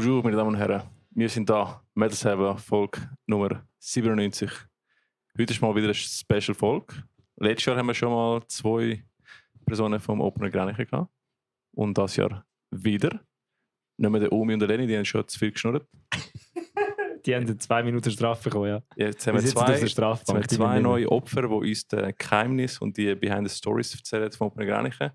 Bonjour, meine Damen und Herren. Wir sind da, Metal Saber, Folge Nummer 97. Heute ist mal wieder eine Special-Folge. Letztes Jahr haben wir schon mal 2 Personen vom Opener Grenchen gehabt. Und das Jahr wieder. Nicht mehr der Omi und der Lenny, die haben schon zu viel geschnurrt. Die haben 2 Minuten Strafe bekommen, ja. Jetzt haben wir zwei zwei neue Opfer, die uns die Geheimnisse und die Behind the Stories erzählen vom Opener Grenchen.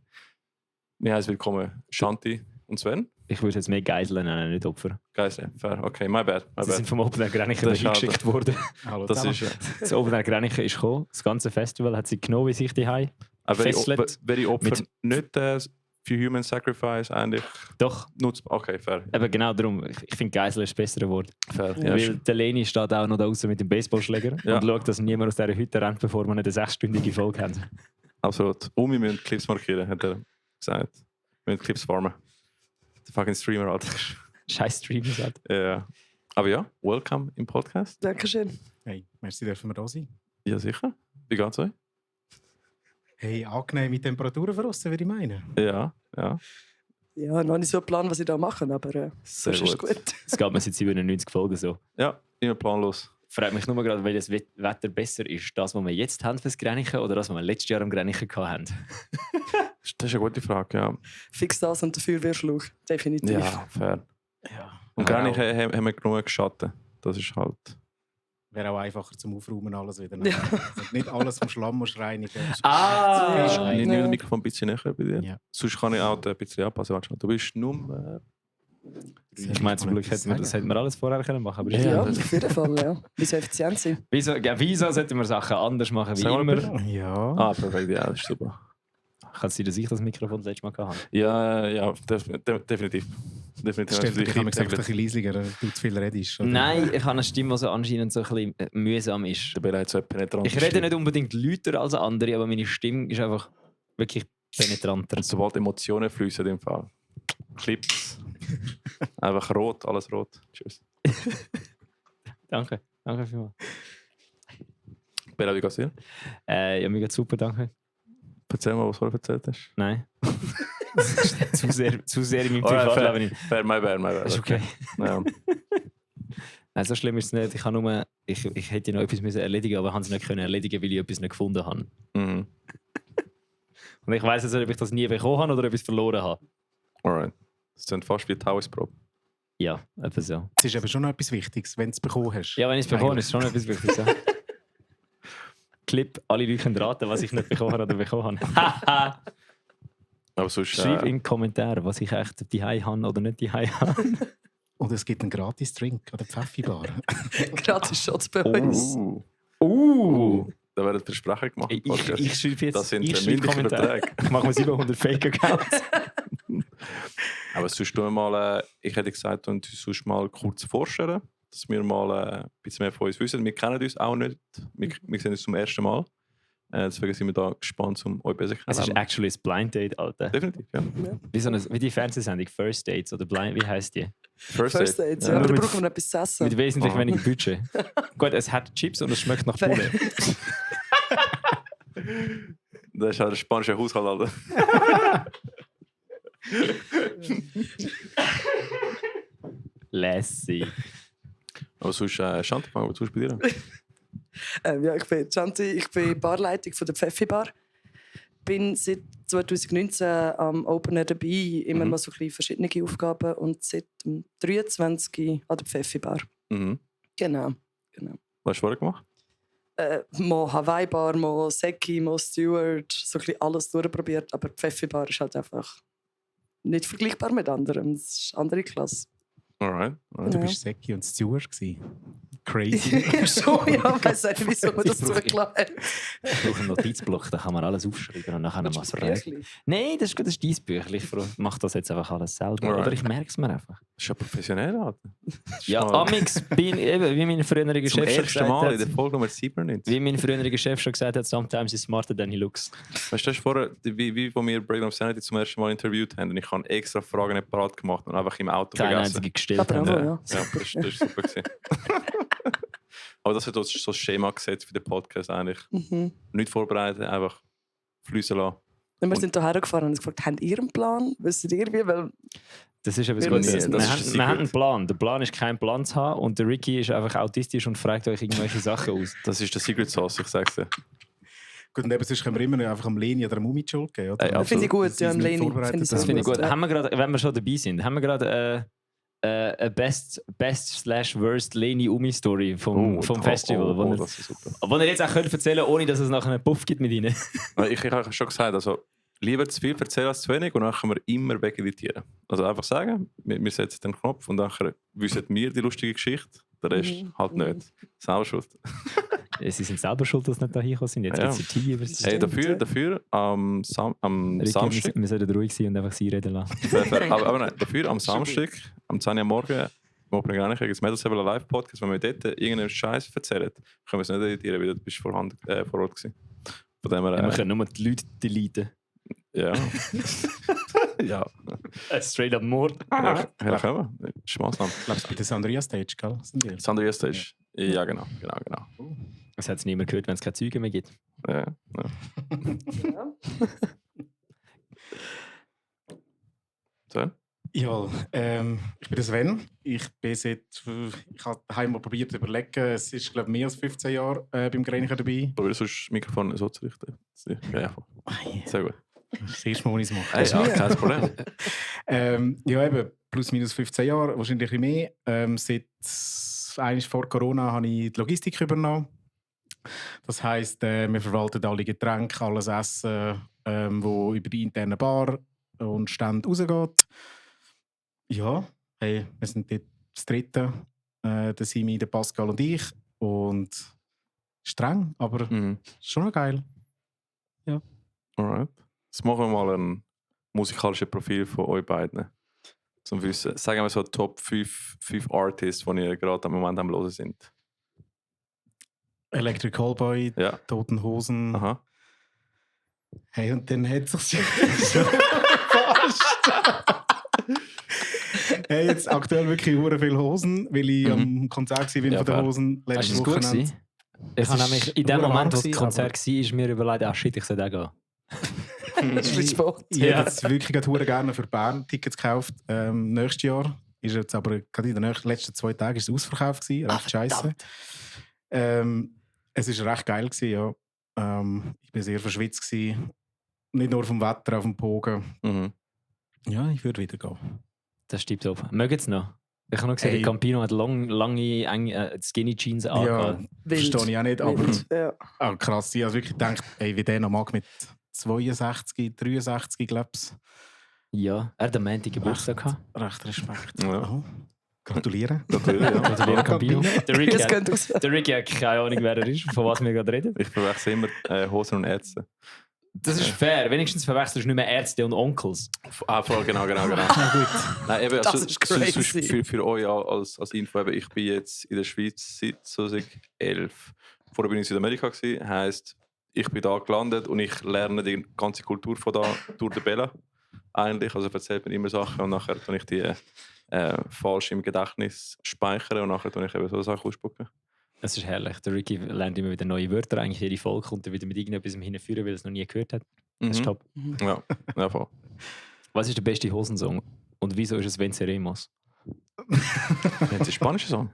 Wir heißen willkommen Shanti und Sven. Ich würde jetzt mehr Geiseln nennen, nicht Opfer. Geiseln, fair. Okay, my bad. Sie sind vom Opener Grenchen hingeschickt worden. Hallo, Das ist Das Opener Grenchen ist gekommen. Das ganze Festival hat sie genommen, wie sich die Hai. Wäre Opfer nicht für Human Sacrifice eigentlich Doch. nutzbar? Okay, fair. Aber genau darum. Ich finde Geisel ist das bessere Wort. Fair. Ja, weil der Leni steht auch noch da draußen mit dem Baseballschläger und schaut, dass niemand aus dieser Hütte rennt, bevor wir nicht eine 6-stündige Folge haben. Absolut. Und wir müssen Clips markieren, hat er gesagt. Wir müssen Clips farmen. Der fucking Streamer, Alter. Scheiß Streamer, sagt. Ja. Aber ja, welcome im Podcast. Dankeschön. Hey, merci, dürfen wir da sein? Ja, sicher. Wie geht's euch? Hey, angenehme Temperaturen für uns, würde ich meinen. Ja. Ja, noch nicht so einen Plan, was ich da mache, aber Sehr das ist gut. gut. Es geht mir seit 97 Folgen so. Ja, immer planlos. Fragt mich nur gerade, welches Wetter besser ist. Das, was wir jetzt haben fürs Grenchen oder das, was wir letztes Jahr am Grenchen hatten? Das ist eine gute Frage, ja. Fix das und der Feuerwehrschlauch, definitiv. Ja, fair. Ja. Und gar nicht haben wir genug Schatten. Das ist halt... Wäre auch einfacher zum Aufräumen alles wieder. Ja. Also nicht alles vom Schlamm muss reinigen. Ja. Ich nehme das Mikrofon ein bisschen näher bei dir. Ja. Sonst kann ich auch ein bisschen anpassen. Warte schon. Du bist Nummer... Ich meine, zum Glück hätten wir alles vorher können machen. Aber Ja, das- auf jeden Fall, ja. Wie so effizient sein. Wieso sollten wir Sachen anders machen wie Sag mal immer? bitte. Ja. Ah, perfekt. Ja, das ist super. Kann es sein, dass ich das Mikrofon das letzte Mal hatte? Ja, definitiv. Stell dir dich ein bisschen leisiger, du zu viel redest. Oder? Nein, ich habe eine Stimme, die so anscheinend so ein bisschen mühsam ist. Der Bella hat so eine penetrante Ich rede Stimme. nicht unbedingt lauter als andere, aber meine Stimme ist einfach wirklich penetranter. Und sobald Emotionen fließen in dem Fall. Clips. Einfach rot, alles rot. Tschüss. Danke vielmals. Bella, wie geht's dir? Ja, mir geht's super, danke. Erzähl mal, was du vorher erzählt hast. Nein. zu sehr in meinem Privatleben. Fair, my bad. Das ist okay. Ja. Nein, so schlimm ist es nicht. Ich hätte noch etwas müssen erledigen, aber ich konnte es nicht erledigen, weil ich etwas nicht gefunden habe. Mhm. Und ich weiss jetzt nicht, ob ich das nie bekommen habe oder ob ich es verloren habe. Alright. Das klingt fast wie die Tagesprobe. Ja, etwa so. Es ist aber schon noch etwas Wichtiges, wenn du es bekommen hast. Ja, wenn ich es bekomme, ist es schon etwas Wichtiges. Ja. Clip, alle Leute können raten, was ich nicht bekommen habe oder bekommen habe. Aber sonst... Schreib in die Kommentare, was ich echt die Hai habe oder nicht die Hai habe. Und es gibt einen Gratis-Drink an der Pfeffi-Bar. Gratis Shots bei uns. Da werden Versprechen gemacht. im Podcast. Ich schreibe jetzt Das sind ich schreibe mündliche Kommentare. Verträge. Ich mache mir 700 Fake-Accounts. Aber sonst tun wir mal... ich hätte gesagt, und sonst mal kurz vorstellen, dass wir mal ein bisschen mehr von uns wissen. Wir kennen uns auch nicht. Wir sehen uns zum ersten Mal. Deswegen sind wir da gespannt, um euch besser Es ist kennenzulernen. actually ein Blind Date, Alter. Definitiv, ja. Wie die Fernsehsendung First Dates oder Blind, wie heisst die? First First Date. Dates, ja. Aber da brauchen wir noch etwas zu essen. Mit wesentlich Aha. weniger Budget. Gut, es hat Chips und es schmeckt nach Poulet. Das ist halt ein spanischer Haushalt, Alter. Lässig. Aber sonst, Shanti, was tust du bei dir? Ja, ich bin Chanti, ich bin Barleitung von der Pfeffi-Bar. Bin seit 2019 am Opener dabei, immer mal so ein bisschen verschiedene Aufgaben und seit dem 23 an der Pfeffi-Bar. Mhm. Genau. Was hast du vorher gemacht? Mal Hawaii-Bar, mal Seki, mal Steward, so ein bisschen alles durchprobiert. Aber die Pfeffi-Bar ist halt einfach nicht vergleichbar mit anderen. Das ist eine andere Klasse. Alright. Du bist Säcki und Steward gewesen. Crazy. Schon, ja, ich weiss nicht, wieso man das zugelassen hat. Ich brauche einen Notizblock, da kann man alles aufschreiben und nachher mal fragen. Wirklich. Nein, das ist dein Büchlein. Ich mache das jetzt einfach alles selber. Alright. Oder ich merke es mir einfach. Das ist ja professionell, Alter. Das ist Ja, mal Amix, wie mein früheriger zum Chef schon ersten Mal in gesagt der hat. Folge Nummer 97. Wie mein früheriger Chef schon gesagt hat, sometimes is smarter than he looks. Weißt du, das ist vorher, wie wo wir Breakdown of Sanity zum ersten Mal interviewt haben und ich habe extra Fragen nicht parat gemacht und einfach im Auto Keine vergessen. einzige gestellt Aber haben. auch, Ja, ja. das ist super gewesen. Aber das hat uns so ein Schema gesetzt für den Podcast eigentlich. Mhm. Nicht vorbereitet, einfach fließen lassen. Und wir sind hierher gefahren und haben gefragt, habt ihr einen Plan? Wisst ihr wie? Weil Das ist etwas Wir Gutes. wissen, das ist ein Wir haben einen Secret. Plan. Der Plan ist, keinen Plan zu haben. Und der Ricky ist einfach autistisch und fragt euch irgendwelche Sachen aus. Das ist der Secret Sauce, ich sag's dir. Gut, und eben sonst können wir immer noch einfach am Leni oder am Mumi die Schuld geben. Oder? Ey, das finde ich gut, Dass sie ja, es nicht Leni. vorbereitet Finde ich Das haben. finde ich gut. Ja. Haben wir gerade, wenn wir schon dabei sind, haben wir gerade eine Best/Worst Leni-Umi-Story vom Festival, wo, ihr, das ist super. wo ihr jetzt auch könnt erzählen könnt, ohne dass es nachher einen Puff gibt mit ihnen. Ich habe schon gesagt, also lieber zu viel erzählen als zu wenig und dann können wir immer wegeditieren. Also einfach sagen, wir setzen den Knopf und nachher wissen wir die lustige Geschichte, der Rest halt nicht. Selber schuld. Sie sind selber schuld, dass sie nicht da hingekommen sind. Jetzt Ja. gibt es die über das Hey, Stimmt, dafür am Ricky, Samstag, wir sollten ruhig sein und einfach sie reden lassen. aber nein, dafür am Samstag, am 10 Uhr morgen, im Open Granich, gibt es Metal Seven Live Podcast, wenn wir dort irgendeinen Scheiß erzählen, können wir es nicht editieren, weil du bist vor Ort gewesen. Von dem her, Wir können nur die Leute deleten. ja. Ja. Straight up Mord. Ja, können wir. Das ist Massnahme. Ich glaube, bei der Sandria Stage, gell? Sind die? Sandria Stage. Ja, genau. Das hat es niemand gehört, wenn es keine Züge mehr gibt. Ja. Ja. So. Ja, ich bin der Sven. Ich habe daheim mal probiert zu überlegen. Es ist, glaube ich, mehr als 15 Jahre beim Greinicher dabei. Probier sonst das Mikrofon so zu richten. Ja, sehr gut. Das ist das erste Mal, wo ich es mache. Hey, ja, kein Problem. Ja, eben, plus minus 15 Jahre, wahrscheinlich ein bisschen mehr. Seit vor Corona habe ich die Logistik übernommen. Das heisst, wir verwalten alle Getränke, alles Essen, wo über die interne Bar und Stände rausgeht. Ja, hey, wir sind dort das Dritte, der Simi, der Pascal und ich. Und streng, aber schon noch geil. Alright. Jetzt machen wir mal ein musikalisches Profil von euch beiden. Zum Wissen. Sagen wir so Top 5 Artists, die ihr gerade am Moment am Hören sind. Electric Callboy, Ja. Toten Hosen. Aha. Hey, und dann hat es sich schon fast. Hey, jetzt aktuell wirklich hure viele Hosen, weil ich am Konzert war Ja, von den fair. Hosen Hast du letztes es gut Wochenende. gewesen? Ich Es habe ist nämlich in dem hure Moment, wo warm das gewesen, Konzert war, ist mir überlegt, shit, ich sollte auch gehen. Das ist Sport. Ich hätte jetzt wirklich hure gerne für Bern Tickets gekauft. Nächstes Jahr ist jetzt aber gerade in den letzten 2 Tagen ist es ausverkauft gewesen. Recht scheiße. Es war recht geil gewesen, ja. Ich war sehr verschwitzt gewesen. Nicht nur vom Wetter auf dem Bogen. Mhm. Ja, ich würde wieder gehen. Das stimmt top. Mögen Sie noch? Ich habe noch gesehen, Ey. der Campino hat lange Skinny Jeans Ja, angehabt. Wild. verstehe ich auch nicht. Aber Wild. Ja. krass, ich habe wirklich gedacht, ey, wie der noch mag mit 62, 63, glaube ich. Ja, er hat am Montag Geburtstag gehabt. Recht Respekt. Ja. Aha. Gratuliere. Natürlich, ja. Gratuliere, Campino. Der Ricky, Das hat, könnte aus. der Ricky hat keine Ahnung, wer er ist, von was wir gerade reden. Ich verwechsel immer Hosen und Ärzte. Das ist fair. Wenigstens verwechselst du nicht mehr Ärzte und Onkels. Voll, genau. Na gut. Nein, eben, Das ist crazy. Für euch als Info, eben, ich bin jetzt in der Schweiz seit 2011. Vorher bin ich in Südamerika gewesen, heisst, ich bin da gelandet und ich lerne die ganze Kultur von da durch die Bella. Eigentlich, also erzählt mir immer Sachen und nachher tue ich die falsch im Gedächtnis speichern und nachher tue ich eben so Sachen ausspucken. Das ist herrlich. Der Ricky lernt immer wieder neue Wörter. Eigentlich jede Folge kommt er wieder mit irgendetwas hinführen, weil er es noch nie gehört hat. Das ist top. Ja, voll. Was ist der beste Hosensong? Und wieso ist es Venceremos? Das ist ein spanischer Song.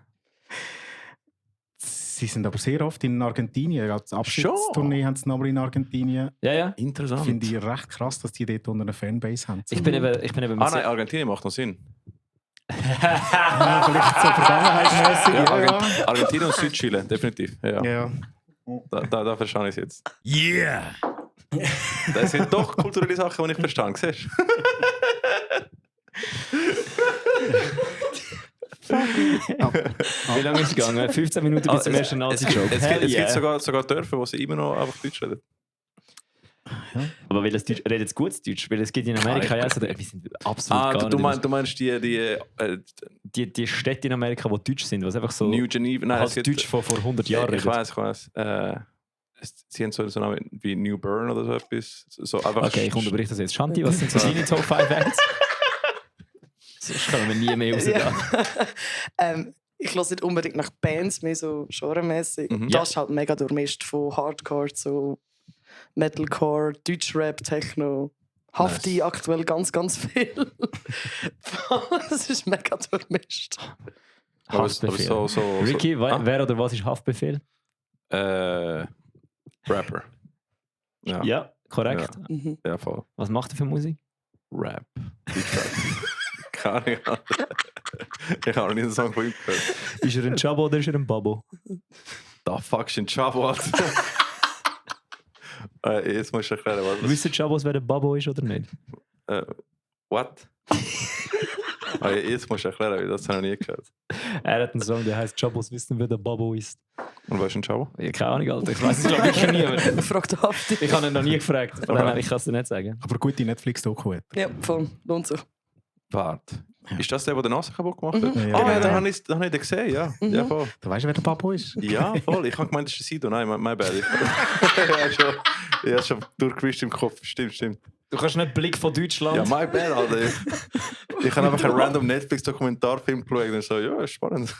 Sie sind aber sehr oft in Argentinien. Als Abschiedstournee haben sie nochmal in Argentinien. Ja. Interessant. Finde ich recht krass, dass die dort unter einer Fanbase haben. Ich bin eben Ah nein, Argentinien macht noch Sinn. Ja, vielleicht so vergangenheitsmäßig. Ja, Argentinien und Südchile, definitiv. Ja. Ja. Da verstehe ich es jetzt. Yeah! Das sind doch kulturelle Sachen, die ich verstehe. Siehst Wie lange ist es gegangen? 15 Minuten bis zum ersten Nazi-Joke. Es gibt sogar Dörfer, wo sie immer noch einfach Deutsch reden. Aber weil das Deutsch, redet es gutes Deutsch? Weil es gibt in Amerika ja so, wir sind absolut gar nicht. Du meinst die Die Städte in Amerika, die deutsch sind, was einfach so New Geneva? Nein, als Deutsch von vor 100 Jahren Ich redet. weiß. Sie haben so einen Namen wie New Bern oder so etwas. So einfach Okay, ich unterbreche das jetzt. Shanti, was sind so deine Top 5 Acts? Sonst können wir nie mehr rausgehen. Ja. Ich höre nicht unbedingt nach Bands, mehr so genremäßig. Mhm. Das ist halt mega durchmischt von Hardcore zu Metalcore, Deutschrap, Techno. Hafti aktuell ganz, ganz viel. Das ist mega durchmischt. Aber Haftbefehl. so. Ricky, wer oder was ist Haftbefehl? Rapper. Ja, korrekt. Mhm. Ja, voll. Was macht er für Musik? Rap. Keine Ahnung. Ich habe noch nie einen Song von ihm gehört. Ist er ein Chabo oder ist er ein Babo? Da fuck ist ein Chavo, Alter. Jetzt musst du erklären, was das Wissen Chabos, wer der Babo ist oder nicht? What? Jetzt musst du erklären, weil das habe ich noch nie gehört. Er hat einen Song, der heißt Chabos wissen, wer der Babo ist. Und was ist ein Chavo? Ja, keine Ahnung, Alter. Ich weiß es glaube ich nie. Aber Fragt Hafti. ich habe ihn noch nie gefragt. Von dem her, ich kann es dir nicht sagen. Aber gute Netflix-Doku hat. Ja, voll. Lohnt sich. Warte. Ist das der die Nase kaputt gemacht hat? Ja, Ja, genau. dann habe ich den gesehen, ja. Ja, voll. Du weißt, wer der Babo ist? Ja, voll. Ich habe gemeint, das ist ein Sido. Nein, my bad. Ich habe schon durchgewischt im Kopf. Stimmt. Du kannst nicht Blick von Deutschland. Ja, my bad, Alter. Ich habe einfach einen random Netflix-Dokumentarfilm geschaut und so, ja, ist spannend.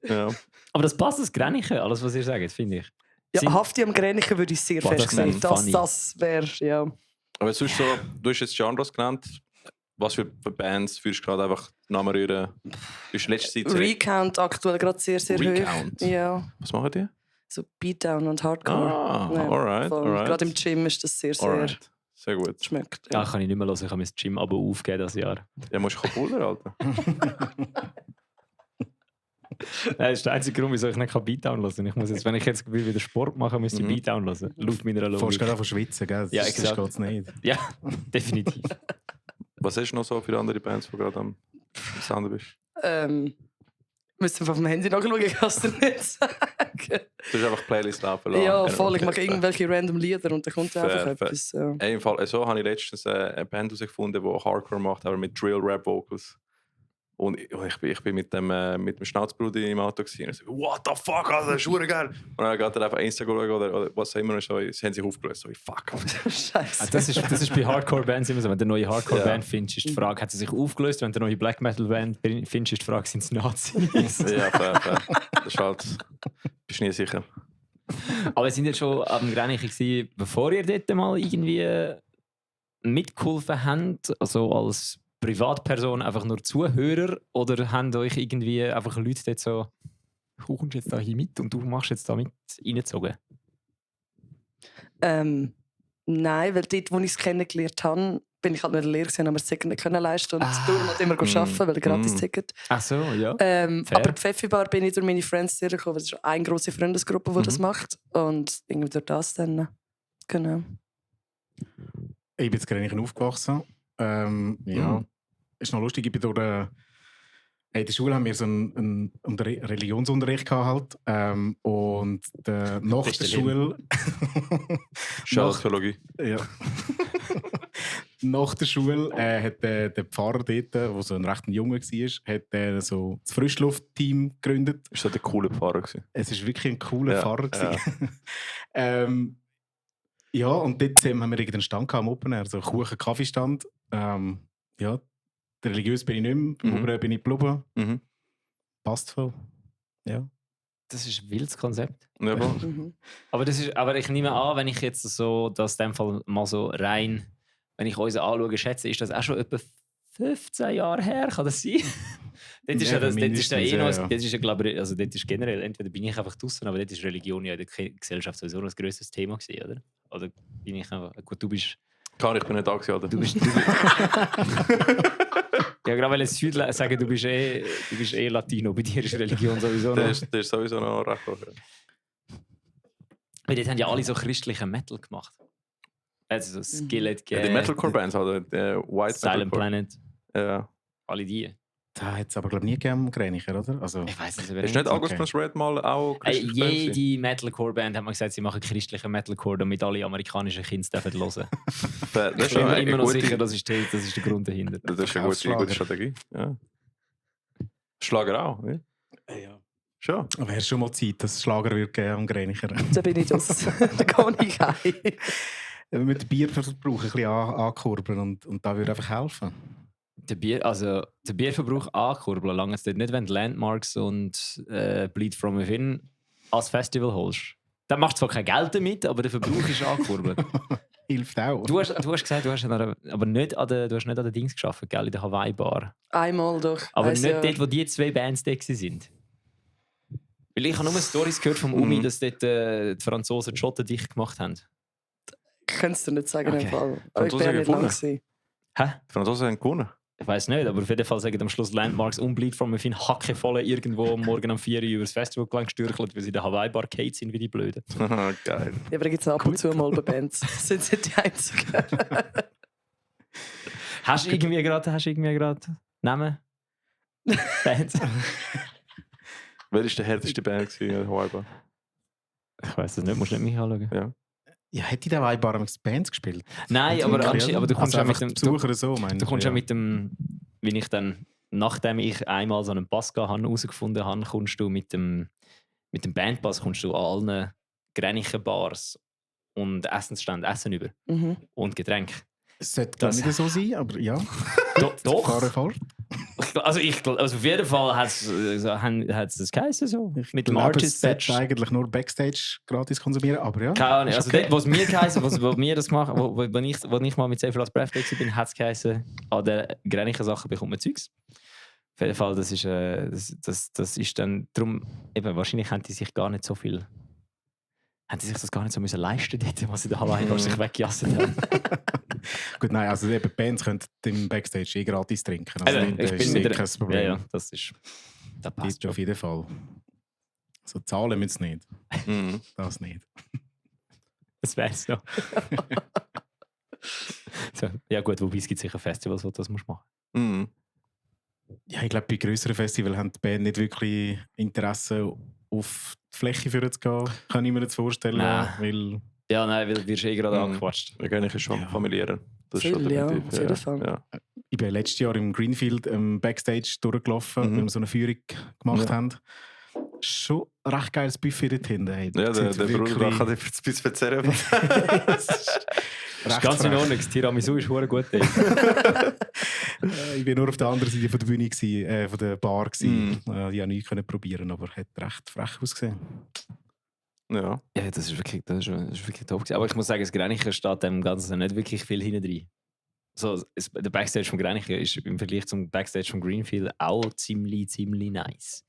Ja. Aber das passt, das Grenchen, alles was ihr sagt, finde ich. Ja, Sind- Hafti am Gränichen würde ich sehr Boah, fest das wäre sehen. funny. Das wäre, ja. Aber sonst so, du hast jetzt Genres genannt. Was für Bands würdest du gerade einfach Namen rühren? Ist letzte Zeit sehr... Recount aktuell gerade sehr, sehr Recount? hoch. Ja, Was machen die? so Beatdown und Hardcore. Ah, alright. Gerade im Gym ist das sehr, sehr Alright. Sehr gut. schmeckt. Ja, Ja. kann ich nicht mehr hören, ich habe mein Gym-Abo aufgegeben das Jahr. Ja, musst du Kapuler, Alter. Das ist der einzige Grund, wieso ich nicht Beatdown hören kann. Ich muss jetzt, wenn ich jetzt wieder Sport mache, müsste ich Beatdown hören. Laut meiner Du fährst Logik. gerade von schwitzen, gell? Ja, Das exakt. geht's nicht. Ja, definitiv. Was hast du noch so für andere Bands, die gerade am Sound bist? Müssen wir auf dem Handy nachschauen, ich kann es dir nicht sagen. Du hast einfach Playlist laufen lassen. Ja, Genau. voll. Ich mache irgendwelche random Lieder und dann kommt einfach Fair. etwas. Ja. Im Fall, so habe ich letztens eine Band herausgefunden, die Hardcore macht, aber mit Drill-Rap-Vocals. Und ich bin mit dem Schnauzbruder im Auto gewesen. Und so, what the fuck, Alter, das ist verdammt geil. Und dann geht er einfach Instagram oder was auch immer, und so, sie haben sich aufgelöst. So, fuck. Scheiße. Das ist bei Hardcore-Bands immer so. Wenn du eine neue Hardcore-Band findest, ist die Frage, hat sie sich aufgelöst? Wenn du eine neue Black-Metal-Band findest, ist die Frage, sind es Nazis? Ja, fair. Das ist halt, bist nie sicher. Aber sind ihr schon am Grenchen gewesen, bevor ihr dort mal irgendwie mitgeholfen habt, also als Privatperson einfach nur Zuhörer, oder haben euch irgendwie einfach Leute dort so, du kommst jetzt da hier mit und du machst jetzt da mit reingezogen? Nein, weil dort, wo ich es kennengelernt habe, bin ich halt nicht leer gewesen, aber es nicht können leisten und darum halt immer arbeiten, weil gratis Ticket. Ach so, ja. Aber die Pfeffi Bar bin ich durch meine Friends gekommen. Das ist eine grosse Freundesgruppe, die das macht. Und irgendwie durch das dann. Genau. Ich bin jetzt gerade aufgewachsen. Ja. Ist noch lustig, ich bin durch in der Schule haben wir so einen Religionsunterricht gehabt halt. Und nach der Schule... Schadologie. Ja. Nach der Schule hat der Pfarrer dort, der so ein recht junger war, hat so das Frischluftteam gegründet. Ist das der coole Fahrer gewesen? Es war wirklich ein cooler Ja, Pfarrer. Ja. Ja, und dort haben wir irgendeinen Stand gehabt am Open Air, so einen Kuchen-Kaffeestand. Ja, religiös bin ich nicht mehr, aber bin ich geblieben. Mhm. Passt voll. Ja. Das ist ein wildes Konzept. Ja, voll. Mhm. Aber ich nehme an, wenn ich jetzt so, das in dem Fall mal so rein, wenn ich uns anschaue, schätze, ist das auch schon etwa 15 Jahre her, kann das sein? Dort ist ja, dort ist ja eh noch, dort ist ja, glaube ich, also dort ist generell, entweder bin ich einfach draußen, aber dort ist Religion ja in der Gesellschaft sowieso noch ein grösseres Thema gewesen, oder? Oder bin ich einfach, gut, du bist... Klar, ich bin nicht da gewesen, Alter. Du bist ja, gerade weil es Südler sagen, du bist eh Latino, bei dir ist Religion sowieso noch... Der ist sowieso noch recht hoch. Weil dort haben ja alle so christlichen Metal gemacht. Also so Skillet, Ja, die Metalcore-Bands, halt, White Silent Metalcore. Planet, Ja. alle die. Da hat es aber glaube ich nie gegeben, Greinicher, oder? Also, Ich weiß nicht, Ist nicht August Plus Red mal auch christlich gewesen? jede Metalcore-Band hat mal gesagt, sie machen christlichen Metalcore, damit alle amerikanischen Kinder dürfen hören. Das Ich ist bin mir eine immer noch gute- sicher, das ist der Grund dahinter. Das ist eine gute Strategie. Ja. Schlager auch, ne? ja. Schon. Aber wäre schon mal Zeit, dass es Schlager wird geben am Greinicher. Da bin ich das. Da kann ich heim. Wir müssen den Bierverbrauch ein bisschen ankurbeln und da würde einfach helfen. Der Bierverbrauch ankurbeln, lange es dort nicht, wenn Landmarks und Bleed From Within ans Festival holst. Dann machst du zwar kein Geld damit, aber der Verbrauch ist angekurbelt. Hilft auch. Du hast gesagt, du hast aber nicht an den Dings gearbeitet, gell, in der Hawaii-Bar. Einmal doch. Aber Weiss nicht ja. dort, wo die 2 Bands da sind. Weil ich habe nur Storys gehört vom Umi, dass dort die Franzosen die Schotten dicht gemacht haben. Ich kann es dir nicht sagen, Okay. im Fall. Aber ich Franzosen bin ja nicht lang gewonnen. gewesen. Hä? Die Franzosen haben gewonnen. Ich weiß nicht, aber auf jeden Fall sagen am Schluss Landmarks unbleibt von mir fin hackevoll irgendwo morgen um 4 Uhr über das Festival gelang gestürchelt, weil sie in der Hawaii-Bar Kate sind wie die Blöden. Geil. Ja, aber da gibt es ab und zu mal bei Bands. Das sind nicht die einzigen. Hast du irgendwie gerade Namen? Bands? Wer war die härteste Band in der Hawaii-Bar? Ich weiß es nicht, musst du nicht mich anschauen. Ja. Ja, hätte der Hawaii-Bar Bands gespielt? Nein, aber du kommst ja mit dem... Besucher so, meine Du kommst ja ja mit dem, wie ich dann, nachdem ich einmal so einen Pass herausgefunden habe, kommst du mit dem Bandpass kommst du an allen Grenichen Bars und Essensständen Essen über Mhm. und Getränke. Es sollte gar Das- nicht so sein, aber ja. Doch. Fahre fort. Also auf jeden Fall hat es das geheißen so. Mit dem Ich glaube, Artist es sollte Badge. eigentlich nur Backstage gratis konsumieren, aber ja. Keine Ahnung. ist Also okay. dort, wo es mir geheißen, wo wir das gemacht haben, wo ich mal mit Safe Last Breath war, hat es geheißen, an den Grenichen Sachen bekommt man Zeugs. Auf jeden Fall, das ist dann darum, eben, wahrscheinlich haben die sich gar nicht so viel, haben die sich das gar nicht so müssen leisten dort, was sie da Hawaii sich weggejasset haben. Gut, nein, also eben Bands können im Backstage gratis trinken. Also Also, das ich ist bin mit kein Problem. ja, das ist, das passt Gibt auf jeden Fall. So zahlen müssen sie nicht. Mhm. Das nicht. Das wär's noch. So, ja gut, wobei es gibt sicher Festivals, wo du das musst machen. Mhm. Ja, ich glaube, bei grösseren Festivals haben die Band nicht wirklich Interesse, auf die Fläche für zu gehen. Kann ich mir das vorstellen. Nein. Weil Ja, nein, weil du wirst gerade Mhm. angequatscht. Ja, eigentlich ist schon Ja. familiärer. Das ist schon Viel, ja, definitiv. auf jeden Fall. Ja. ich bin letztes Jahr im Greenfield Backstage durchgelaufen, Mhm. weil wir so eine Führung gemacht Ja. haben. Schon ein recht geiles Buffet dort hinten. Hey, Ja, das der sind Bruder wirklich- kann dir ein bisschen erzählen. Das ist Das ist recht ganz in frech. Ordnung. Das Tiramisu ist verdammt gut. Ey. Ich war nur auf der anderen Seite von der Bühne, von der Bar. Mhm. Ich konnte nichts probieren, aber hat recht frech ausgesehen. Ja. Ja, das ist wirklich top gewesen. Aber ich muss sagen, das Grenichen steht dem Ganzen nicht wirklich viel hinten drin. So, der Backstage vom Grenichen ist im Vergleich zum Backstage vom Greenfield auch ziemlich nice.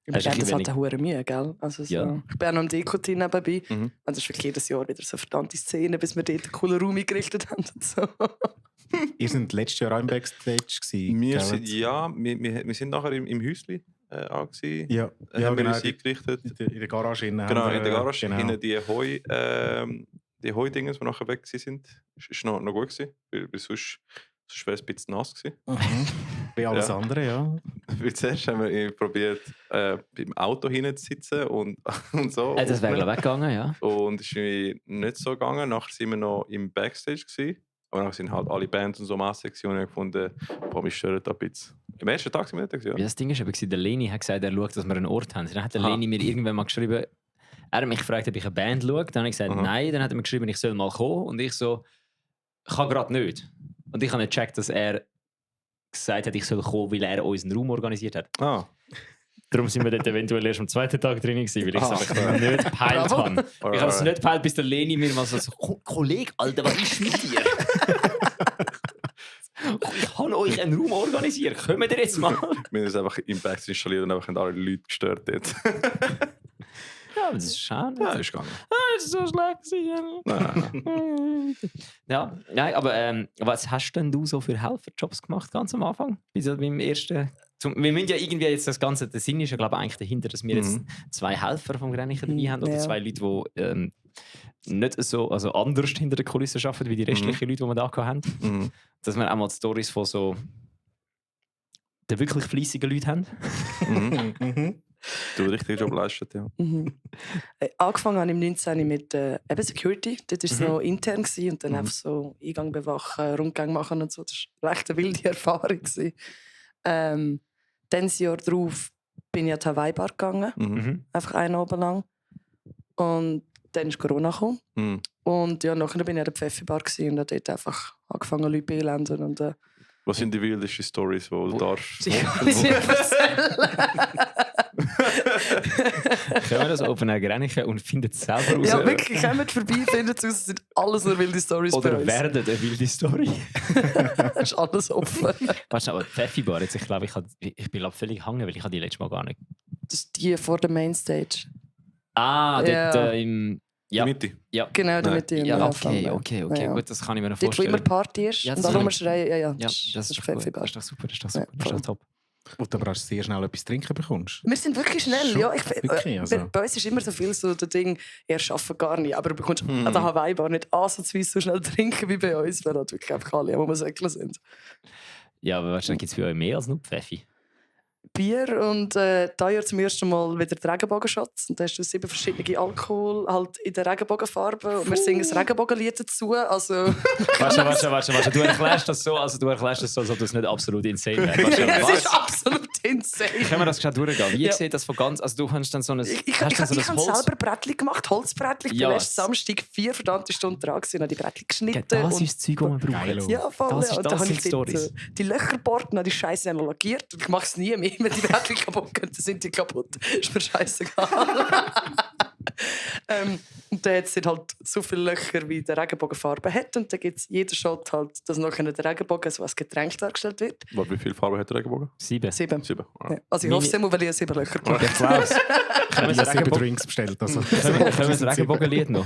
Aber Hast du das ein hat eine hohe Mühe, gell? Also so. Ja. Ich bin auch noch im Dekoteam nebenbei. Mhm. Und das ist wirklich jedes Jahr wieder so eine verdammte Szene, bis wir dort einen coolen Raum eingerichtet haben. Und so. Ihr seid letztes Jahr auch im Backstage gewesen, Wir gell? sind, ja, wir sind nachher im Häuschen auch gewesen. Ja, Haben ja wir genau. uns eingerichtet. In der Garage. Innen Genau, haben wir, in der Garage. Genau. Hinten die Heu-Dinge, die nachher weg sind, ist noch gut gewesen. Weil sonst wäre es ein bisschen nass gewesen. Mhm. Wie alles Ja. andere, ja. Weil zuerst haben wir probiert, beim Auto hinten zu sitzen und so. Das wäre weggegangen, ja. Und es ist irgendwie nicht so gegangen. Nachher sind wir noch im Backstage gewesen. Und dann sind halt alle Bands und so Masssektionen gefunden, boah, mich stört da ein bisschen. Am ersten Tag sind wir nicht da gewesen, Ja, oder? das Ding ist, eben, der Leni hat gesagt, er schaut, dass wir einen Ort haben. Dann hat der Aha. Leni mir irgendwann mal geschrieben, er hat mich gefragt, ob ich eine Band schaue. Dann habe ich gesagt, Aha. nein. Dann hat er mir geschrieben, ich soll mal kommen. Und ich so, ich kann gerade nicht. Und ich habe nicht gecheckt, dass er gesagt hat, ich soll kommen, weil er uns einen Raum organisiert hat. Ah, Darum sind wir dort eventuell erst am zweiten Tag drin gewesen, weil ich es Ah. einfach nicht gepeilt Bravo. habe. Ich habe es nicht gepeilt, bis der Leni mir mal so Kollege, Alter, was ist mit dir? Ich habe euch einen Raum organisiert, kommt ihr jetzt mal? wir haben uns einfach im Backstage installiert und einfach haben alle Leute gestört dort. Ja, aber das ist schade. Ja, ist gegangen. Das ist so schlecht gewesen. Nein. Ja, nein, aber was hast denn du so für Helferjobs gemacht ganz am Anfang? Wie so beim ersten... wir müssen ja irgendwie jetzt das Ganze... Der Sinn ist ja, glaube ich, eigentlich dahinter, dass wir jetzt 2 Helfer vom Grenichen dabei haben oder Ja. 2 Leute, die nicht so also anders hinter der Kulisse arbeiten wie die restlichen Leute, die wir da hatten. Mhm. Dass wir auch mal die Storys von so den wirklich fleissigen Leuten haben. Mhm. Mhm. Du den richtigen Job leistet, ja. Mhm. Angefangen habe ich im 19. mit eben Security. Dort war es noch intern gewesen, und dann einfach so Eingang bewachen, Rundgang machen und so. Das war recht eine wilde Erfahrung gewesen. Dann das Jahr darauf bin ich an die Hawaii-Bar gegangen, Mhm. einfach einen Abend lang. Und dann ist Corona gekommen. Mhm. Und ja, nachher bin ich an der Pfeffibar gewesen und habe dort einfach angefangen, Leute beelenden. Und Was sind die wildesten Stories, die du darfst? die kann ich nicht erzählen. Können wir das Open Air Grenchen und findet es selber raus? Ja, wirklich, kommt vorbei, findet es raus, es sind alles nur wilde Stories bei Oder uns. werden eine wilde Story? Es ist alles offen. Weißt du, aber die Pfeffi Bar, jetzt, ich glaube, ich bin völlig hängen, weil ich die letztes Mal gar nicht... Das ist die vor der Mainstage. Ah, Ja. dort im... Ja, Die Mitte. ja. Genau, damit die Ja, okay, ja. Gut, das kann ich mir noch Dort, wo immer vorstellen. Party ist Ja, und das alle kann rumschreien, ja, Ja, das ist doch gut. Pfeffi-Bar. Das ist doch super, das ist doch Ja, super, das ist doch top. Wo du aber auch sehr schnell etwas trinken bekommst. Wir sind wirklich schnell, Schon? ja. Wirklich, also. Bei uns ist immer so viel so der Ding, er arbeitet gar nicht, aber du bekommst an der Hawaii-Bar nicht ansatzweise so schnell trinken wie bei uns, weil halt wirklich einfach alle am Säckle sind. Ja, aber weißt du, gibt es für euch mehr als nur Pfeffi? Bier und da Jahr zum ersten Mal wieder die Regenbogenschatz. Und da hast du 7 verschiedene Alkohol halt in der Regenbogenfarbe. Und wir singen ein Regenbogenlied dazu. Also, Warte, du erklärst das so, als ob das nicht absolut insane wäre. es ist absolut insane. Können wir das schon durchgehen? Wie Ja. sieht das von ganz... Also du hast dann so ein... Ich hast dann so habe ein Holz... selber Brettli gemacht, Holzbrettli. Ich Ja. bin letzten Samstag 4 verdammte Stunden dran gewesen, habe die Brettli geschnitten. Das und ist das Zeug, das wir Geil, brauchen. oh. ja, voll. Das ja. ist- Und das dann habe sind ich dort, Storys. die Löcherboarten habe die Scheiße noch lackiert. Und ich mache es nie mehr, wenn die Brettli kaputt gehen, dann sind die kaputt. Ist mir scheißegal. Und dann sind halt so viele Löcher, wie der Regenbogenfarbe hat. Und dann gibt es jeder Shot halt, dass nachher der Regenbogen so als Getränk dargestellt wird. Wie viel Farbe hat der Regenbogen? 7. 7. 7. Ja. Also ich hoffe es immer, weil ich 7 Löcher gemacht Ja, Klaus. Können wir Ich habe 7 Drinks bestellt. Also. Können wir das Regenbogenlied noch?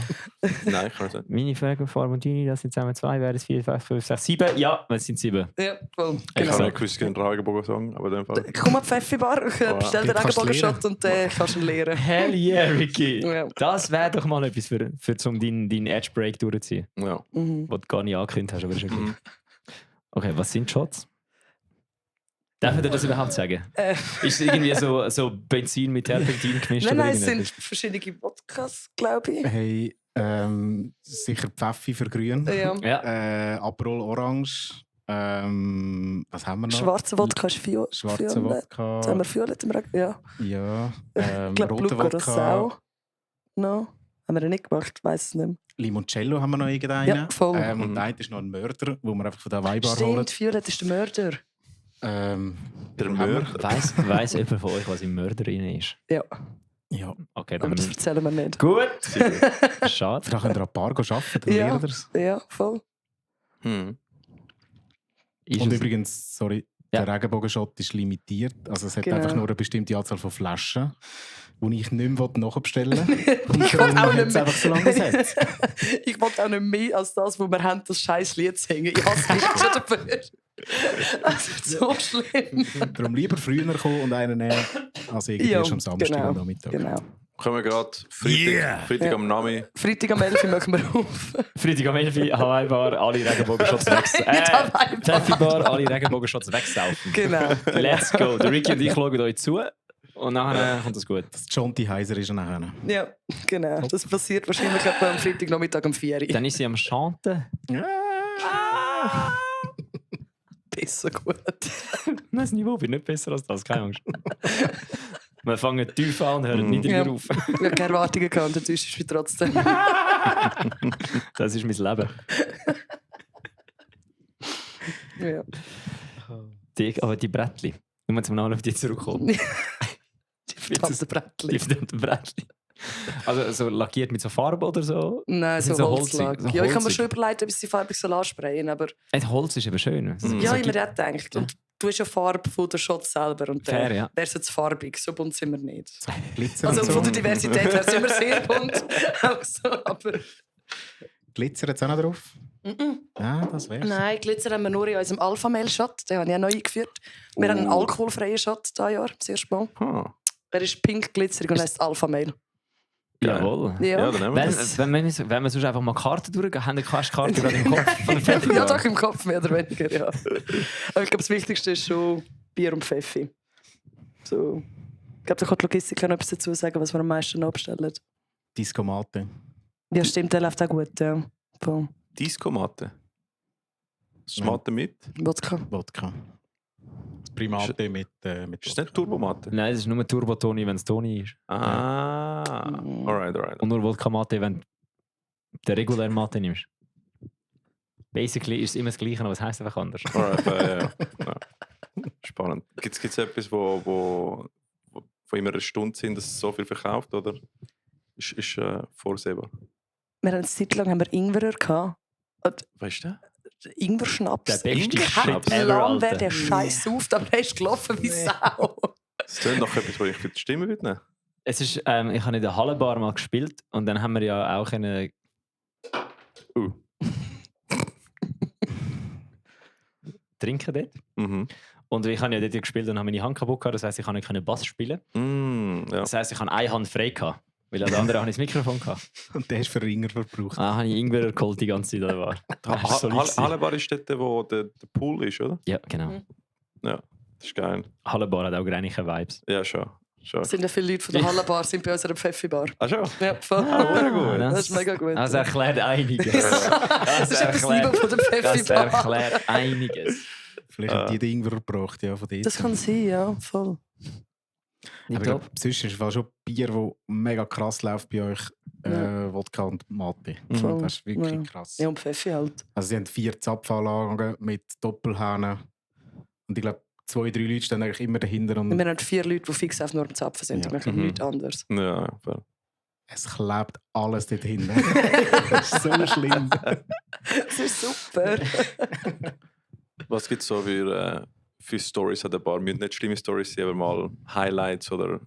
Nein, ich kann es nicht. Meine Regenfarbe und deine, das sind zusammen 2, wäre es 4, 5, 6, 7. Ja, es sind 7. Ja, voll. Ich Genau. habe nicht gewusst, einen Regenbogen-Song, aber in dem Fall. Komm an die Pfeffi-Bar, bestell den Dort kannst du Regenbogenshot und dann kannst du ihn leeren. Hell yeah, Ricky. Ja. Das wäre doch mal etwas für um deinen Edge-Break durchzuziehen. Ja. Mhm. Was du gar nicht angekündigt hast, aber ist okay. Okay, was sind Shots? Darf ich dir das überhaupt sagen? Ist es irgendwie so Benzin mit Terpentin gemischt? Nein, oder nein, es sind irgendetwas? verschiedene Wodkas, glaube ich. Hey, sicher Pfeffi für grün. Ja. Ja. Aperol Orange. Was haben wir noch? Schwarzer Wodka ist Schwarzer Violett. Wodka. Jetzt haben wir Violett im Regen. Ja. Ja. Ich glaube, Roter Bluca Wodka. Rossau. No. Haben wir den nicht gemacht? Ich weiß es nicht mehr. Limoncello haben wir noch irgendeinen. Ja, voll. Und der eine ist noch ein Mörder, wo wir einfach von der Weibar holen. Stimmt, Violett ist der Mörder. Der haben wir- Mörder. Weiss jemand von euch, was im Mörder drin ist? Ja, Ja. Okay, aber dann das erzählen wir nicht. Gut. Schade. Da könnt ihr an Bar arbeiten, dann Ja. lernt ihr es. Ja, voll. Ist Und es- übrigens, sorry, Ja. der Regenbogenshot ist limitiert. Also es hat Genau. einfach nur eine bestimmte Anzahl von Flaschen, die ich nicht mehr nachbestellen will. Ich will auch nicht es mehr. einfach so lange gesetzt. Ich wollte auch nicht mehr als das, was wir haben, das scheiß Lied singen. Ich hasse mich schon dafür. Das ist so schlimm. Darum lieber früher kommen und einen nehmen, als irgendwie erst am Samstag am Nachmittag. Genau. Kommen wir gerade Freitag Ja. am Nami. Freitag am 11 Uhr machen wir auf. Freitag am 11 Uhr, Hawaii-Bar, alle Regenbogenshots wegsaufen. Hawaii-Bar. Pfeffi-Bar, alle Regenbogenshots wegsaufen. Genau. Let's go. Der Ricky und ich schauen euch zu und nachher kommt es gut. Das Jonty Heiser ist nachher. Ja, genau. Das passiert wahrscheinlich etwa am Freitagnachmittag um 4 Uhr. Dann ist sie am Chanten. Besser gut. Nein, das Niveau wird nicht besser als das, keine Angst. Wir fangen tief an und hören nicht Ja. wieder auf. Ich habe keine Erwartungen gehabt und enttäuscht ist mich trotzdem. Das ist mein Leben. Ja. Aber die Brettli, nur zum Namen auf die zurückkommen. Die verdammten Die Brettchen. verdammten Brettli. Also so lackiert mit so Farbe oder so? Nein, Sind so so Holzlack. holzig, so Ja, ich habe mir holzig. schon überlegt, ob ich sie farbig so ansprayen, aber Holz ist eben schön. ja, So ich habe gibt- mir auch gedacht. Und du hast ja Farbe von der Shot selber und Fair, dann ja. wäre es jetzt farbig. So bunt sind wir nicht. Glitzer Also und so. von der Diversität wäre es immer sehr bunt. Also, aber Glitzer jetzt auch noch drauf? Ja, das wär's. nein, Glitzer haben wir nur in unserem Alpha-Mail-Shot. Den habe ich auch neu eingeführt. Wir haben einen alkoholfreien Shot dieses Jahr, das erste Mal. Ah. Er ist pink glitzerig und heißt Alpha-Mail. Jawohl. Ja, Ja, dann nehmen wir das. Wenn wir sonst einfach mal Karten durchgehen, haben die Karte gerade im Kopf von der Pfeffi. ja, doch im Kopf mehr oder weniger, ja. Aber ich glaube, das Wichtigste ist schon Bier und Pfeffi. So. Ich glaube, da kann die Logistik noch etwas dazu sagen, was wir am meisten abstellen. Disco Mate. Ja, stimmt, der läuft auch gut, ja. Voll. Disco-Matte. Schmatte mit? Wodka. Wodka. Das Primate mit Ist das nicht Wodka. Turbomatte? Nein, es ist nur Turbo-Toni, wenn es Toni ist. Ah. Alright. Und nur Wodka-Mate, wenn du den regulären Mate nimmst. Basically ist es immer das Gleiche, aber es heisst einfach anders. Alright, ja. Spannend. Gibt es etwas, wo von immer einer Stunde sind, dass es so viel verkauft, oder ist vorsehbar? Wir haben eine Zeit lang Ingwerer gehabt. Weißt du? Ingwer-Schnaps. Der beste Ingwer-Schnaps. Shit ever, Lang wäre Alter. der Scheiß auf, aber er ist gelaufen wie Sau. Das klingt nach etwas, wo ich für die Stimme würde nehmen. Es ist, ich habe in der Hallenbar mal gespielt und dann haben wir ja auch eine trinken dort. Mhm. Und ich habe ja dort gespielt und habe meine Hand kaputt gehabt, das heisst, ich konnte nicht Bass spielen. Ja. Das heisst, ich habe eine Hand frei gehabt, weil an der anderen habe ich das Mikrofon gehabt. Und der ist für Ringer verbraucht. Ah, habe ich Ingwer geholt die ganze Zeit, oder war? Das war so lustig. Hallenbar ist dort, wo der Pool ist, oder? Ja, genau. Ja, das ist geil. Hallenbar hat auch greinige Vibes. Ja, schon. Es sind ja viele Leute von der Hallenbar sind bei unserer Pfeffi-Bar. Ah, schon? Ja, voll. gut. Das ist mega gut. Das erklärt einiges. Das ist etwas Liebe von der Das Pfeffi-Bar. erklärt einiges. Vielleicht haben die den Ingwer gebracht, ja, von dort. Das kann sein, ja, voll. Aber ich glaube, sonst ist es schon Bier, das mega krass läuft bei euch. Wodka und Mate. Voll. Das ist wirklich Ja. krass. Ja, und Pfeffi halt. Also sie haben 4 Zapfanlagen mit Doppelhähnen. Und ich glaube, 2, 3 Leute stehen eigentlich immer dahinter. Und Wir haben 4 Leute, die fix auf nur am Zapfen sind. Ja. Wir machen nichts anderes. Ja, voll. es klebt alles dort hinten. Das ist so schlimm. Das ist super. Was gibt es so für Stories an der Bar? Müssen nicht schlimme Stories sein, aber mal Highlights oder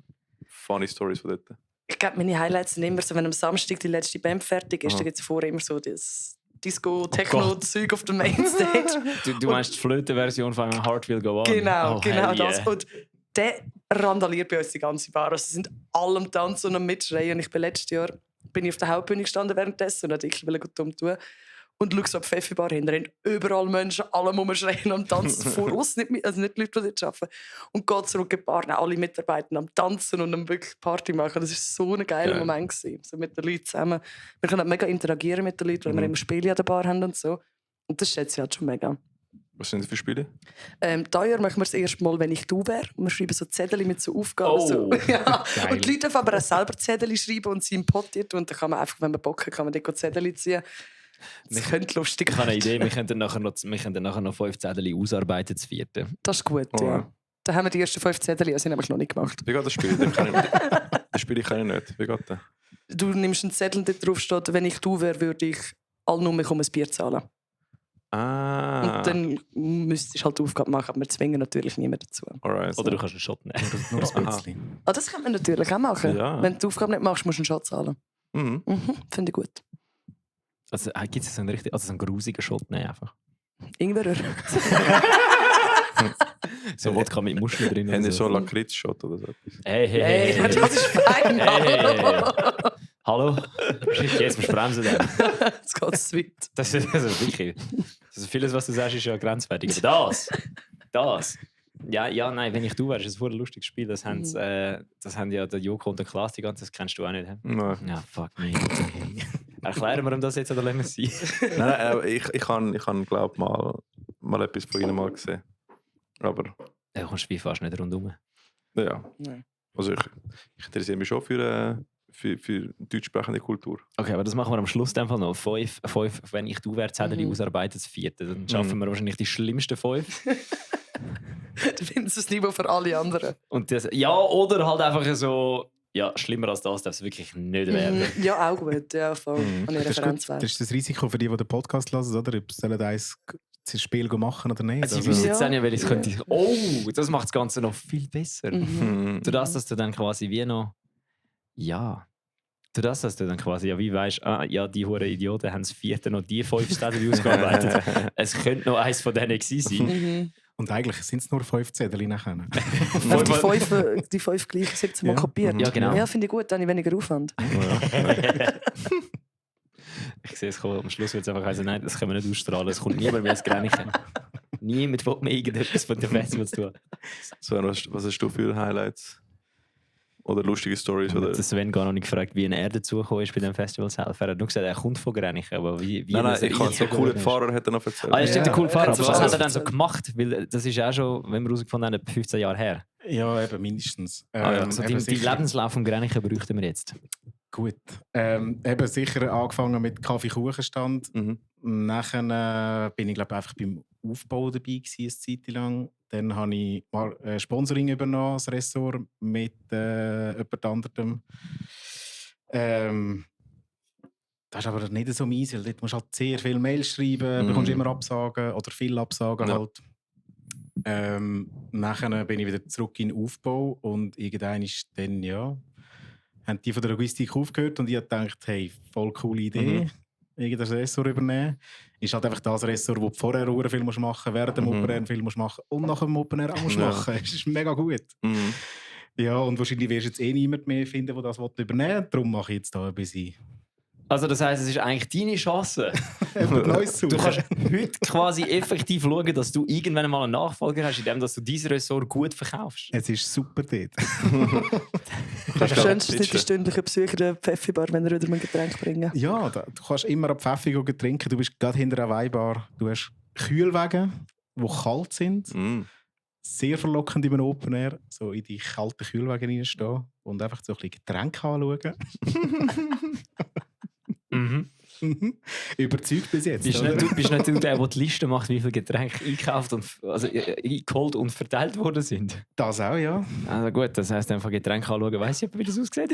funny Stories von dort? Ich glaube, meine Highlights sind immer so, wenn am Samstag die letzte Band fertig ist, Aha. dann gibt es vorher immer so das Disco-Techno-Zeug auf der Mainstage. Du meinst die Flöte-Version von einem Heart Will Go On? Genau, Oh, genau hell das. yeah. Und der randaliert bei uns die ganze Bar. Also, sie sind alle am Tanzen und am Mitschreien. Ich bin letztes Jahr auf der Hauptbühne gestanden währenddessen und wollte ich dumm tun. Und schaue so auf die Pfeffi-Bar hin. Da sind überall Menschen, alle rumschreien am Tanzen. Vor uns, nicht die Leute, die dort arbeiten. Und geht zurück in die Bar, alle Mitarbeiter am Tanzen und am wirklich Party machen. Das war so ein geiler Geil. Moment gewesen. So mit den Leuten zusammen. Wir können mega interagieren mit den Leuten, weil wir immer Spiele an der Bar haben und so. Und das schätze ich halt schon mega. Was sind das für Spiele? Dieses Jahr machen wir das erste Mal, wenn ich du wäre. Wir schreiben so Zettel mit so Aufgaben. Oh, so. Ja. geil. Und die Leute dürfen aber auch selber Zettel schreiben und sie im Pott tun. Und dann kann man einfach, wenn man Bock hat, kann man dort Zettel ziehen. Das könnte lustig Ich habe eine werden. Idee, wir könnten nachher noch 5 Zettel ausarbeiten zu vierten. Das ist gut, Oh. ja. Da haben wir die ersten 5 Zettel, die sind nämlich noch nicht gemacht. Wie geht das Spiel? Das Spiel kann ich nicht. Wie geht das? Du nimmst einen Zettel, der drauf steht, wenn ich du wäre, würde ich alle nur um ein Bier zahlen. Ah. Und dann müsstest du halt die Aufgabe machen, aber wir zwingen natürlich niemanden dazu. Alright. Oder du kannst einen Shot nehmen. Nur ein Aha. bisschen. Ah, das kann man natürlich auch machen. Ja. Wenn du die Aufgabe nicht machst, musst du einen Shot zahlen. Mhm. Finde ich gut. Also gibt es so einen grusigen Shot nehmen einfach. Ingwerer. So Wodka mit Muscheln drin. Haben oder die so einen Lakritz-Shot oder so etwas? Hey, hey, Hey, hey, hey. das ist fein. Hey. Hallo? Jetzt musst du bremsen. Dann. Jetzt geht es zu weit. Das ist wirklich. Also vieles, was du sagst, ist ja grenzwertig. Aber das. Ja, nein, wenn ich du wärst, ist es ein lustiges Spiel. Das haben ja der Joko und der Klaas die ganze, das kennst du auch nicht. He? Nein. Ja, fuck me. Erklären wir ihm das jetzt oder lassen wir es sein? Nein, ich habe glaube mal etwas von ihnen mal gesehen. Aber Da kommst du fast nicht rundherum. ja, Nein. also ich interessiere mich schon für deutschsprechende Kultur. Okay, aber das machen wir am Schluss einfach noch. 5, wenn ich du wäre, Zettel ausarbeiten, das 4. Dann schaffen wir wahrscheinlich die schlimmsten 5. Du findest das Niveau für alle anderen. Und das, ja, oder halt einfach so, ja, schlimmer als das darf es wirklich nicht werden. Ja, auch gut. Ja, voll. An Das ist, gut. Referenzwert. Das ist das Risiko für die den Podcast hören, oder? Ob sie das Spiel machen oder nicht. Sie Also, wissen Ja. jetzt auch nicht, welches könnte. Oh, das macht das Ganze noch viel besser. Mhm. Durch das, dass du dann quasi wie noch. Ja. Durch das, dass du dann quasi, ja, wie weißt, ja, die huren Idioten haben das 4. noch die 5 Zettel ausgearbeitet. Es könnte noch eins von denen gewesen sein. Mhm. und eigentlich sind es nur 5 Zettel nachher. Einfach die 5 gleich 17 Mal Ja. kopiert. Ja, genau. Ja, finde ich gut, dann habe ich weniger Aufwand. Ich sehe es kommen. Am Schluss wird es einfach heißen, nein, das können wir nicht ausstrahlen. Es kommt niemand mehr ins Grenchen. Niemand will mehr irgendetwas von dem Festival zu tun. Sven, was hast du für Highlights? Oder lustige Stories? Oder? Der Sven gar noch nicht gefragt, wie er dazugekommen ist bei dem Festival selber. Er hat nur gesagt, er kommt von Grenchen. Aber wie Nein, das ich habe so eingezogen coole ist. Fahrer hat er noch erzählt. Ah, ja, stimmt, Ja, der coole Fahrer. hat Aber er was schon hat er dann so erzählt. gemacht? Weil das ist auch schon, wenn wir herausgefunden haben, 15 Jahre her. Ja, eben mindestens. ja. Also eben die sicher. Lebenslauf von Grenchen bräuchten wir jetzt. Gut. Eben sicher angefangen mit Kaffee-Kuchenstand. Nachher bin ich glaube einfach beim Aufbau dabei gewesen, eine Zeit lang. Dann habe ich Sponsoring übernommen, das Ressort mit jemand anderem. Das ist aber nicht so easy. Dort musst du halt sehr viele Mails schreiben, bekommst immer Absagen oder viele Absagen halt. Nachher bin ich wieder zurück in den Aufbau und irgendwann ist dann, haben die von der Logistik aufgehört und ich habe gedacht, hey, voll coole Idee, irgendein Ressort übernehmen. Ist halt einfach das Ressort, wo du vorher auch viel machen musst, während dem Open Air viel machen musst und nach dem Open Air auch machen musst. Das ist mega gut. Ja, und wahrscheinlich wirst du jetzt niemand mehr finden, der das übernehmen will. Darum mache ich jetzt da ein bisschen. Also das heisst, es ist eigentlich deine Chance. Du kannst heute quasi effektiv schauen, dass du irgendwann mal einen Nachfolger hast, indem dass du dieses Ressort gut verkaufst. Es ist super dort. Schönste sind die stündlichen Besucher der Pfeffi-Bar, wenn wir wieder ein Getränk bringen. Ja, du kannst immer an Pfeffi trinken. Du bist gerade hinter einer Weinbar. Du hast Kühlwagen, die kalt sind. Sehr verlockend im Open Air. So in die kalten Kühlwagen reinstehen und einfach so ein bisschen Getränke anschauen. Überzeugt bis jetzt. Bist nicht du der die Liste macht, wie viele Getränke eingeholt und verteilt worden sind? Das auch, ja. Also gut, das heisst einfach Getränke anschauen. Weiss ich, wie das aussieht?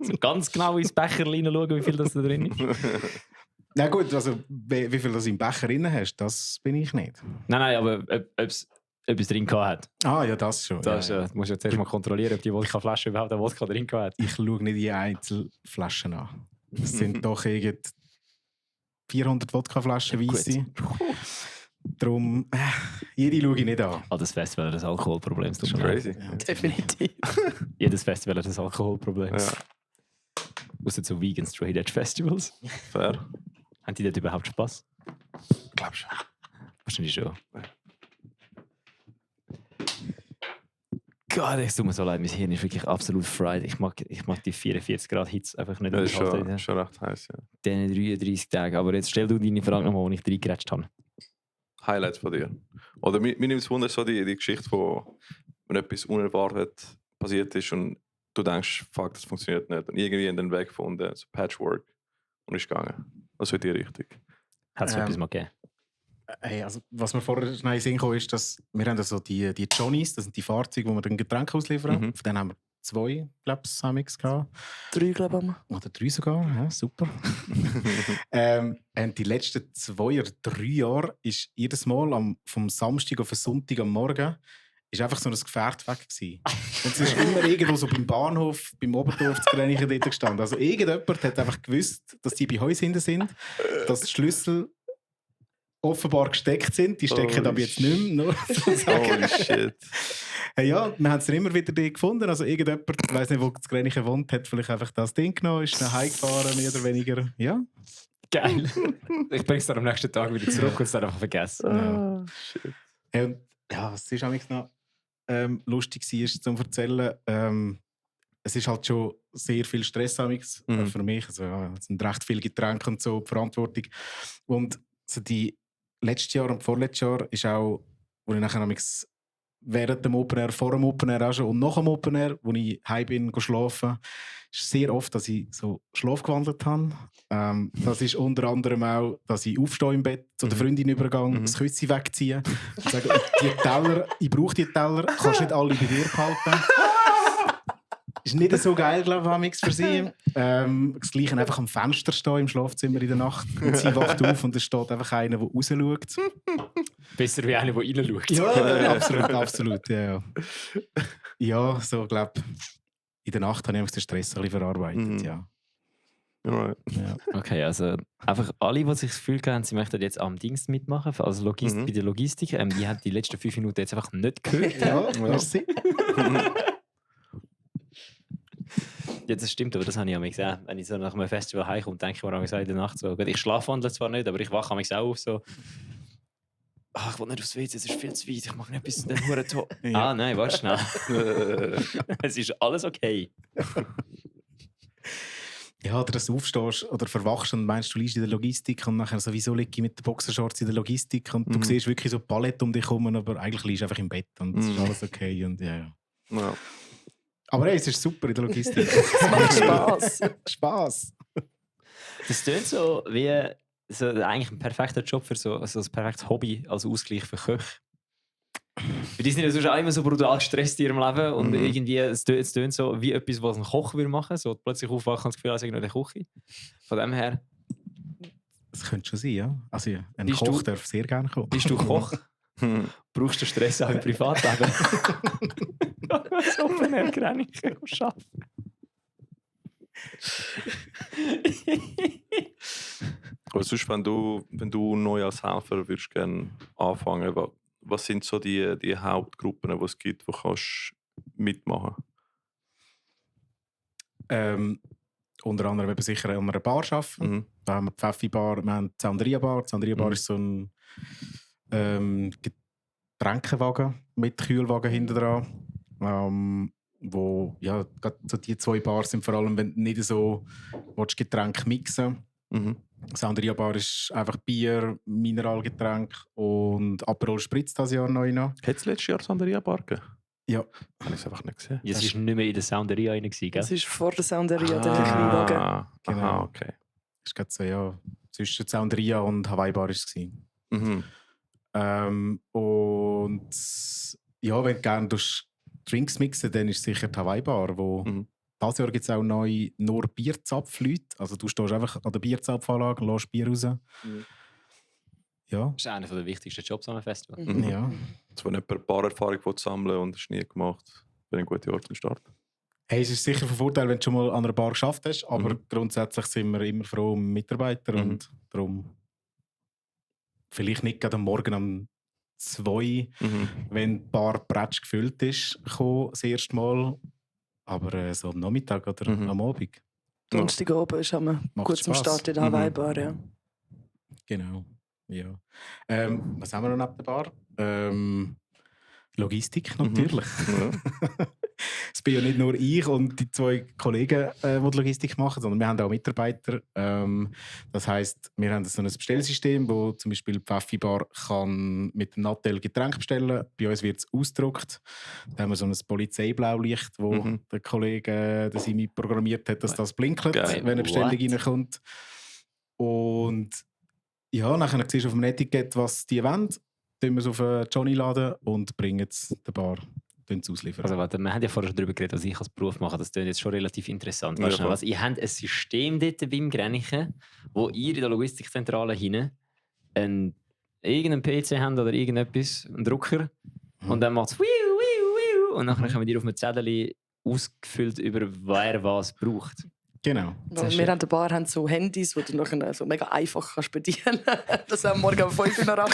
So ganz genau ins Becher reinschauen, wie viel das da drin ist. Na gut, also wie viel du im Becher drin hast, das bin ich nicht. Nein, aber ob es drin hat. Ah ja, das schon. Das musst du jetzt erst mal kontrollieren, ob die Wodkaflasche überhaupt einen Wodka drin hat. Ich schaue nicht die Einzelflaschen an. Es sind doch 400 Wodkaflaschen Weisse. Darum, jede schaue ich nicht an. Das Festival hat ein Alkoholproblem. Das ist crazy. Ja, definitiv. Jedes Festival hat ein Alkoholproblem. Ja. Ausser so Vegan Straight Edge Festivals. Fair. Haben die dort überhaupt Spass? Glaub schon. Wahrscheinlich schon. Gott, es tut mir so leid, mein Hirn ist wirklich absolut fried. Ich mag die 44 Grad Hitze einfach nicht. Das ist schon recht heiß, ja. Diese 33 Tage. Aber jetzt stell du deine Frage nochmal, wo ich reingeratscht habe. Highlights von dir. Oder mir nimmt es Wunder, so die Geschichte, wo wenn etwas unerwartet passiert ist und du denkst, fuck, das funktioniert nicht. Und irgendwie in den Weg gefunden, so Patchwork, und ist gegangen. Das wird die Richtung. Hat es etwas mal gegeben? Hey, also, was mir vorher schnell in den Sinn kam, ist, dass wir haben also die Johnnies, das sind die Fahrzeuge, wo wir dann Getränke ausliefern. Von denen haben wir 2, glaube ich, gehabt. 3, glaube ich. Oder 3 sogar, ja, super. Und die letzten 2 oder 3 Jahre ist jedes Mal vom Samstag auf den Sonntag am Morgen ist einfach so ein Gefährt weg gewesen. Und es ist immer irgendwo so beim Bahnhof, beim Oberdorf zu Grenichen dort gestanden. Also irgendjemand hat einfach gewusst, dass die bei uns hinten sind, dass die Schlüssel offenbar gesteckt sind. Die stecken aber jetzt nicht mehr. Holy shit. Hey, ja, wir haben es immer wieder gefunden. Also irgendjemand, ich weiss nicht, wo das Grenichen wohnt, hat vielleicht einfach das Ding genommen, ist nach Hause gefahren, mehr oder weniger. Ja. Geil. Ich bringe es dann am nächsten Tag wieder zurück und es dann einfach vergessen. Ja. Hey, und, ja, was ist eigentlich noch lustig war, zum erzählen. Es ist halt schon sehr viel Stress für mich. Also, es sind recht viele Getränke und so, die Verantwortung. Und so die letztes Jahr und vorletztes Jahr ist auch, wo ich nachher während dem Open Air, vor dem Open Air auch schon und nach dem Open Air, wo ich heim bin, schlafen, ist sehr oft, dass ich so Schlaf gewandelt habe. Das ist unter anderem auch, dass ich aufstehe im Bett, zu der Freundin übergehe, das Küsschen wegziehe und sage, die Teller, ich brauche die Teller, kannst nicht alle bei dir behalten. Ist nicht so geil, glaube ich, für sie. Das Gleiche einfach am Fenster stehen im Schlafzimmer in der Nacht. Und sie wacht auf und es steht einfach einer, der raus schaut. Besser wie einer, der rein schaut. Ja, absolut. Ja. Ja, so glaube in der Nacht habe ich den Stress ein bisschen verarbeitet. Ja. Right. Ja. Okay, also einfach alle, die sich das Gefühl haben, sie möchten jetzt am Dienst mitmachen, also bei der Logistik, die haben die letzten 5 Minuten jetzt einfach nicht gehört. Ja, merci. Ja, das stimmt, aber das habe ich auch gesehen. Wenn ich so nach einem Festival heimkomme, denke ich mir auch in der Nacht so, ich schlafwandle zwar nicht, aber ich wache auch auf so, ich will nicht aufs WC, es ist viel zu weit, ich mache nicht bis in den Hurentor. Ja. Nein, warte schnell. Es ist alles okay. Ja, oder dass du aufstehst oder verwachst und meinst, du liegst in der Logistik und nachher sowieso liege ich mit den Boxershorts in der Logistik und du siehst wirklich so Palette um dich herum, aber eigentlich liegst du einfach im Bett und es ist alles okay und ja. Aber hey, es ist super in der Logistik. Es macht Spass. Spaß. Das klingt so wie so eigentlich ein perfekter Job für so ein perfektes Hobby als Ausgleich für Köche. Für die sind ja sonst auch immer so brutal gestresst in ihrem Leben und irgendwie, es tönt so wie etwas, was ein Koch würde machen. So plötzlich aufwachen und das Gefühl, als in der Küche. Von dem her. Das könnte schon sein, ja. Also ja, ein Bist Koch du- darf sehr gerne kommen. Bist du Koch? Brauchst du Stress auch im Privatleben? So von der Grenze arbeiten. Aber sonst, wenn du neu als Helfer würdest gerne anfangen, was sind so die Hauptgruppen, die es gibt, wo kannst mitmachen? Unter anderem eben sicher an einer Bar arbeiten. Mhm. Da haben wir die Pfeffi-Bar, wir haben die Sanderia-Bar. Die Sanderia-Bar ist so ein Getränkewagen mit Kühlwagen hinten dran. Wo, ja, gerade so die zwei Bars sind vor allem, wenn du nicht so willst, Getränke mixen. Mhm. Sanderia-Bar ist einfach Bier, Mineralgetränk und Aperol Spritz das Jahr neu noch. Hat es letztes Jahr Sanderia Bar gegeben? Ja. Habe ich es einfach nicht gesehen. Ja, es war nicht mehr in der Sounderia rein, gell? Das ist vor der Sounderia, der Kleinwagen. Genau. Aha, okay. Das war gerade so, ja, zwischen Sanderia und Hawaii Bar war es. Mhm. Und ja, wenn du gerne Drinks mixen, dann ist sicher die Hawaii Bar, wo dieses Jahr gibt es auch neu nur Bierzapfleute. Also du stehst einfach an der Bierzapfanlage und lässt Bier raus. Ja. Das ist einer der wichtigsten Jobs am Festival. Mhm. Ja. Also, wenn jemand eine Barerfahrung sammeln will und das nie gemacht, wäre ein guter Ort zum Starten. Hey, es ist sicher von Vorteil, wenn du schon mal an einer Bar geschafft hast, aber grundsätzlich sind wir immer froh um Mitarbeiter und darum vielleicht nicht gerade am Morgen um 2, wenn die Bar prätsch gefüllt ist, kommen, das erste Mal, aber so am Nachmittag oder am Abend. Donnerstag oben ist immer Macht gut zum Spass. Start in der Hawaii Bar, ja. Genau, ja. Was haben wir noch neben der Bar? Logistik natürlich. Es bin ja nicht nur ich und die 2 Kollegen, die die Logistik machen, sondern wir haben auch Mitarbeiter. Das heisst, wir haben so ein Bestellsystem, wo zum Beispiel die Pfeffi-Bar kann mit dem Nattel Getränk bestellen. Bei uns wird es ausgedruckt. Da haben wir so ein Polizeiblaulicht, wo der Kollege, der Simi programmiert hat, dass das blinkt, wenn eine Bestellung reinkommt. Und ja, nachher siehst du auf dem Etikett, was die wollen. Tun wir es auf Johnny laden und bringen es der Bar ausliefern. Also warte, wir haben ja vorher schon darüber geredet, was ich als Beruf mache. Das klingt jetzt schon relativ interessant. Weißt du, ihr habt ein System dort beim Grenichen, wo ihr in der Logistikzentrale hinten irgendeinen PC habt oder irgendetwas, einen Drucker, und dann macht es und nachher kommen die auf einem Zettel ausgefüllt über wer was braucht. Genau. Wir an der Bar haben so Handys, die du nachher so mega einfach kannst bedienen kannst. Das am Morgen um 5 Uhr noch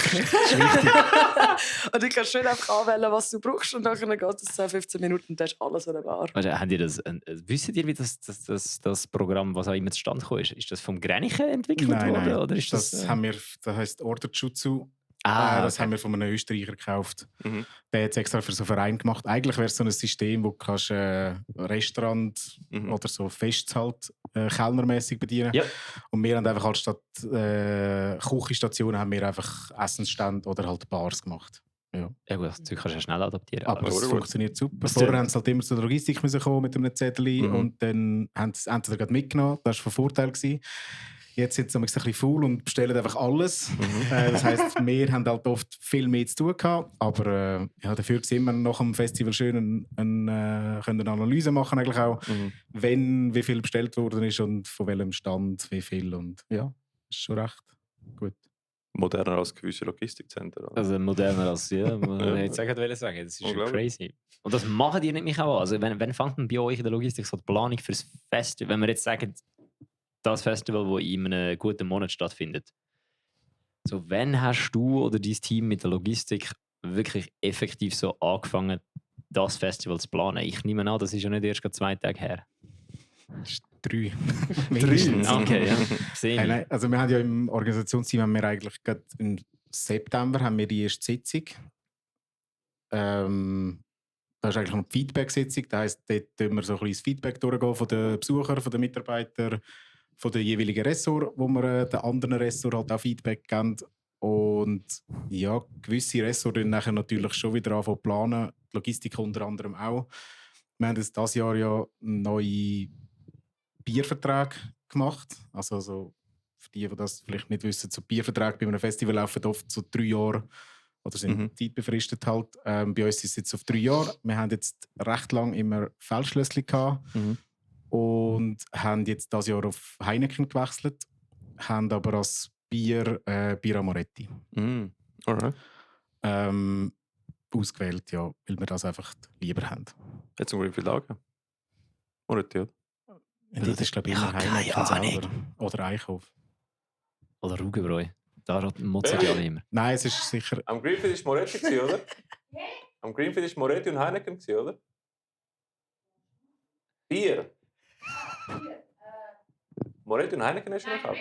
und du kannst schön einfach anwählen, was du brauchst, und dann geht es 15 Minuten und dann ist alles an der Bar. Also, habt ihr wisst ihr, wie das Programm, was auch immer zustande gekommen ist? Ist das vom Grenichen entwickelt worden? Nein. Oder ist das heisst Order Jutsu. Das haben wir von einem Österreicher gekauft. Der hat es extra für so einen Verein gemacht. Eigentlich wäre es so ein System, wo du Restaurant oder so Fests halt kellnermäßig bedienen. Ja. Und wir haben einfach anstatt Küchenstationen haben wir einfach Essensstände oder halt Bars gemacht. Ja. Ja gut, das Zeug kannst du ja schnell adaptieren. Aber es funktioniert super. Vorher haben sie halt immer zu der Logistik müssen kommen mit einem Zettel und dann haben sie es entweder gerade mitgenommen. Das war von Vorteil gewesen. Jetzt sind sie ein bisschen faul und bestellen einfach alles. Das heisst, wir haben halt oft viel mehr zu tun gehabt. Aber ja, dafür sind wir nach dem Festival schön können eine Analyse machen, eigentlich auch, wie viel bestellt worden ist und von welchem Stand wie viel. Und ja, das ist schon recht gut. Moderner als gewisse Logistikzentren. Also moderner als, ja, ich wollte sagen, das ist schon crazy. Und das machen die nicht mich auch an. Also wenn fängt man bei euch in der Logistik so die Planung für das Festival, wenn wir jetzt sagen, das Festival, das in einem guten Monat stattfindet. So, wann hast du oder dein Team mit der Logistik wirklich effektiv so angefangen, das Festival zu planen? Ich nehme an, das ist ja nicht erst 2 Tage her. Das ist 3. 3? Okay, ja. Nein, also wir haben ja im Organisationsteam haben wir eigentlich gerade im September haben wir die erste Sitzung. Das ist eigentlich eine Feedback-Sitzung. Das heisst, dort tun wir so ein bisschen das Feedback durchgehen von den Besuchern, von den Mitarbeitern, von den jeweiligen Ressorts, wo wir den anderen Ressorts halt auch Feedback geben. Und ja, gewisse Ressorts dann nachher natürlich schon wieder anfangen zu planen, die Logistik unter anderem auch. wir haben jetzt dieses Jahr ja neue Bierverträge gemacht. Also für die das vielleicht nicht wissen, so Bierverträge bei einem Festival laufen oft so 3 Jahre oder sind zeitbefristet halt. Bei uns ist es jetzt auf 3 Jahre. Wir haben jetzt recht lang immer Feldschlössli gehabt und haben jetzt dieses Jahr auf Heineken gewechselt, haben aber als Bier Birra Moretti Alright. ausgewählt, ja, weil wir das einfach lieber haben. Jetzt zum Greenfield Lager. Moretti, oder? Ja, das ist, glaube ich, immer Heineken selber. Oder Eichhof. Oder Rugebräu. Da motzen die alle immer. Nein, es ist sicher... Am Greenfield war Moretti, oder? Am Greenfield war Moretti und Heineken, oder? Bier. Moretti und Heineken hast du noch gekauft?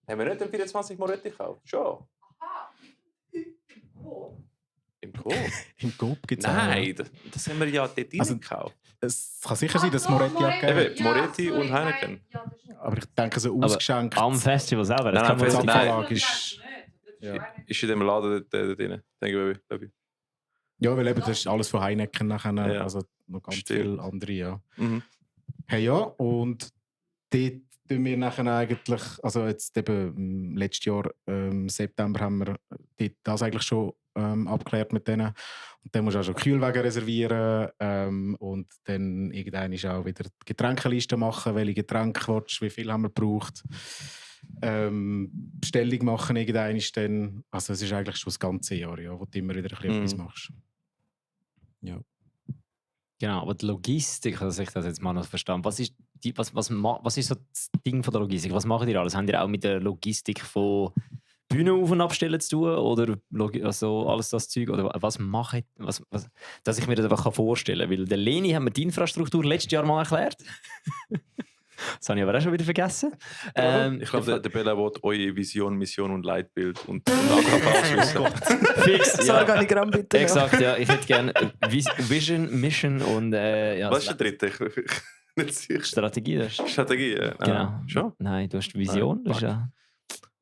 Haben wir nicht den 24 Moretti gekauft? Schon. Im Coop? Im Coop gibt es Nein, das haben wir ja dort Also, gekauft. Es kann sicher sein, dass Moretti auch Eben, Moretti und Heineken. aber ich denke, so ausgeschenkt... Am Festival selber. Das Nein, kann man Festival- sagen. nein. Abfallage ist... Ja. Ist in dem Laden dort drin, denke ich, glaube ich. Ja, weil eben, das ist alles von Heineken nachher, Ja. also noch ganz Stimmt. viele andere, ja. Mhm. Hey, ja, und dort tun wir nachher eigentlich, also jetzt eben letztes Jahr, im September, haben wir dort das eigentlich schon abgeklärt mit denen. Und dann musst du auch schon Kühlwagen reservieren und dann irgendwann ist auch wieder die Getränkeliste machen, welche Getränke willst, wie viel haben wir gebraucht. Bestellung machen irgendwann ist dann, also es ist eigentlich schon das ganze Jahr, ja, wo du immer wieder ein bisschen etwas machst. Ja. Genau, aber die Logistik, dass ich das jetzt mal noch verstanden. Was ist so das Ding von der Logistik? Was macht ihr alles? Habt ihr auch mit der Logistik von Bühnen auf- und abstellen zu tun? Oder also alles das Zeug? Oder was macht dass ich mir das einfach vorstellen kann? Weil der Leni haben wir die Infrastruktur letztes Jahr mal erklärt. Das habe ich aber auch schon wieder vergessen. Ich glaube, der Bella will eure Vision, Mission und Leitbild und AKV wissen. Fix, Das ja. Organigramm bitte. Exakt, ja. Ich hätte gerne Vision, Mission und ja, Was ist der dritte? Ich bin nicht sicher. Strategie. Das ist, Strategie, ja. genau. Schon? Nein, du hast Vision, das ist ja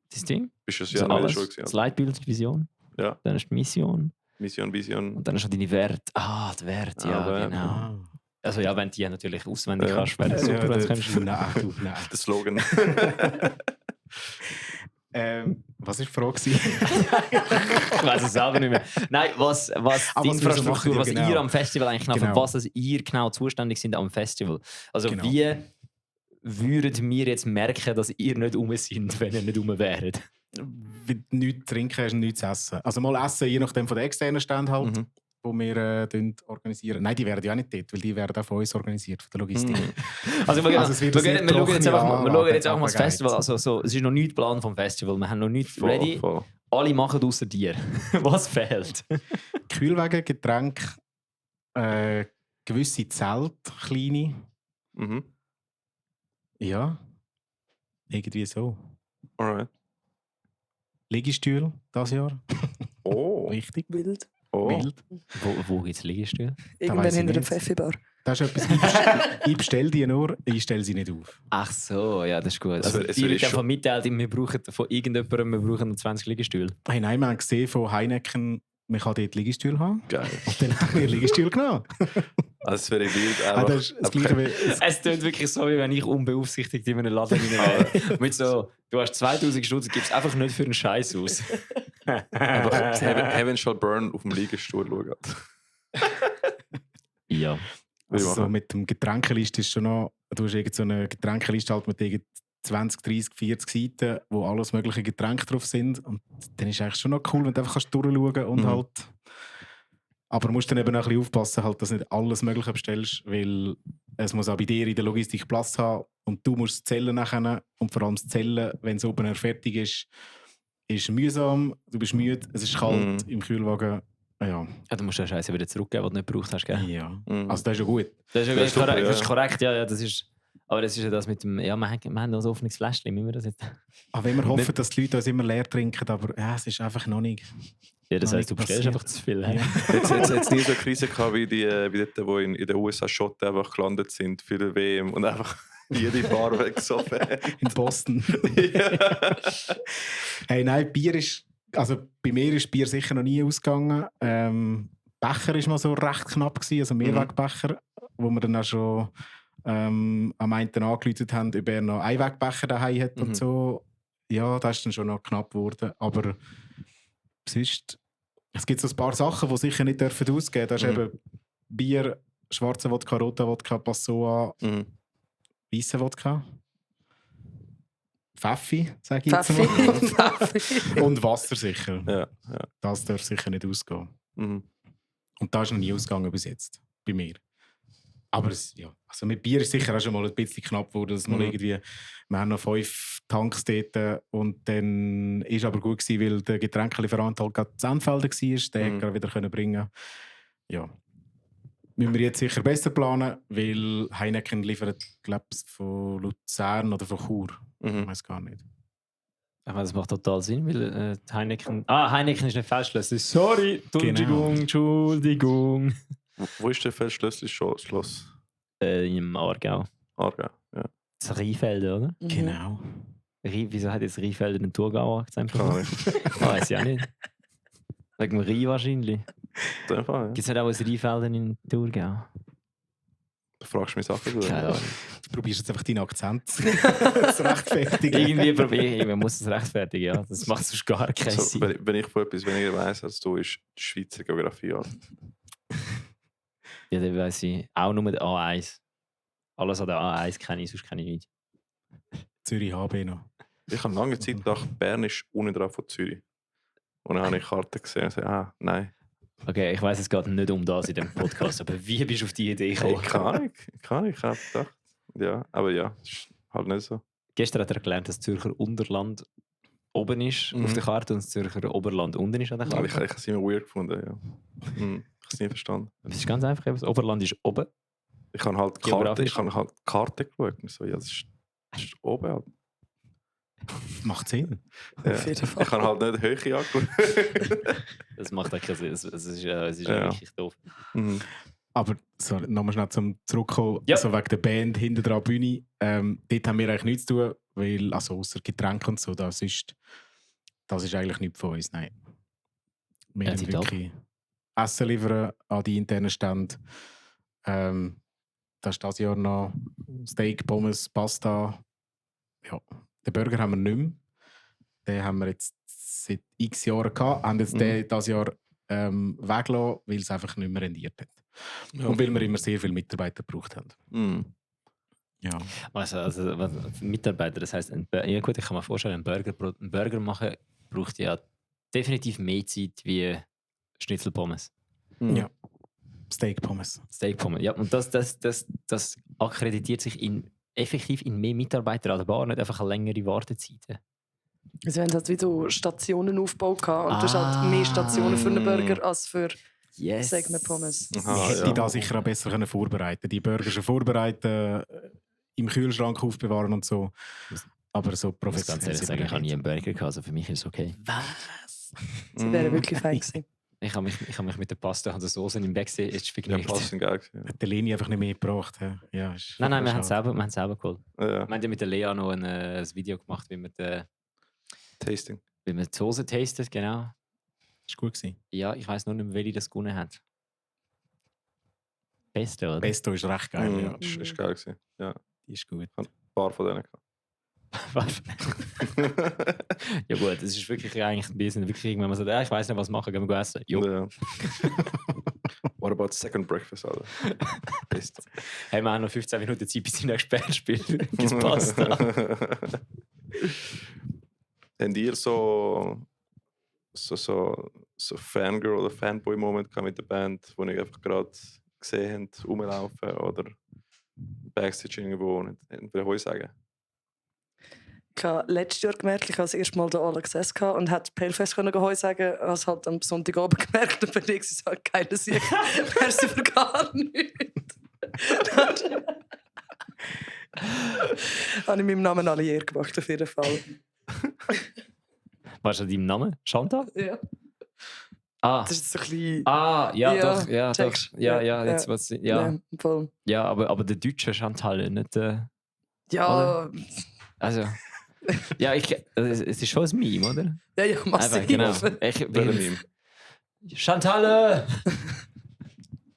das Ding. Bist du Das das ist Jahr alles. schon gewesen? Das Leitbild, die Vision. Ja. Dann hast du die Mission. Mission, Vision. Und dann hast du deine Werte. Ah, die Werte, ja, Werte. genau. Also ja, wenn du die natürlich auswendig Ja. kannst, wäre das super. wenn du könntest. Nein. Der Slogan. Was war die Frage? Ich weiß es selber nicht mehr. Nein, was die was wir so Infrastruktur, machen, ja, was genau. ihr am Festival eigentlich genau, Genau. für was ihr genau zuständig sind am Festival. Also Genau. wie würden wir jetzt merken, dass ihr nicht rum sind, wenn ihr nicht rum wäret? Wenn du nichts trinken hast und nichts essen. Also mal essen, je nachdem von den externen Ständen halt, Mhm. wo wir organisieren. Nein, die werden ja auch nicht dort, weil die werden auch von uns organisiert, von der Logistik. Also wir Also es wird sehr schauen jetzt trocken, einfach ja, mal das aber Festival. geil. Also, so, es ist noch nichts geplant vom Festival. Wir haben noch nichts Voll, ready. voll. Alle machen außer dir. Was fehlt? Kühlwagen, Getränke, gewisse Zelte, kleine. Mhm. Ja, irgendwie so. Alright. Liegestühle dieses Jahr. Oh. Wichtig. Wild. Oh. Wild. Wo gibt es Liegestühle? Irgendwann weiss ich hinter der nicht. Pfeffi-Bar. Das ist etwas, ich bestelle die nur, ich stelle sie nicht auf. Ach so, ja, das ist gut. Es Also, wär- es die wär wird schon- einfach mitteilt, wir brauchen von irgendjemandem, wir brauchen noch 20 Liegestühle. Hey, nein, wir haben gesehen von Heineken, man kann dort Liegestühle haben. Geil. Und dann haben wir Liegestühle genommen. Also, es wäre wild. Das ist das Gleiche wie... Es klingt wirklich so, wie wenn ich unbeaufsichtigt in einem Laden rein wäre. Mit so, du hast 2000 Stutz, gibst einfach nicht für einen Scheiß aus. Einfach Heaven Shall Burn auf dem Liegestuhl schauen. Ja. Also ich so machen. mit dem Getränkeliste ist schon noch... Du hast irgend so eine Getränkeliste halt mit irgend 20, 30, 40 Seiten, wo alles mögliche Getränke drauf sind. Und dann ist es eigentlich schon noch cool, wenn du einfach kannst durchschauen kannst und halt... Aber du musst dann eben auch ein bisschen aufpassen, halt, dass du nicht alles Mögliche bestellst, weil es muss auch bei dir in der Logistik Platz haben und du musst zählen nachher. Und vor allem das Zählen, wenn es oben fertig ist mühsam, du bist müde, es ist kalt im Kühlwagen. Ja. Ja, du musst den Scheiß wieder zurückgeben, den du nicht gebraucht hast, gell? Ja. Mhm. Also das ist ja gut. Das ist, Das ist super, korrekt, ja. das ist korrekt, ja, das ist... Aber das ist ja das mit dem... Ja, wir haben noch ein offenes Fläschchen, müssen wir das jetzt... Aber wenn wir hoffen, dass die Leute uns immer leer trinken, aber ja, es ist einfach noch nicht. Ja, das Noch heisst, du nicht bestellst passiert. einfach zu viel. Ja. Jetzt nie so eine Krise gehabt wie dort, wo in den USA Schotten einfach gelandet sind für die WM und einfach jede Bar weggesoffen haben. In Boston. Ja. Hey, nein, Bier ist... Also bei mir ist Bier sicher noch nie ausgegangen. Becher ist mal so recht knapp gewesen, also Mehrwegbecher, wo wir dann auch schon am einen angerufen haben, ob er noch Einwegbecher daheim hat und so. Ja, das ist dann schon noch knapp geworden. Aber sonst, es gibt so ein paar Sachen, die sicher nicht ausgeben dürfen. Das ist eben Bier, schwarzer Wodka, roter Wodka, Passoa, weißer Wodka. Pfeffi, sage ich jetzt mal. Pfeffi. Und Wasser sicher. Ja. Das darf sicher nicht ausgehen. Mhm. Und da ist noch nie ausgegangen bis jetzt, bei mir. Aber also mit Bier ist sicher auch schon mal ein bisschen knapp geworden, dass mal irgendwie, wir haben noch 5 Tanks dort und dann ist aber gut gewesen, weil der Getränkelieferant halt gerade zu Endfelden war, den gerade wieder bringen. Ja. Müssen wir jetzt sicher besser planen, weil Heineken liefert, glaube ich, von Luzern oder von Chur. Ich weiß gar nicht. Ich meine, das macht total Sinn, weil Heineken... Heineken ist nicht Feldschlösser. Sorry, Entschuldigung. Wo ist der Feldschlössli-Schloss? Im Aargau. Aargau, ja. Das Rheinfelden, oder? Genau. Wieso hat jetzt Rheinfelden einen Thurgau Akzent? Weiß ich auch nicht. Wegen dem Rhein wahrscheinlich. In dem Fall, ja. Gibt es nicht auch ein Rheinfelden in Thurgau? Du fragst mich Sachen. Keine Ahnung. Du probierst jetzt einfach deinen Akzent zu rechtfertigen. Irgendwie probiere ich, man muss es rechtfertigen, ja. Das macht sonst gar keinen Also, Sinn. wenn ich von etwas weniger weiss als du, ist die Schweizer Geografie. Ja. Ja, dann weiss ich auch nur der A1. Alles an der A1 kenne ich, sonst kenne ich nicht. Zürich HB noch. Ich habe lange Zeit gedacht, Bern ist unten dran von Zürich. Und dann habe ich Karten gesehen und gesagt, nein. Okay, ich weiss, es geht nicht um das in dem Podcast, aber wie bist du auf die Idee gekommen? Ich habe gedacht. Ja, aber ja, das ist halt nicht so. Gestern hat er gelernt, dass das Zürcher Unterland oben ist auf der Karte und das Zürcher Oberland unten ist an der Aber Karte. ich habe es immer weird gefunden, ja. Ich habe es nie verstanden. Es ist ganz einfach, das Oberland ist oben. Ich habe halt Geografisch. Karte geschaut und so, ja, das ist oben halt. Macht Sinn. Ja. Auf jeden Fall. Ich habe halt nicht Höhe angeschaut. Das macht auch keinen Sinn. Es ist wirklich doof. Aber so, nochmal schnell zum Zurückkommen, Ja. also wegen der Band hinter der Bühne. Dort haben wir eigentlich nichts zu tun, weil, also außer Getränke und so, das ist eigentlich nichts von uns, nein. Wir Ja, haben tipptopp. wirklich Essen liefern an die internen Stände. Das ist dieses Jahr noch Steak, Pommes, Pasta. Ja, den Burger haben wir nicht mehr. Den haben wir jetzt seit x Jahren gehabt, haben jetzt den dieses Jahr weggelassen, weil es einfach nicht mehr rendiert hat. Ja. Und weil wir immer sehr viele Mitarbeiter gebraucht haben. Ja. Also Mitarbeiter, das heisst, ja gut, ich kann mir vorstellen, einen Burger machen braucht ja definitiv mehr Zeit wie Schnitzelpommes. Ja. Steak Pommes. Steakpommes. Ja, und das akkreditiert sich effektiv in mehr Mitarbeiter an der Bar, nicht einfach eine längere Wartezeit. Also wir haben halt wie so Stationen aufgebaut gehabt und du hast halt mehr Stationen für einen Burger als für sagen wir Pommes. Aha, Hätte ich da sicher auch besser können vorbereiten. Die Burger schon vorbereiten, im Kühlschrank aufbewahren und so. Aber so Ich muss ganz professionell. ehrlich sagen, ich habe nie einen Burger gehabt, also für mich ist es okay. Was? Sie wären wirklich fein gewesen. Ich habe mich mit der Pasta und der Soße im Backstage Ja, vergnügt. passend geil gewesen. Hat der Leni einfach nicht mehr gebracht. Ja, Nein, wir haben es selber geholt. Ja. Wir haben ja mit der Lea noch ein Video gemacht, wie wir Tasting. die Soße tastet, genau. Ist gut gewesen. Ja, ich weiss nur nicht mehr, welche das gewonnen hat. Beste, oder? Pesto ist recht geil. Ja. Ist geil gewesen. Ja, Die ist gut. ein paar von denen gehabt. Ja gut, es ist wirklich eigentlich ein bisschen, wirklich irgendwann man sagt, ich weiss nicht, was machen, gehen wir essen. Jo. Ja. What about second breakfast, Alter? Best. Haben wir auch noch 15 Minuten Zeit, bis die nächste Band spielt. Gibt's Pasta? Habt ihr so Fangirl- oder Fanboy-Moment mit der Band, wo ihr einfach gerade gesehen habt, rumlaufen oder Backstage irgendwo? Nicht will ich sagen. Ich habe letztes Jahr gemerkt, ich habe das erste Mal den Alex S. und hätte Pellfest Heu sagen, als halt am Sonntagabend gemerkt, und bin ich so keine Sieg, merci für gar nichts. Habe ich meinem Namen alle Ehre gemacht, auf jeden Fall. Was ist dein Name? Chantal? Ja. Ah. Das ist so ein bisschen... Ja, Ja, doch, ja, checkst. doch. Ja, Ja, jetzt ja. was. Ja, voll. ja aber der deutsche Chantal, nicht Ja, also. Ja, es ist schon ein Meme, oder? ja, massiv. Einfach, genau. Welcher Meme? Chantal!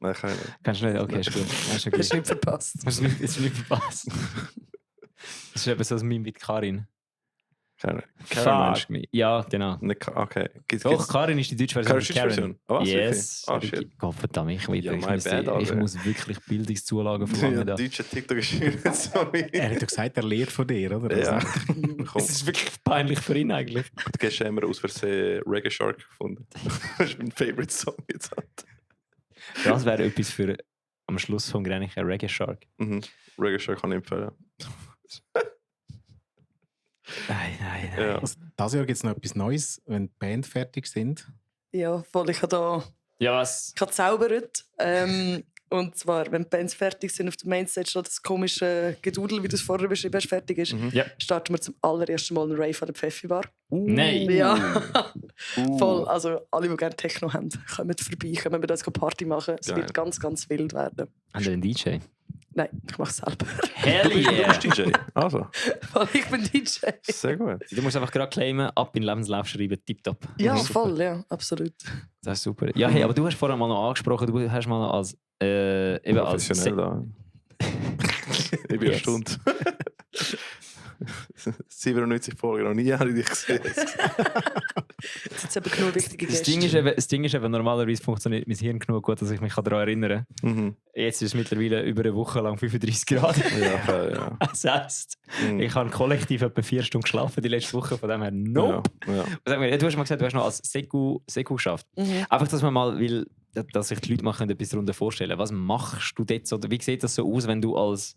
Nein, kann ich nicht. Kannst du nicht? Okay, ist gut. Hast du Hast du nicht verpasst. nicht verpasst. Das ist eben so ein Meme mit Karin. Karen Fuck me. Ja, genau. Okay. Doch, Karin ist die deutsche Version von Karen. Version? Oh, was? Yes. Wirklich? Oh, shit. Gott verdammt, ich Alter. muss wirklich Bildungszulagen Ja, verlangen. Da. deutsche TikTok ist nicht so Er hat ja gesagt, er lehrt von dir, oder? Ja. Komm, Es ist wirklich peinlich für ihn eigentlich. du hast immer aus Versehen Reggae Shark gefunden. Das ist mein Favorite Song jetzt. Das wäre etwas für am Schluss vom Grenicher Reggae Shark. Reggae Shark kann ich empfehlen. Nein. Ja. Also, dieses Jahr gibt es noch etwas Neues, wenn die Band fertig sind. Ja, voll. Ich habe da Ja, was? gezaubert. Und zwar, wenn die Bands fertig sind auf der Mainstage, noch das komische Gedudel, wie du es vorher beschrieben hast, fertig ist, Ja. starten wir zum allerersten Mal einen Rave an der Pfeffi Bar. Nein. Ja, voll. Also alle, die gerne Techno haben, kommen vorbei, können mit uns Party machen. Es Geil. wird ganz, ganz wild werden. Haben wir einen DJ? Nein, ich mache es selber. Hell Du yeah! bist DJ. Also, Weil ich bin DJ. sehr gut. Du musst einfach gerade claimen, ab in den Lebenslauf schreiben, tipptopp. Ja, Super. voll, ja, absolut. Das ist super. Ja, hey, aber du hast vorher mal noch angesprochen, du hast mal als eben als Professionell da. Ich bin Yes. erstaunt. 97 Folgen, noch nie habe ich dich gesehen. Jetzt haben wir genug wichtige Das Gäste. Ding ist eben, normalerweise funktioniert mein Hirn genug gut, dass ich mich daran erinnern kann. Mhm. Jetzt ist es mittlerweile über eine Woche lang 35 Grad. Ja, fair, ja. Das heisst, Mhm. ich habe kollektiv etwa 4 Stunden geschlafen die letzte Woche, von dem her nope. Ja. Sag mir, du hast mal gesagt, du hast noch als Seku geschafft. Mhm. Einfach, dass man mal will, dass sich die Leute mal etwas darunter vorstellen können. Was machst du dort so? Wie sieht das so aus, wenn du als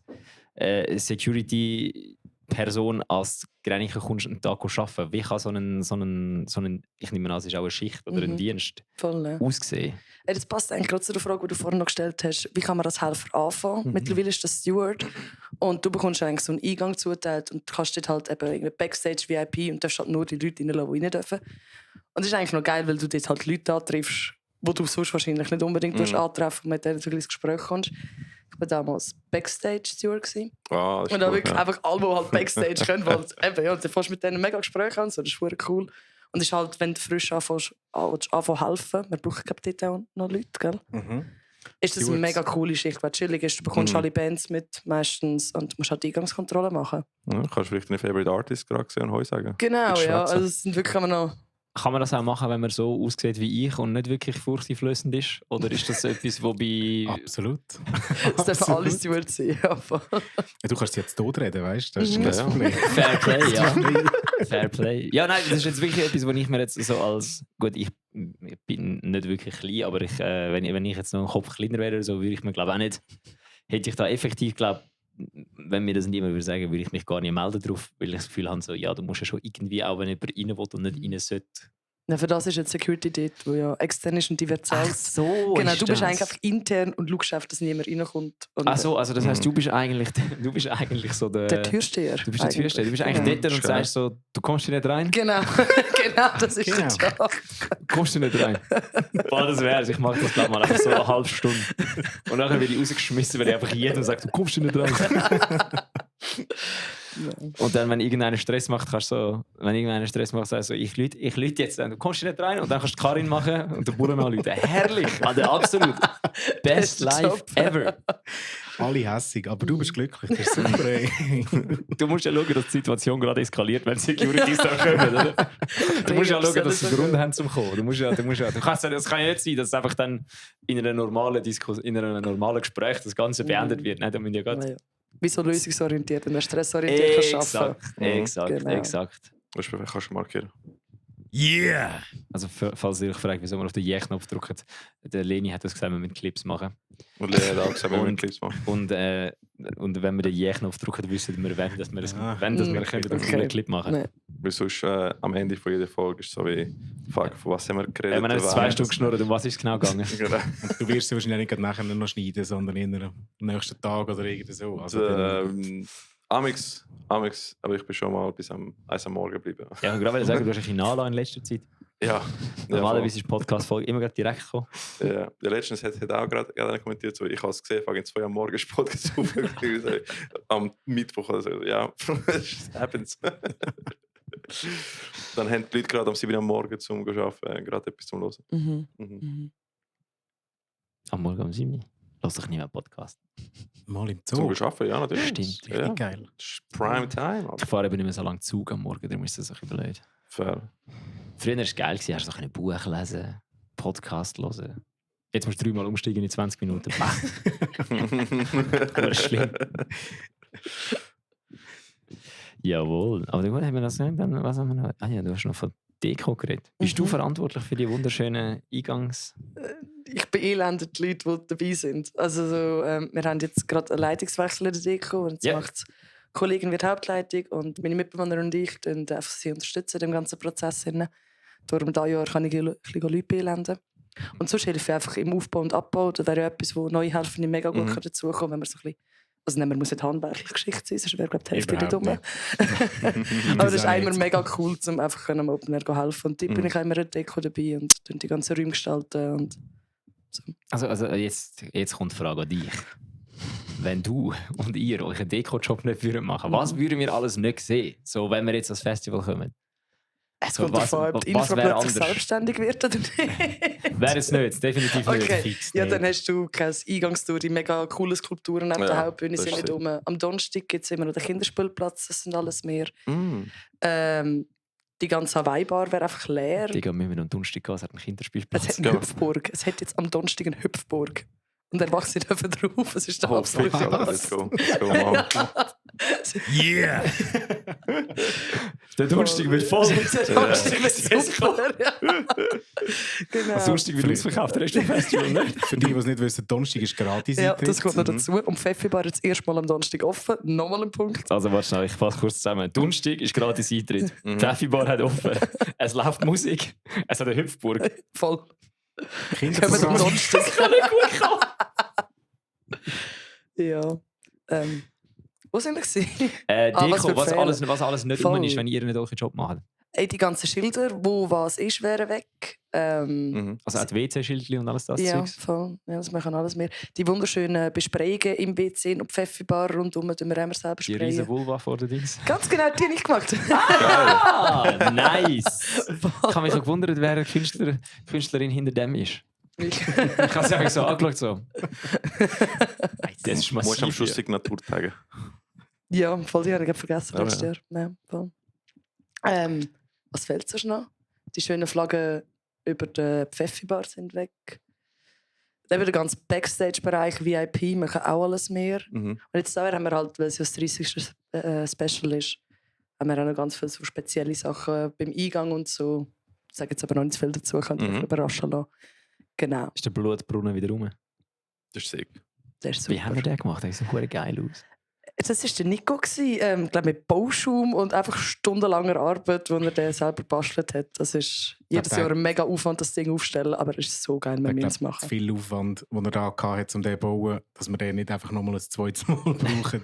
Security-Person als Grenicher kommst einen Tag arbeiten? Wie kann so ein ich nehme an, es ist auch eine Schicht oder ein Mhm. Dienst, Voll, ja. aussehen? Das passt eigentlich gerade zu der Frage, die du vorhin noch gestellt hast. Wie kann man als Helfer anfangen? Mhm. Mittlerweile ist das Steward und du bekommst eigentlich so einen Eingang zugeteilt und du kannst dort halt eben irgendwie Backstage-VIP und darfst halt nur die Leute reinlassen, die rein dürfen. Und das ist eigentlich noch geil, weil du dort halt Leute antriffst, die du sonst wahrscheinlich nicht unbedingt antreffen und mit denen du ins Gespräch kommst. Ich war damals Backstage-Steward gewesen. Ah, das ist Und dann gut, wirklich ja. einfach alle, die halt Backstage können, weil eben, ja, du fährst mit denen mega Gespräche an, so, das ist verdammt cool. Und es ist halt, wenn du frisch anfängst helfen, wir brauchen glaube ich dort auch noch Leute, gell? Ist das eine Stewards. mega coole Schicht, weil chillig ist. Du bekommst alle Bands mit meistens und du musst halt die Eingangskontrolle machen. Ja, kannst du vielleicht deine Favorite Artist gerade sehen und Heu sagen? Genau, Mit ja. Schwätzen. Also es sind wirklich immer noch... Kann man das auch machen, wenn man so aussieht wie ich und nicht wirklich furchteinflößend ist? Oder ist das etwas, wo bei... Absolut. Es dürfen alle Stewards sein. Ja, voll. Du kannst jetzt tot reden, weißt du? Das ist Mhm. kein Ja. Problem. Fair Play, ja. Fair Play. Ja, nein, das ist jetzt wirklich etwas, wo ich mir jetzt so als... Gut, ich bin nicht wirklich klein, aber wenn ich jetzt noch einen Kopf kleiner wäre, oder so, würde ich mir glaube auch nicht... Hätte ich da effektiv, glaube wenn mir das niemand würde sagen, würde ich mich gar nicht melden drauf, weil ich das Gefühl habe, so, ja, du musst ja schon irgendwie, auch wenn jemand rein will und nicht rein sollte. Ja, für das ist jetzt Security dort, wo ja extern ist und die wird zahlt. so, Genau, ist du bist das. eigentlich einfach intern und schaust einfach, dass niemand reinkommt. Und Ach so, also das heisst, du bist eigentlich so der Türsteher. Du bist der Türsteher. Du bist eigentlich Genau. dort und sagst so, du kommst hier nicht rein. Genau, genau, das ist Genau. der Job. Du kommst hier nicht rein. Boah, das wär's. Ich mache das glaube mal einfach so eine halbe Stunde. Und nachher werde ich rausgeschmissen, weil ich einfach jedem sage, du kommst hier nicht rein. Und dann, wenn irgendeiner Stress macht, sagst du so, ich lüte jetzt, du kommst hier nicht rein und dann kannst du Karin machen und den Bullen anrufen. Herrlich! Also absolut. Best Bester life Job. ever. Alle hässig, aber du bist glücklich. Das ist super. Ey. Du musst ja schauen, dass die Situation gerade eskaliert, wenn Securities da kommen, oder? Du musst ja schauen, dass sie Grund haben zum Kommen. Das kann ja nicht sein, dass einfach dann in einer normalen Gespräch das Ganze beendet wird. Nein, da müssen ja gerade... Ja. Wieso lösungsorientiert und stressorientiert kannst du arbeiten. Exakt. Genau. Das ist perfekt, kannst du markieren. Yeah! Also, falls ihr euch fragt, wieso man auf den Yeah-Knopf drückt, der Leni hat das gesagt, wir mit Clips machen. Und Lea hat auch gesagt, wenn wir Und- Clips machen. Und wenn wir den Yeah-Knopf drücken, wissen wir, wenn dass wir können Okay. einen Clip machen. Nein. Weil sonst am Ende von jeder Folge ist es so wie, fuck, von was haben wir geredet? Wir haben jetzt 2 Stunden geschnurrt, um was ist es genau gegangen? Genau. Du wirst sie wahrscheinlich nicht nachher noch schneiden, sondern am nächsten Tag oder irgendwie so. Also dann, Amix, aber ich bin schon mal bis am 1 am Morgen geblieben. Ja, ich gerade sagen, du hast ein Finale in letzter Zeit. Ja. Normalerweise ist die Podcast-Folge immer gerade direkt gekommen. Ja, der letztens hat auch gerade einer kommentiert, so, ich habe es gesehen, fange 2 am Morgen ist Podcast aufgenommen. Am Mittwoch oder so. Ja, it happens. Dann haben die Leute gerade am 7 am Morgen zum arbeiten, gerade etwas zum Hören. Mhm. Mhm. Mhm. Am Morgen um 7 Uhr. Lass dich nicht mehr Podcast. Mal im Zum Zoo. Arbeiten, ja, natürlich. Stimmt. Richtig Ja. geil. Das ist Prime Time. Ich fahre eben nicht mehr so lange Zug am Morgen, darum ist das ein bisschen blöd. Fair. Früher war es geil, hast du so ein Buch lesen, Podcast hören. Jetzt musst du 3-mal umsteigen in 20 Minuten. Das ist schlimm. Jawohl. Aber gut, haben wir das nicht? Dann, was haben wir noch? Ah ja, du hast noch von Deko geredet. Bist du verantwortlich für die wunderschönen Eingangs... Ich beelende die Leute, die dabei sind. Also so, wir haben jetzt gerade einen Leitungswechsel in der Deko und jetzt macht die Kollegin wird Hauptleitung und meine Mitbewohner und ich sie unterstützen in dem ganzen Prozess. Darum dieses Jahr kann ich ein bisschen Leute beelenden. Und sonst helfe ich einfach im Aufbau und Abbau. Das wäre ja etwas, wo neue Helfer mega gut dazukommen, wenn man so ein bisschen... Also nein, man muss nicht handwerklich geschickt sein, sonst wäre glaube die Hälfte nicht dumm. Aber das ist immer mega cool, um einfach am Open Air helfen. Und da bin ich auch immer in der Deko dabei und die ganzen Räume gestalten. Und so. Also jetzt kommt die Frage an dich. Wenn du und ihr euch einen Deko-Job nicht machen würden, was würden wir alles nicht sehen, so, wenn wir jetzt ans Festival kommen? Es So, kommt davon ab, ob die Info wäre plötzlich anders? selbstständig wird oder nicht. Wäre es nicht, definitiv Okay. nicht. Ja, dann hast du keine Eingangstour, die mega coole Skulpturen neben der Hauptbühne das sind nicht stimmt. rum. Am Donnerstag gibt es immer noch den Kinderspielplatz, das sind alles mehr. Die ganze Hawaii-Bar wäre einfach leer. Digga, müssen wir am Donnerstag gehen, es hat einen Es Kinderspielplatz. hat eine Hüpfburg. Es hat jetzt am Donnerstag eine Hüpfburg. Und Erwachsene dürfen drauf. Es ist der absolute Let's Spaß. go. Let's go, Mann. Yeah! Der Donnerstag wird voll. Der Donnerstag wird super. Ja. Genau. Der Donnerstag wird ausverkauft, der Rest vom Festival nicht. Für die, die es nicht wissen, Donnerstag ist gratis. Ja, das kommt noch dazu. Und Pfeffi Bar jetzt erstmal am Donnerstag offen. Nochmal ein Punkt. Also warte schnell, ich fasse kurz zusammen. Donnerstag ist gratis Eintritt. Die Pfeffi Bar hat offen. Es läuft Musik. Es hat eine Hüpfburg. Voll. Kommen am Kinderprogramm. Donnerstag. Kann nicht gut kommen. Ja. Wo sind wir gewesen? Deko, wird was fehlen? alles nicht Voll. rum ist, wenn ihr nicht euren Job macht. Ey, die ganzen Schilder, wo was ist, wären weg. Also auch die WC-Schildchen und alles das Ja, Zeugs. voll. Ja, das machen alles mehr. Die wunderschönen Besprayungen im WC und Pfeffi-Bar rundum, tun wir immer selber Die riesen sprayen. Vulva vor den Dings. Ganz genau, die habe ich gemacht. Ah, nice! Ich habe mich auch gewundert, wer eine Künstlerin hinter dem ist. Ich habe sie einfach so angeschaut. So. Das ist Du musst am massiv. Schluss Signatur taggen. Ja, voll, die habe ich vergessen Oh, letztes ja. Jahr. Ja, voll. Was fehlt sonst noch? Die schönen Flaggen über der Pfeffi-Bar sind weg. Dann der ganze Backstage-Bereich, VIP, machen auch alles mehr. Und jetzt haben wir halt, weil es ja das 30. Special ist, haben wir auch noch ganz viele so spezielle Sachen beim Eingang und so. Ich sage jetzt aber noch nicht zu viel dazu, könnt ihr euch überraschen lassen. Genau, Ist der Blutbrunnen wieder rum? Das ist sick. das ist Wie super. haben wir den gemacht? Der sieht so geil aus. Das war der Nico, ich glaube mit Bauschaum und einfach stundenlanger Arbeit, die er den selber gebastelt hat. Das ist jedes Jahr ein mega Aufwand, das Ding aufzustellen, aber es ist so geil, Ich mit mir glaube, zu machen. viel Aufwand, den er da hatte, um den zu bauen, dass wir den nicht einfach nochmal ein zweites Mal brauchen.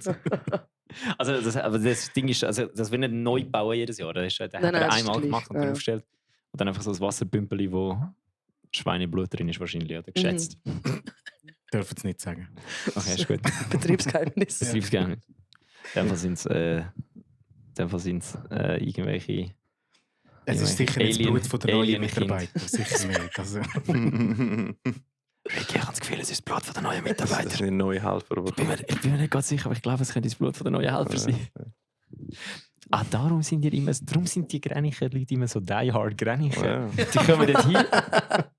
Also aber das Ding ist, also, das will nicht neu bauen jedes Jahr. Das ist, der Nein, hat er das ist einmal gleich, gemacht und dann ja. aufgestellt. Und dann einfach so ein Wasserbümpeli, wo Schweineblut drin ist wahrscheinlich, oder geschätzt. Dürfen es nicht sagen. Okay, ist gut. Betriebsgeheimnis. Betriebsgeheimnis. In dem Fall sind es irgendwelche... Es ist sicher nicht das Alien- Blut von der neuen Alien-Kind. Mitarbeiter. Sicher nicht. Also, Ricky, ich habe das Gefühl, es ist das Blut von der neuen Das Mitarbeiter. sind neue Helfer. Aber Ich bin mir nicht ganz sicher, aber ich glaube, es könnte das Blut von der neuen Helfer sein. Ah, darum sind die Grenichen Leute immer so die-hard Grenichen. Ja. Die kommen dort hin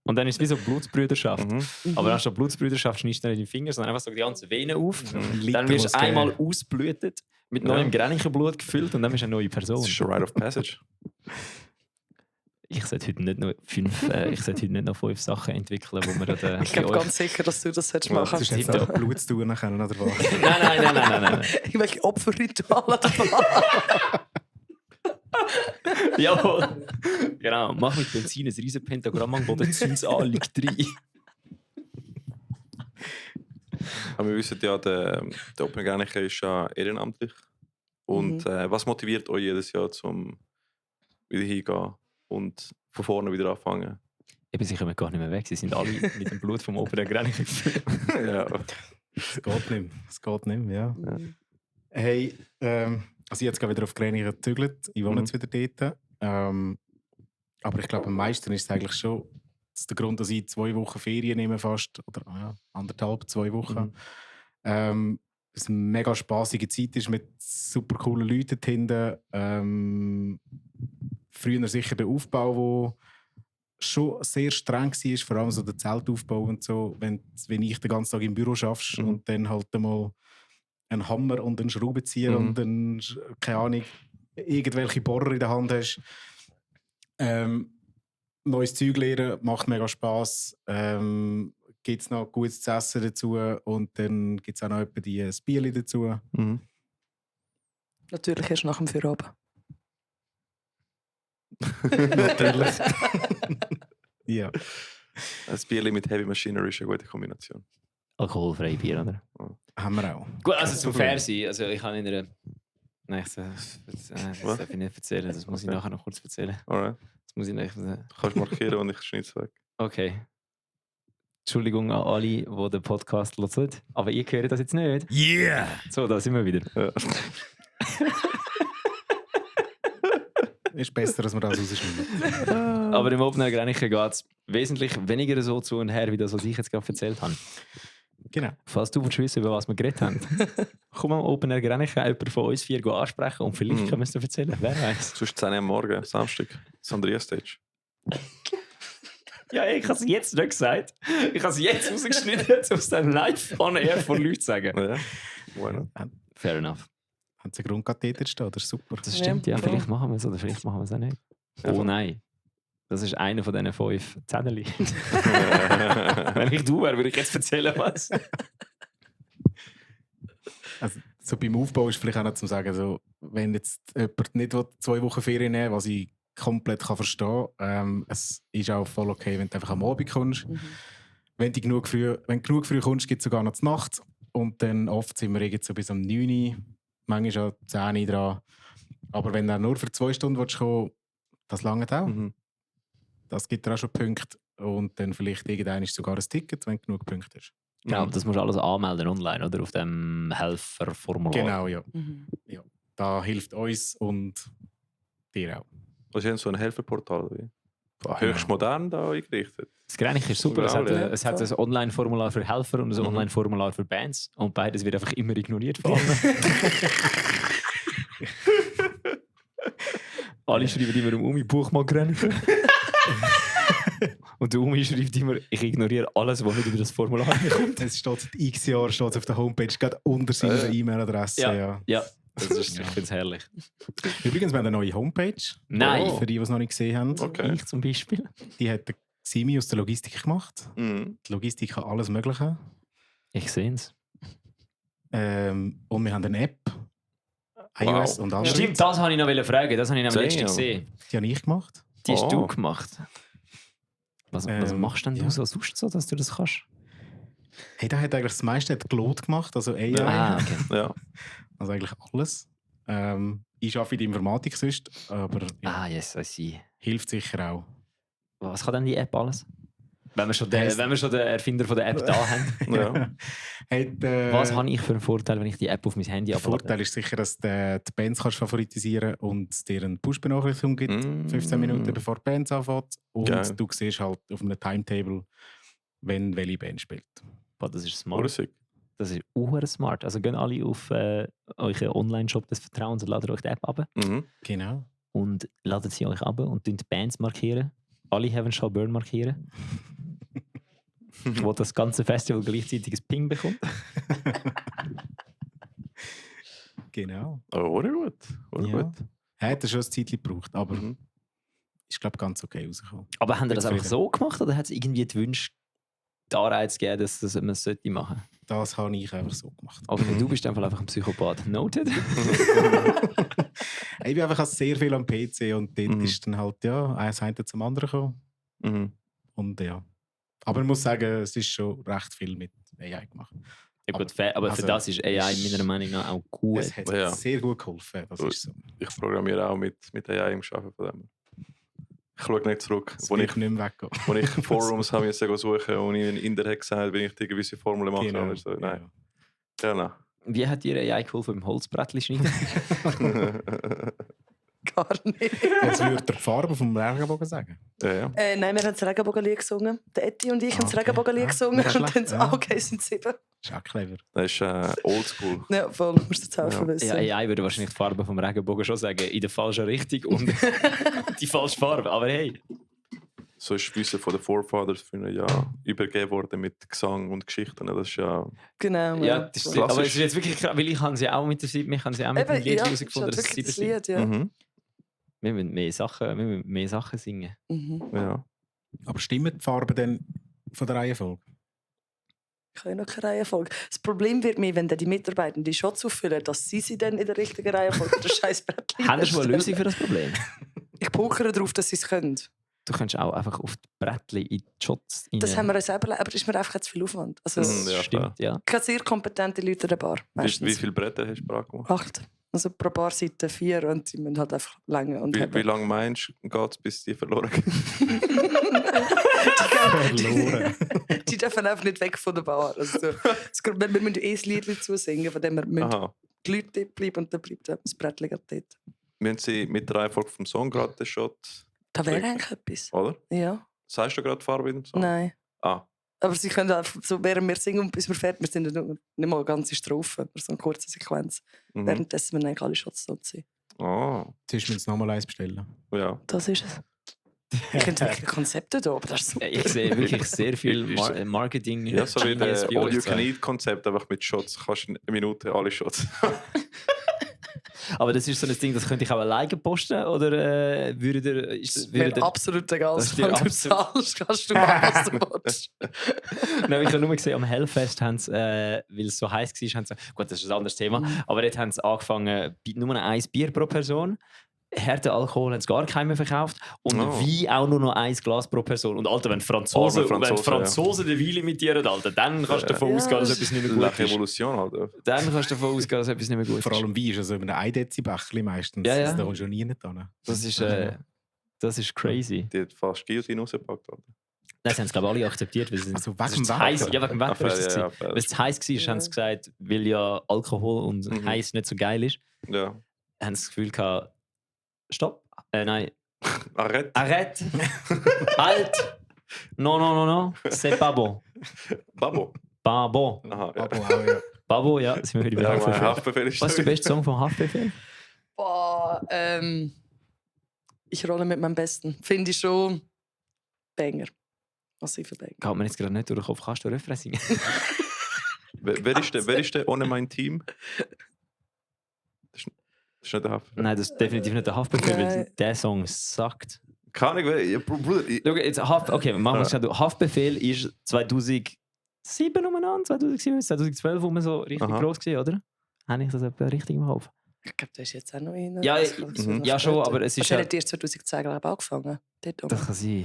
und dann ist es wie so Blutsbrüderschaft. Mhm. Aber anstatt Blutsbrüderschaft schneidest du nicht in die Finger, sondern einfach so die ganze Vene auf. Liter Dann wirst muss du einmal geben. ausblütet, mit Ja. neuem Grenichenblut gefüllt und dann bist du eine neue Person. Das ist schon Rite of Passage. Ich sollte heute nicht noch 5 Sachen entwickeln, wo wir an Ich glaube ganz sicher, dass du das Ja, machen das ist solltest. jetzt auch Blut zu tun können, oder was? Nein. Irgendwelche Opferrituale dabei. Jawohl. Genau. Mach mit Benzin ein riesen Pentagramm an, wo der Zins anliegt drin. Aber wir wissen ja, der Open Grenichen ist ja ehrenamtlich. Und was motiviert euch jedes Jahr, zum wieder hingehen und von vorne wieder anfangen? Eben, sie kommen gar nicht mehr weg. Sie sind alle mit dem Blut vom Open Grenichen gefüllt. Ja. Es geht nicht mehr. Es geht nicht mehr, ja. Hey, also jetzt wieder auf Grenichen gezügelt. Ich wohne jetzt wieder dort. Aber ich glaube, am meisten ist es eigentlich schon das ist der Grund, dass ich 2 Wochen Ferien nehme fast, oder 2 Wochen. Es eine mega spaßige Zeit ist mit super coolen Leuten hinten. Früher sicher der Aufbau, der schon sehr streng war, vor allem so der Zeltaufbau und so, wenn ich den ganzen Tag im Büro arbeite und dann halt einmal einen Hammer und einen Schraubenzieher und einen, keine Ahnung, irgendwelche Bohrer in der Hand hast. Neues Zeug lernen, macht mega Spass. Gibt es noch gutes zu essen dazu und dann gibt es auch noch etwa ein Bierchen dazu. Natürlich erst nach dem Feierabend. Natürlich. Ja. Ein Bierchen mit Heavy Machinery ist eine gute Kombination. Alkoholfreie Bier, oder? Haben wir auch. Gut, also zum fair sein. Also ich habe in einer... Nein, das darf ich nicht erzählen. Das muss ich nachher noch kurz erzählen. Alright. Das muss ich nicht... Du kannst markieren und ich schneide es weg. Okay. Entschuldigung an alle, die den Podcast hören, aber ihr hört das jetzt nicht. Yeah! So, da sind wir wieder. Ja. Ist besser, als wir das rausschneiden. Aber im Open Air Grenchen geht es wesentlich weniger so zu und her, wie das, was ich jetzt gerade erzählt habe. Genau. Falls du willst wissen, über was wir geredet haben, komm am Open Air Grenchen jemanden von uns 4 ansprechen und vielleicht können wir es dir erzählen. Wer weiß. Sonst 10 Uhr am Morgen, Samstag, Sandria Stage. Ja, ich habe es jetzt nicht gesagt. Ich habe es jetzt rausgeschnitten, um es dann live on air von Leuten zu sagen. Ja, why not? Fair enough. Haben sie einen Grundkatheter stehen? Das ist super. Das stimmt, ja. Ja, Vielleicht machen wir es oder vielleicht machen wir es auch nicht. Ja, Oh nein. Das ist einer von diesen 5 Zettel. Wenn ich du wäre, würde ich jetzt erzählen, was. Also, so beim Aufbau ist vielleicht auch noch zu sagen, so, wenn jetzt jemand nicht 2 Wochen Ferien nehmen will, was ich komplett kann verstehen kann, es ist auch voll okay, wenn du einfach am Abend kommst. Wenn du genug früh kommst, gibt es sogar noch die Nacht. Und dann oft sind wir irgendwie so bis um 9 Uhr, manchmal auch 10 Uhr dran. Aber wenn du nur für 2 Stunden kommen willst, das langt auch. Das gibt dir auch schon Punkte. Und dann vielleicht irgendwann sogar ein Ticket, wenn du genug Punkte hast. Genau, das musst du alles anmelden online, oder? Auf dem Helferformular. Genau, ja. Ja. Da hilft uns und dir auch. Was ist denn so ein Helferportal? Oder wie? Höchst modern da eingerichtet. Das Grenchen ist super. Es hat ein Online-Formular für Helfer und ein Online-Formular für Bands. Und beides wird einfach immer ignoriert von allen. Alle schreiben immer Umi, buch mal Grenchen. Und der Umi schreibt immer, ich ignoriere alles, was nicht über das Formular kommt. Es steht seit x Jahren auf der Homepage, gerade unter seiner E-Mail-Adresse. Ja. Das ist, ich finde es herrlich. Übrigens, wir haben eine neue Homepage. Nein. Für die, die es noch nicht gesehen haben. Okay. Ich zum Beispiel. Die hat der Simi aus der Logistik gemacht. Die Logistik kann alles Mögliche. Ich sehe es. Und wir haben eine App. iOS und Android. Stimmt, das habe ich noch fragen. Das habe ich nämlich letztens gesehen. Die habe ich gemacht. Die hast du gemacht. Was machst denn du ja. so sonst so, dass du das kannst? Hey, da hat eigentlich das meiste Claude gemacht, also AI. Okay. Ja. Also eigentlich alles. Ich arbeite in der Informatik sonst, aber ja, Yes, I see. hilft sicher auch. Was kann denn die App alles? Wenn wir schon den Erfinder von der App da haben. Ja. Was habe ich für einen Vorteil, wenn ich die App auf mein Handy Der ablade? Vorteil ist sicher, dass du die Bands kannst favorisieren und es dir eine Push-Benachrichtigung gibt, 15 Minuten bevor die Bands anfängt. Und Geil. du siehst halt auf einem Timetable, wenn welche Band spielt. Boah, das ist smart. Ursick. Das ist smart. Also gehen alle auf euren Online-Shop des Vertrauens und ladet euch die App ab. Genau. Und ladet sie euch ab und die Bands markieren. Alle Heaven Shall Burn markieren. Wo das ganze Festival gleichzeitig ein Ping bekommt. Genau. Aber wurde gut. Wurde Ja. gut. Hat er schon ein Zeitchen gebraucht, aber ist, glaube ich, ganz okay rausgekommen. Aber haben ihr das einfach Zufrieden. so gemacht oder hat es irgendwie die Wünsche, die Anreiz gegeben, dass man es sollte machen? Das habe ich einfach so gemacht. Okay, du bist einfach ein Psychopath. Noted. Ich bin einfach sehr viel am PC und dort ist dann halt, eins zum anderen gekommen. Und ja. Aber ich muss sagen, es ist schon recht viel mit AI gemacht. Ja, gut, fair, aber für das ist AI meiner Meinung nach auch gut. Es hat Ja. sehr gut geholfen. Das ist so. Ich programmiere auch mit AI im Arbeiten von dem. Ich schaue nicht zurück. Es Wo wird ich, nicht mehr weggehen. wo ich Forums habe suchen und ich in Inder hat gesagt, wenn ich die gewisse Formel mache. Genau. So, nein. Genau. Wie hat dir AI geholfen beim Holzbrettchen schneiden? gar nicht. Jetzt würde die Farbe vom Regenbogen sagen. Ja. Nein, wir haben das Regenbogenlied gesungen. Der Etti und ich haben das Okay. Regenbogenlied Ja, gesungen. nicht Und dann schlecht, ja. okay, sind 7. Ist auch clever. Das ist oldschool. Ja, voll. Musst du jetzt helfen Ja. wissen. Ja, AI würde wahrscheinlich die Farbe vom Regenbogen schon sagen, in der falschen Richtung und die falsche Farbe. Aber hey, So ist das Wissen von den Forefathers für ja übergeben worden mit Gesang und Geschichten. Das ist ja... Genau. ja, das ist, Klassisch. aber es ist jetzt wirklich krass, weil ich habe sie auch mit der Sieb, mich haben sie auch mit dem Eben, Lied ja, herausgefunden, das dass ist es wirklich 7 das sind. Lied, ja. Mhm. Wir müssen mehr Sachen singen. Mhm. Ja. Aber stimmen die Farben dann von der Reihenfolge? Ich habe noch keine Reihenfolge. Das Problem wird mir, wenn dann die Mitarbeiter die Shots auffüllen, dass sie in der richtigen Reihenfolge das scheiß Brettchen Haben wir schon eine Lösung stellen. für das Problem? Ich pokere darauf, dass sie es können. Du kannst auch einfach auf die Brettchen in die Shots rein. Das haben wir uns selber, aber das ist mir einfach zu viel Aufwand. Also, Mhm, ja, Stimmt, ja. ich habe sehr kompetente Leute in der Bar. Wie Meistens. viele Bretter hast du parat gemacht? 8. Also pro Barseite 4 und die müssen halt einfach länger. Und Wie lange meinst du, geht es, bis die verloren gehen? Verloren. Die dürfen einfach nicht weg von der Bar. Also, wir müssen das Lied zusingen, von dem wir müssen Aha. die Leute dort bleiben und dann bleibt das Brettchen gerade dort. Wir haben sie mit der Reihenfolge vom Song gerade den Shot, Da wäre eigentlich etwas. oder? Ja, Sagst du gerade die Farbe in dem Song? nein. Ah, Aber sie können einfach, so, während wir singen und bis wir fertig sind, wir sind nicht mal eine ganze Strophe, aber so eine kurze Sequenz. mhm. Währenddessen wir eigentlich alle Shots dort sind. Ah, Zuerst müssen wir nochmal eins bestellen. ja. Das ist es. Ich entwickle Konzepte hier, aber das ist so. Ich sehe wirklich sehr viel Marketing. Ja, so wie Genius das bei euch zwei. All-You-Can-Eat-Konzept, einfach mit Shots. Kannst du in einer Minute alle Shots. Aber das ist so ein Ding, das könnte ich auch alleine posten? Oder würde der. Ist mir absolut egal, Das ist dir solange du absolut- zahlst, kannst du machen, was du willst. Nein, ich habe nur gesehen, am Hellfest haben sie, weil es so heiß war, haben sie, gut, das ist ein anderes Thema, aber dort haben sie angefangen, nur noch 1 Bier pro Person. Härte Alkohol haben sie gar keinen mehr verkauft. Und Oh. Wein auch nur noch 1 Glas pro Person. Und Alter, wenn Franzosen, Arme Franzosen, den Wein imitieren, Alter, dann kannst du davon Ja, ausgehen, dass das etwas nicht mehr La gut ist. Revolution, Alter. Dann kannst du davon ausgehen, dass etwas nicht mehr gut ist. Vor allem Wein ist also in einem 1 Dezi-Bächli meistens. Ja, ja. Da kommst du nie nicht hin. Das ist crazy. Die hat fast Guillotine rausgepackt, Alter. Das haben sie, glaube ich, alle akzeptiert. Weil Also das wegen ist dem zu heiß. Wetter? Ja, wegen dem Wetter ist es. Ja, Weil es zu heiß war, haben sie gesagt, weil ja Alkohol und Mhm. heiß nicht so geil ist, ja. haben sie das Gefühl gehabt, stopp. Nein, Arrête. arrête. Halt. No. C'est pas bon. Babo. Pas bon. Aha, ja. Aber auch, ja. Babo, ja, sind wir wieder Ja, bei mein Haftbefehl. Haftbefehl ist Was ist der beste Song von Haftbefehl? Boah, ich rolle mit meinem Besten. Finde ich schon Banger. Massiver Banger. Geht mir jetzt gerade nicht durch den Kopf. Kannst du Refrain singen? Wer ist der ohne mein Team? Das ist nicht der Haftbefehl. Nein, das ist definitiv nicht der Haftbefehl, weil Nein. der Song sagt. Keine Ahnung, Bruder. Schau, jetzt okay, machen wir es schnell. Haftbefehl ist 2007 umeinander, 2007, 2012, wo man so richtig Aha. groß war, oder? Habe ich das etwa richtig im Kopf? Ich glaube, der ist jetzt auch noch in. Ja, ja, schon, später. aber es ist Aber der ja- hat erst 2010 glaube ich, angefangen. Dort Das kann sein.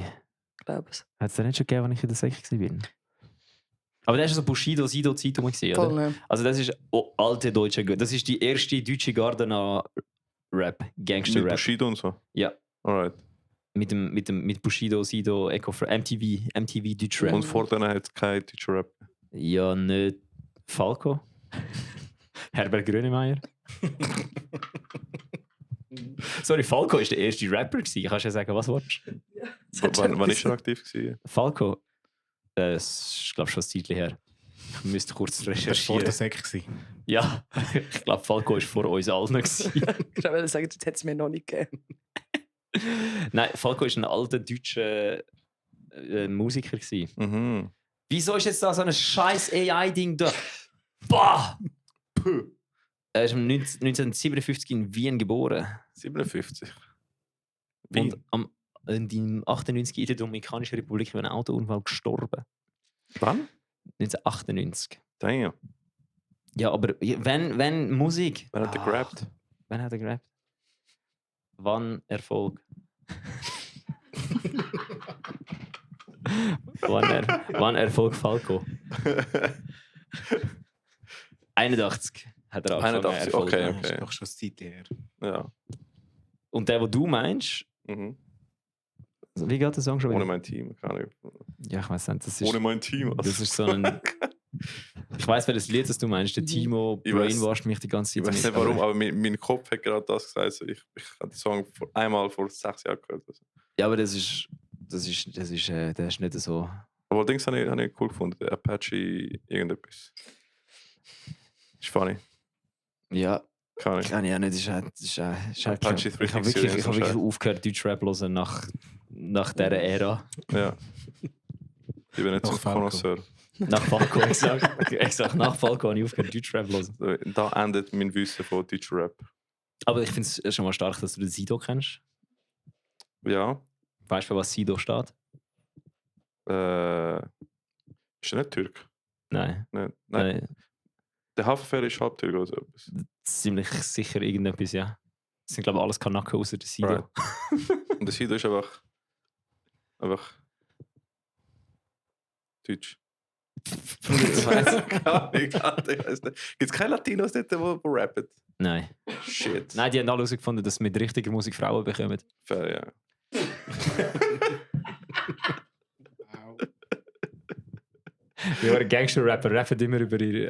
glaube ich. Hat es den nicht schon gegeben, als ich in der Sek war? Aber der war so Bushido, Sido-Zeit rum, oder? Voll, ne? Also das ist alte deutsche Das ist die erste deutsche Garde nach Rap, Mit Gangster-Rap. Bushido und so. Ja. Alright. Mit Bushido, Sido, Echo for MTV Deutsch Rap. Und vor denen hat es kein deutscher Rap. Ja, nicht Falco. Herbert Grönemeyer. Sorry, Falco war der erste Rapper. Kannst du ja sagen, was willst du? Wann ist er aktiv gewesen? Falco? Das ist, glaube ich, schon ein Zeitchen her. Ich müsste kurz Das war vor recherchieren. der Sek. Ja, ich glaube, Falco war vor uns allen. gewesen. Ich wollte sagen, das hätte es mir noch nicht gegeben. Nein, Falco war ein alter deutscher Musiker. Gewesen. Mhm. Wieso ist jetzt da so ein scheiß AI-Ding da? Bah! Puh. Er ist 1957 in Wien geboren. 57. Und im 98 in der Dominikanischen Republik bei einem Autounfall gestorben. Wann? 1998. Damn. Ja, aber wenn Musik. Wann hat er gerappt? Wann hat er gerappt? Wann Erfolg? wann Erfolg Falco? 81 hat er angefangen. 81, Erfolg. okay. Das ist doch schon eine Zeit her. Ja. Und der, wo du meinst, Mhm. wie geht der Song schon Ohne wieder? mein Team. Keine Ahnung. Ja, ich weiß nicht. Das ist, Ohne mein Team. das ist so ein Ich weiss, welches Lied das du meinst. Der Timo Ich weiss. brainwashed mich die ganze Ich Zeit. weiß nicht warum, aber mein Kopf hat gerade das gesagt. Also ich habe den Song einmal vor 6 Jahren gehört. Also. Ja, aber das ist nicht so. Aber Dings habe ich cool gefunden. Der Apache irgendetwas. Ist funny. Ja, Kann ich. kann ich auch nicht. Das ist Apache ich habe wirklich aufgehört, Deutschrap zu hören nach dieser Ära. Ja. Ich bin nicht so ein Falco. Connoisseur. Nach Falco, exakt. Nach Falco habe ich aufgehört, Deutschrap zu hören. So, da endet mein Wissen von deutscher Rap. Aber ich finde es schon mal stark, dass du den Sido kennst. Ja. Weißt du, für was Sido steht? Ist er nicht Türk? Nein. Nein. Der Hafenfähre ist halb Türk oder so etwas. Ziemlich sicher irgendetwas, ja. Das sind, glaube ich, alles Kanaken außer der Sido. Right. Und der Sido ist einfach Deutsch. Ich weiß nicht. Gibt es keine Latinos dort, die rappen? Nein. Shit. Nein, die haben alle herausgefunden, dass sie mit richtiger Musik Frauen bekommen. Fair, ja. Ja, Gangster-Rapper rappen immer über die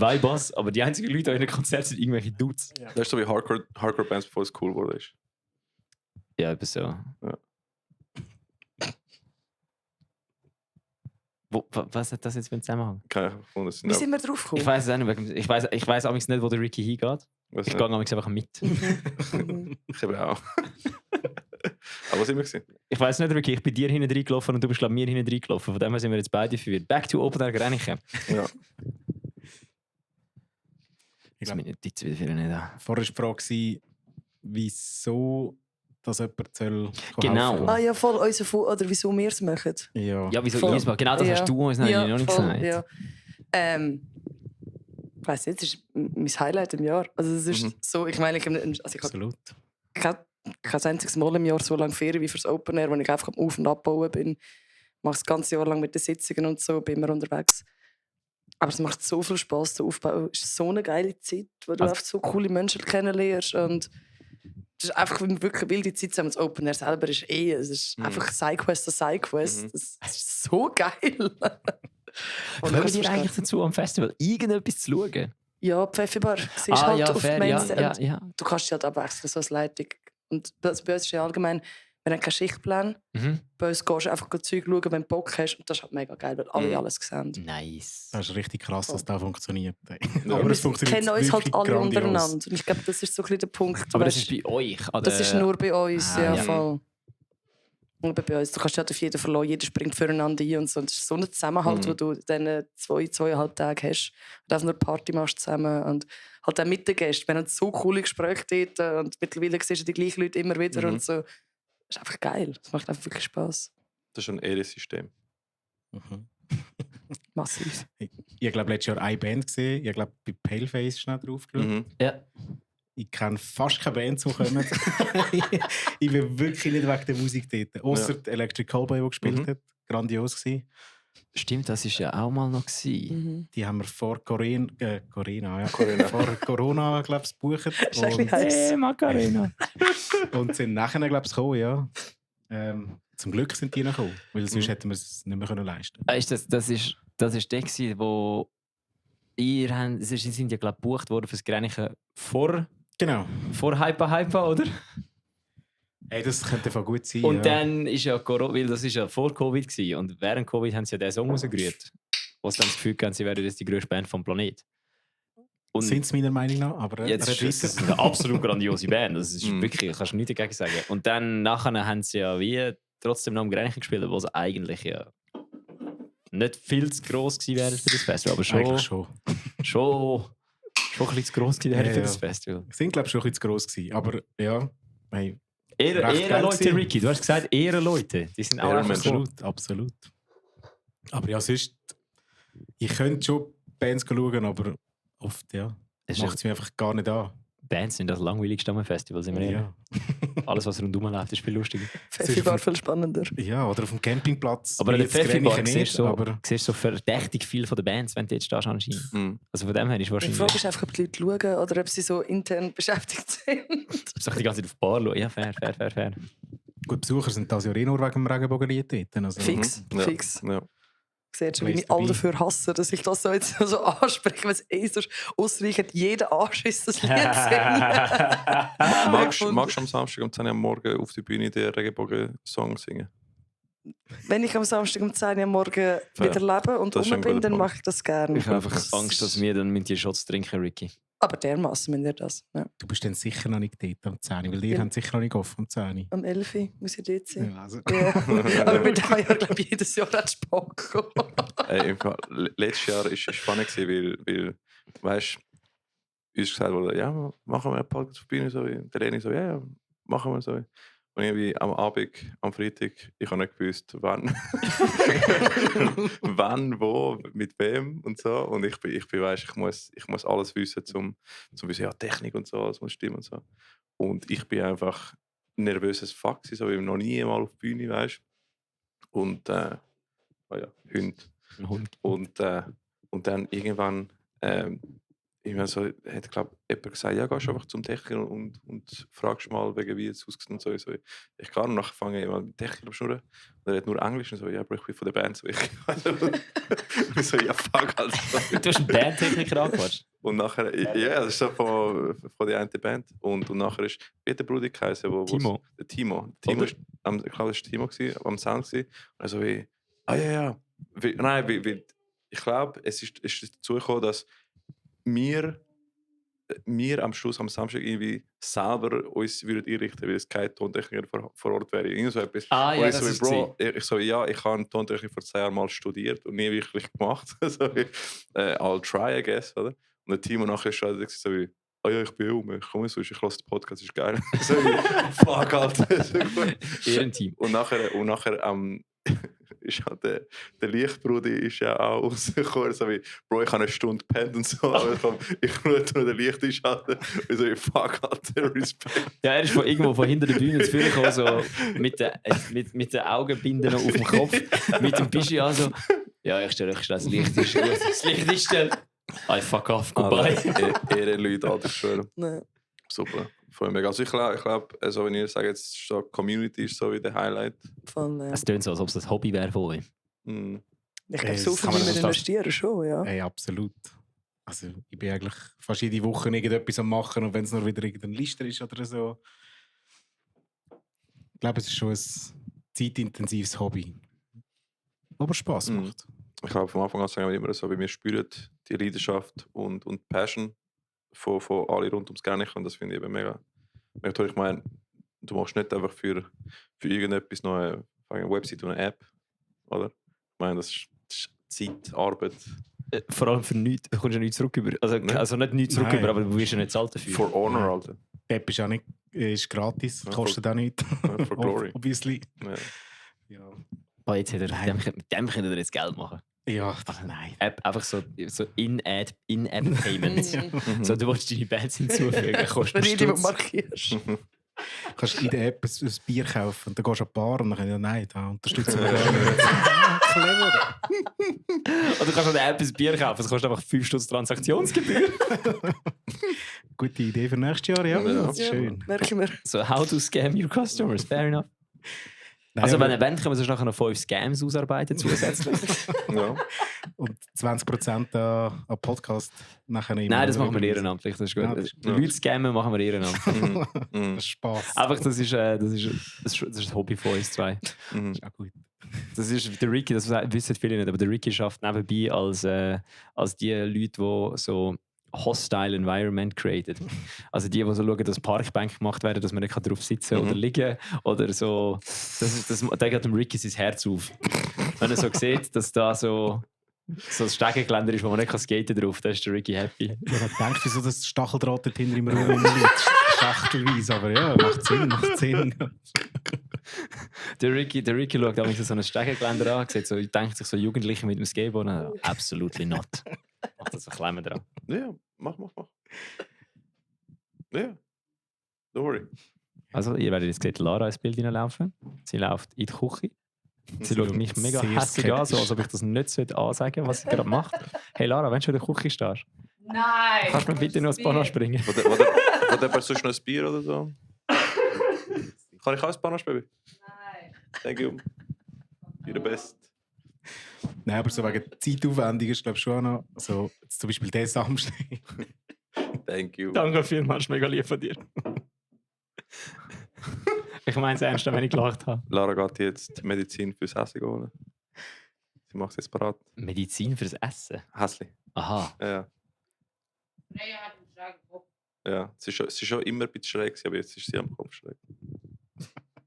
Vibes, aber die einzigen Leute an ihren Konzerten sind irgendwelche Dudes. Das ist so wie Hardcore-Bands, bevor es cool wurde. Ja, eben so. Ja. Was hat das jetzt für einen Zusammenhang? Keine Ahnung. Wie sind wir drauf gekommen? Ich weiß es auch nicht. Ich weiß amigs nicht, wo der Ricky hingeht. Ich gehe amigs einfach mit. Ich eben auch. Aber was sind wir gewesen? Ich weiß nicht, Ricky, ich bin dir hinten reingelaufen und du bist, glaube ich, mir hinten reingelaufen. Von dem her sind wir jetzt beide verwirrt. Back to Open Air Grenchen. Ja. Jetzt meine Notizen wieder nicht an. Vorher war die Frage, wieso dass jemand soll Genau. helfen. Ah ja, voll unser oder wieso wir es machen. Ja. Ja, wieso Voll. ich es mache? Genau das Ja. hast du uns noch nicht voll, gesagt. ja. Ich weiss nicht, es ist mein Highlight im Jahr. Also es ist so, ich meine, ich habe Absolut. kein einziges Mal im Jahr so lange Ferien wie fürs Open Air, wo ich einfach am Auf- und Abbauen bin. Ich mache das ganze Jahr lang mit den Sitzungen und so, bin immer unterwegs. Aber es macht so viel Spass, der Aufbau. Es ist so eine geile Zeit, wo du einfach so coole Menschen kennenlernst. Und es ist einfach wirklich eine wilde Zeit zusammen. Das Open Air selber ist es ist einfach Sidequest an Sidequest. Das ist so geil. Kommen wir eigentlich dazu am Festival irgendetwas zu schauen? Ja, Pfeffibar. Siehst halt ja, auf fair, dem ja, Mainstand. ja. Du kannst dich halt abwechseln, so als Leitung. Und bei uns ist ja allgemein, wir haben keinen Schichtplan. Mhm. Bei uns gehst du einfach Zeug schauen, wenn du Bock hast. Und das ist halt mega geil, weil alle alles sehen. Nice. Das ist richtig krass, dass das funktioniert. Ja. Aber Wir es funktioniert kennen uns halt wirklich alle grandios. untereinander. Und ich glaube, das ist so ein bisschen der Punkt. Aber das weißt, ist bei euch? Oder? das ist nur bei uns, ja, ja. voll. Nur bei uns. Du kannst halt auf jeden verlassen, jeder springt füreinander ein und so. Und es ist so ein Zusammenhalt, wo du in diesen 2,5 Tagen hast. Und einfach nur Party machst zusammen. Und halt auch mit den Gästen. Wir haben so coole Gespräche dort. Und mittlerweile siehst du die gleichen Leute immer wieder. Und so. Das ist einfach geil. Das macht einfach wirklich Spass. Das ist ein Ehrensystem. Mhm. Massiv. Ich glaube, letztes Jahr eine Band gesehen. Ich glaube, bei Paleface schnell drauf geschaut. Mhm. Ja. Ich kenne fast keine Band, die kommen. Ich bin wirklich nicht wegen der Musik dort. Außer der Electric Callboy, der gespielt hat. Grandios gewesen. Stimmt, das war ja auch mal noch. Die haben wir vor vor Corona, glaube ich, gebucht. ist eigentlich heiß. Macarena. Und sind nachher, glaube ich, gekommen, ja. Zum Glück sind die noch gekommen, weil sonst hätten wir es nicht mehr leisten können. Das ist der, wo sie sind ja, glaube ich, gebucht worden fürs Grenchen vor Genau. Hyper, oder? Hey, das könnte voll gut sein. Und ja. dann ist ja Corona, weil das ist ja vor Covid gewesen, und während Covid haben sie ja den Song rausgerührt, wo sie dann das Gefühl haben, sie wären jetzt die grösste Band vom Planeten. Sind es meiner Meinung nach, aber Jetzt ist es eine absolut grandiose Band. Das ist wirklich, kannst du nichts dagegen sagen. Und dann nachher haben sie ja wie trotzdem noch am Grenchen gespielt, wo sie eigentlich ja nicht viel zu gross gewesen wären für das Festival, aber eigentlich schon schon. ein bisschen zu gross gewesen wären Ja, für ja. das Festival. Sind, glaube ich, schon ein bisschen zu gross gewesen. Aber ja, hey, recht Ehrenleute, geil gewesen. Ricky, du hast gesagt Ehrenleute. Die sind auch Ja, einfach so. absolut, absolut. Aber ja, sonst, ich könnte schon Bands schauen, aber oft, ja, Es macht es mir einfach gar nicht an. Bands sind das langweiligste am Festival, sind wir ehrlich. Ja. Alles, was rundherum läuft, ist viel lustiger. Pfeffi war viel spannender. Ja, oder auf dem Campingplatz. Aber wie an der jetzt Grenchen Pfeffibar nicht, siehst du aber so verdächtig viel von den Bands, wenn du jetzt stehst anscheinend. Mhm. Also von dem her ist Die wahrscheinlich... Frage ist einfach, ob die Leute schauen oder ob sie so intern beschäftigt sind. Soll ich die ganze Zeit auf die Bar schauen? Ja, fair. gut, Besucher sind das ja eh nur wegen dem Regenbogenlied dort. Also, Fix, Ja. fix. Ja. Siehst du, wie mich alle dafür hassen, dass ich das so jetzt so anspreche, weil es sonst ausreichend jeder Anschiss das Lied singen. Magst du am Samstag um 10 Uhr am Morgen auf die Bühne den Regenbogen-Song singen? Wenn ich am Samstag um 10 Uhr am Morgen wieder lebe und rum bin, dann mache ich das gerne. Ich habe einfach Angst, dass wir dann mit die Shots trinken, Ricky. Aber dermassen müssen wir das. Ja. Du bist dann sicher noch nicht dort am 10 Uhr, weil ihr habt sicher noch nicht offen am 10 Uhr. Am 11 Uhr muss ich dort sein. Ja, also. Ja. Aber wir haben ja, glaube ich, jedes Jahr an Spock gekommen. Letztes Jahr war es spannend, weil weißt, uns gesagt wurde, ja, machen wir einen Podcast auf die Bühne. So. Der Leni so, ja, machen wir so. Und irgendwie am Abend, am Freitag, ich habe nicht gewusst, wann, wann, wo, mit wem und so. Und ich weißt, ich muss alles wissen, zum wissen, ja, Technik und so, alles muss stimmen und so. Und ich bin einfach nervöses Fuck, so wie noch nie mal auf die Bühne, weißt. Und Hund. Und dann irgendwann so, hat, glaube ich, jemand gesagt, ja, gehst einfach zum Techniker und fragst mal, wegen wie es aussieht und so. Ich gehe und nachher fange ich mal mit dem Techniker zu schnurren. Und er hat nur Englisch und so, ja, aber ich bin von der Band. So, ich so, ja, fuck, also. Du hast einen Bandtechniker angequatscht? Und nachher, ja, das ist so von der einen Band. Und nachher ist Peter Brudi geheißen, Timo. Der Timo. Timo ist, ich glaube, das war Timo am Sound. Und also wie, ja. Ich glaube, es ist dazu gekommen, dass wir am Schluss am Samstag irgendwie selber uns würden einrichten, weil es kein Tontechniker vor Ort wäre. Irgend so etwas. Ja, das so, ist Bro, ich habe Tontechnik vor 2 Jahren mal studiert und nie wirklich gemacht. I'll try, I guess, oder? Und der Team nachher ist schon so wie, ja, ich bin ich komme so, ich lasse den Podcast, ist geil. So wie, fuck, Alter. Ehrenteam. Und nachher ist halt der Lichtbrudi ist ja auch rausgekommen, so wie, Bro, ich habe eine Stunde gepennt und so, aber ich muss nur den Licht einschalten. Und so wie, fuck, Alter, Respekt. Ja, er ist irgendwo von hinter der Bühne zu führen gekommen, so mit den Augenbinden auf dem Kopf, mit dem Pischi an, so, ja, ich stelle das Licht ist gut, das Licht ist still. I fuck off, goodbye. Ehrenleute, Alter, schön. Nee. Super, voll mega. Also ich glaube, also wenn ihr sagt, jetzt so Community ist so wie der Highlight. Es tönt so, als ob es ein Hobby wäre von euch. Ich glaube, so viel müssen wir investieren schon, ja. Hey, absolut. Also ich bin eigentlich fast jede Woche irgendetwas am machen und wenn es nur wieder irgendeine Liste ist oder so. Ich glaube, es ist schon ein zeitintensives Hobby. Aber Spass macht. Ich glaube, vom Anfang an sagen wir immer so, wie wir spüren die Leidenschaft und Passion von alle rund ums Gernicke und das finde ich eben mega toll. Ich meine, du machst nicht einfach für irgendetwas noch eine Website oder eine App, oder? Ich meine, das ist Zeit, Arbeit. Vor allem für nichts, du kommst ja nichts zurück über. Also nicht nichts zurück über, aber du wirst ja nicht zahlt dafür. For Honor, Alter. Die App ist auch nicht, ist gratis, Ja, kostet auch nichts. For Glory. Obviously. Ja. Oh, jetzt mit dem könnt ihr jetzt Geld machen. Ja, nein. Einfach so In-App-Payments. So, du willst deine Bands hinzufügen, kostet Wenn du die markierst. Du kannst in der App ein Bier kaufen und dann gehst du an die Bar und dann ja, nein, da unterstützen wir gar nicht. Clever. Oder du kannst an der App ein Bier kaufen, es kostet einfach 5 Stutz Transaktionsgebühr. Gute Idee für nächstes Jahr, ja. Das ist schön. Merken wir. So, how to scam your customers, fair enough. Nein, Also, wenn ihr wollt, können wir nachher noch 5 Scams ausarbeiten zusätzlich. Ja. Und 20% an Podcast nachher immer. Nein, das machen wir ehrenamtlich, das ist gut. Ja, das ist gut. Leute scammen machen wir ehrenamtlich. Das ist Spass. Einfach, das ist ein Hobby von uns zwei. Das ist auch gut. Das ist der Ricky, das wissen viele nicht, aber der Ricky schafft nebenbei als die Leute, die so hostile environment created. Also die so schauen, dass Parkbänke gemacht werden, dass man nicht drauf sitzen oder liegen oder so. Da geht dem Ricky sein Herz auf. Wenn er so sieht, dass da so ein Stegengeländer ist, wo man nicht skaten drauf, dann ist der Ricky happy. Ich habe gedacht, wieso das Stacheldraht dort hinter im Raum immer liegt. Schachtelweise, aber ja, macht Sinn. Der Ricky schaut auch so ein Stegengeländer an, sieht so, denkt sich so Jugendliche mit dem Skateboard, absolutely not. Macht das ein Klemmen dran. Ja, mach. Ja, don't worry. Also, ihr werdet jetzt sehen, Lara ins Bild hineinlaufen. Sie läuft in die Küche. Sie schaut mich mega Sehr hässlich an, so als ob ich das nicht ansagen sollte, was sie gerade macht. Hey Lara, wenn du in der Küche stehst, Nein! kannst du mir bitte noch ein Panache bringen? Will jemand sonst noch ein Bier oder so? Kann ich auch ein Panache, Baby? Nein. Thank you. You're the best. Nein, aber so wegen Zeitaufwendung ist glaube ich schon noch so, zum Beispiel der Samstag. Thank you. Danke vielmals, mega lieb von dir. Ich meine es ernst, wenn ich gelacht habe. Lara geht jetzt Medizin fürs Essen holen. Sie macht es jetzt parat. Medizin fürs Essen? Hässli. Aha. Ja. Freya hat einen schrägen Kopf. Ja. Sie ist schon immer ein bisschen schräg, aber jetzt ist sie am Kopf schräg.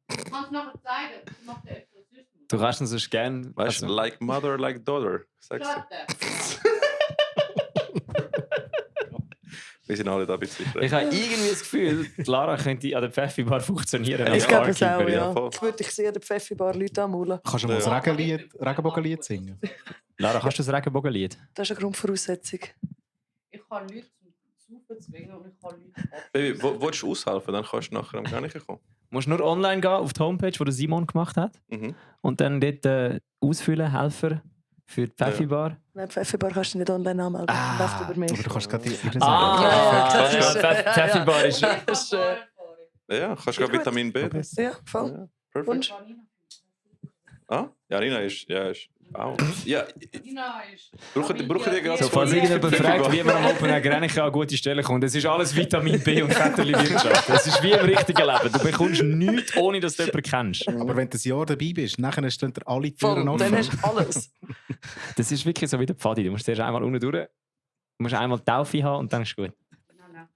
Kannst du noch zeigen? Ich mache den Exorzismus. Du kannst uns sonst gerne... Weißt du, like mother, like daughter, sagst du. Schade. Wir sind alle da ein bisschen schräg. Ich habe irgendwie das Gefühl, die Lara könnte an der Pfeffi-Bar funktionieren. Ja, Ich als glaube es auch, Barkeeper, ja. voll. Ich würde dich sehen, der Pfeffi-Bar Leute anmaulen. Kannst du mal Ja. das Regenbogenlied singen? Lara, kannst du das Regenbogenlied? Das ist eine Grundvoraussetzung. Ich kann Leute zum Saufen zwingen und ich kann Leute ab. Baby, willst du aushelfen? Dann kannst du nachher am Garnichen kommen. Du musst nur online gehen, auf die Homepage, die der Simon gemacht hat. Mhm. Und dann dort ausfüllen, Helfer für die Pfeffi-Bar. Nein, Pfeffi-Bar kannst du nicht online anmelden. Ah. Läuft über mich. Aber du kannst gerade die sagen. Ah, Ja, ja, Pfeffi-Bar ist... Das ist, Ja, kannst du gerade Vitamin B. ja, voll. Ja, perfekt. Wunsch. Ah? Ja, Rina ist. Ja, ist. Wow. Ja, Nina ist. brauchen die gerade So, falls irgendjemand Pfeffi-Bar. fragt, wie man am Open Air Grenchen an gute Stellen kommt, es ist alles Vitamin B und Vetterli Wirtschaft. Es ist wie im richtigen Leben. Du bekommst nichts, ohne dass du jemanden kennst. Aber wenn du ein Jahr dabei bist, nachher stehen dir alle Türen Voll. offen. Dann hast du alles. Das ist wirklich so wie der Pfadi. Du musst zuerst einmal unten durch, du musst einmal die Taufe haben und dann ist gut. Nein.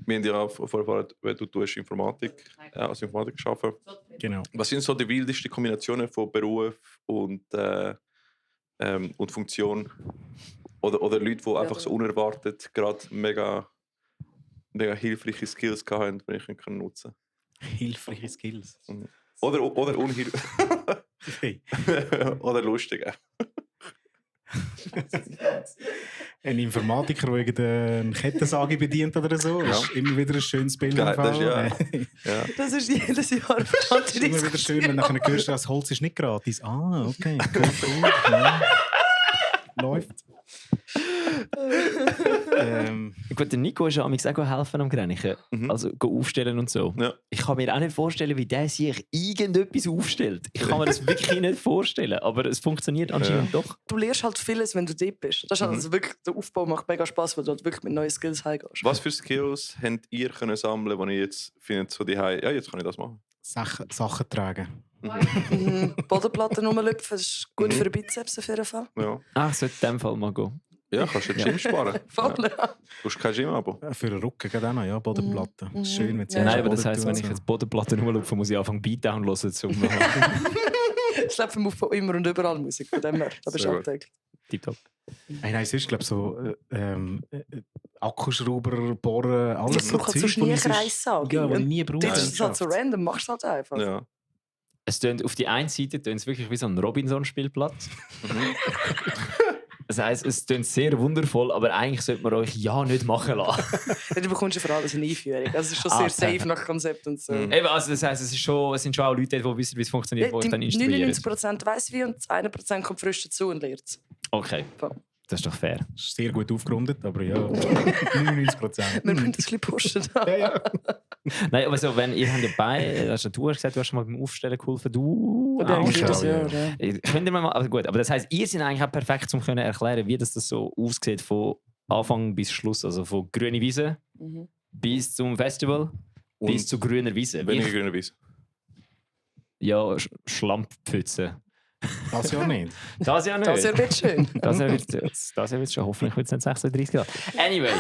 Wir haben ja auch vorher, wenn du tust Informatik, als Informatik arbeiten. Genau. Was sind so die wildesten Kombinationen von Beruf und Funktion? Oder Leute, die einfach so unerwartet gerade mega hilfreiche Skills haben, die ich nutzen Hilfreiche Skills. kann. Oder unhilfreich. Hey. Oder lustig. Ein Informatiker, der irgendeine Kettensäge bedient oder so, Ja. ist immer wieder ein schönes Bild. Geil, im Fall. das ist Ja. Das ist jedes Jahr Es ist immer wieder schön, wenn du nachher hörst, das Holz ist nicht gratis. Ah, okay. Cool. Ja. Läuft. Gut, der Nico ist ja amigs auch helfen am Grenchen. Mhm. Also aufstellen und so. Ja. Ich kann mir auch nicht vorstellen, wie der sich irgendetwas aufstellt. Ich kann mir das wirklich nicht vorstellen. Aber es funktioniert anscheinend doch. Du lernst halt vieles, wenn du dort bist. Das ist also wirklich, der Aufbau macht mega Spaß, weil du halt wirklich mit neuen Skills heimgehst. Was für Skills habt ihr können sammeln, die ihr jetzt findet, so ja, jetzt kann ich das machen? Sachen tragen. Bodenplatten rumlüpfen, das ist gut Mhm. für den Bizeps auf jeden Fall. Ja, Ach, sollte in dem Fall mal gehen. ja kannst du den Gym sparen. Voll. Ja. Du hast kein Gym-Abo. Für den Rücken geht auch noch, ja, Bodenplatte. Mhm. Schön, wenn sie Ja. Nein, erst aber das Boden heisst, tun wenn und ich so. jetzt Bodenplatten rumlaufe, muss ich anfangen Beatdown hören, um Ich schleppe vom Aufbau immer und überall Musik, von dem her. Aber ist Sehr gut. abgedeckt. Tipptopp. Nein, sonst glaube ich so Akkuschrauber, Bohren, alles Ich brauche halt so Zeug, wo ich sonst- Schneekreissage. Ja, die ich Und nie brauche. dort ist es halt so random, machst du halt einfach. Ja. Es tönt auf die einen Seite tönt es wirklich wie so ein Robinson-Spielplatz. Das heisst, es tönt sehr wundervoll, aber eigentlich sollte man euch ja nicht machen lassen. Du bekommst ja für alles eine Einführung. Also es ist schon Ah, sehr safe nach Konzept und so. Mhm. Eben, also das heisst, es sind schon auch Leute, die wissen, wie es funktioniert, die euch dann instruieren. 99% weiss wie und das 1% kommt frisch dazu und lernt es. Okay, Voll. das ist doch fair. Ist sehr gut aufgerundet, aber ja, 99%. Wir müssen das ein bisschen pushen. Ja, ja. Nein, aber so, wenn ihr habt ja bei, also du hast gesagt, du hast schon mal beim Aufstellen geholfen, du Und dann auch ist schon. das ja. ja. Könnt ihr mir mal, also gut, aber das heisst, ihr seid eigentlich auch perfekt, um können erklären, wie das so aussieht von Anfang bis Schluss, also von grüne Wiese Mhm. bis zum Festival Und bis zu grüner Wiese. weniger grüne Wiese. Ja, Schlammpfütze. Das ja nicht. Das ja nicht. Das wird schön. Das wird schon. Hoffentlich wird es nicht 36 Grad. Anyway.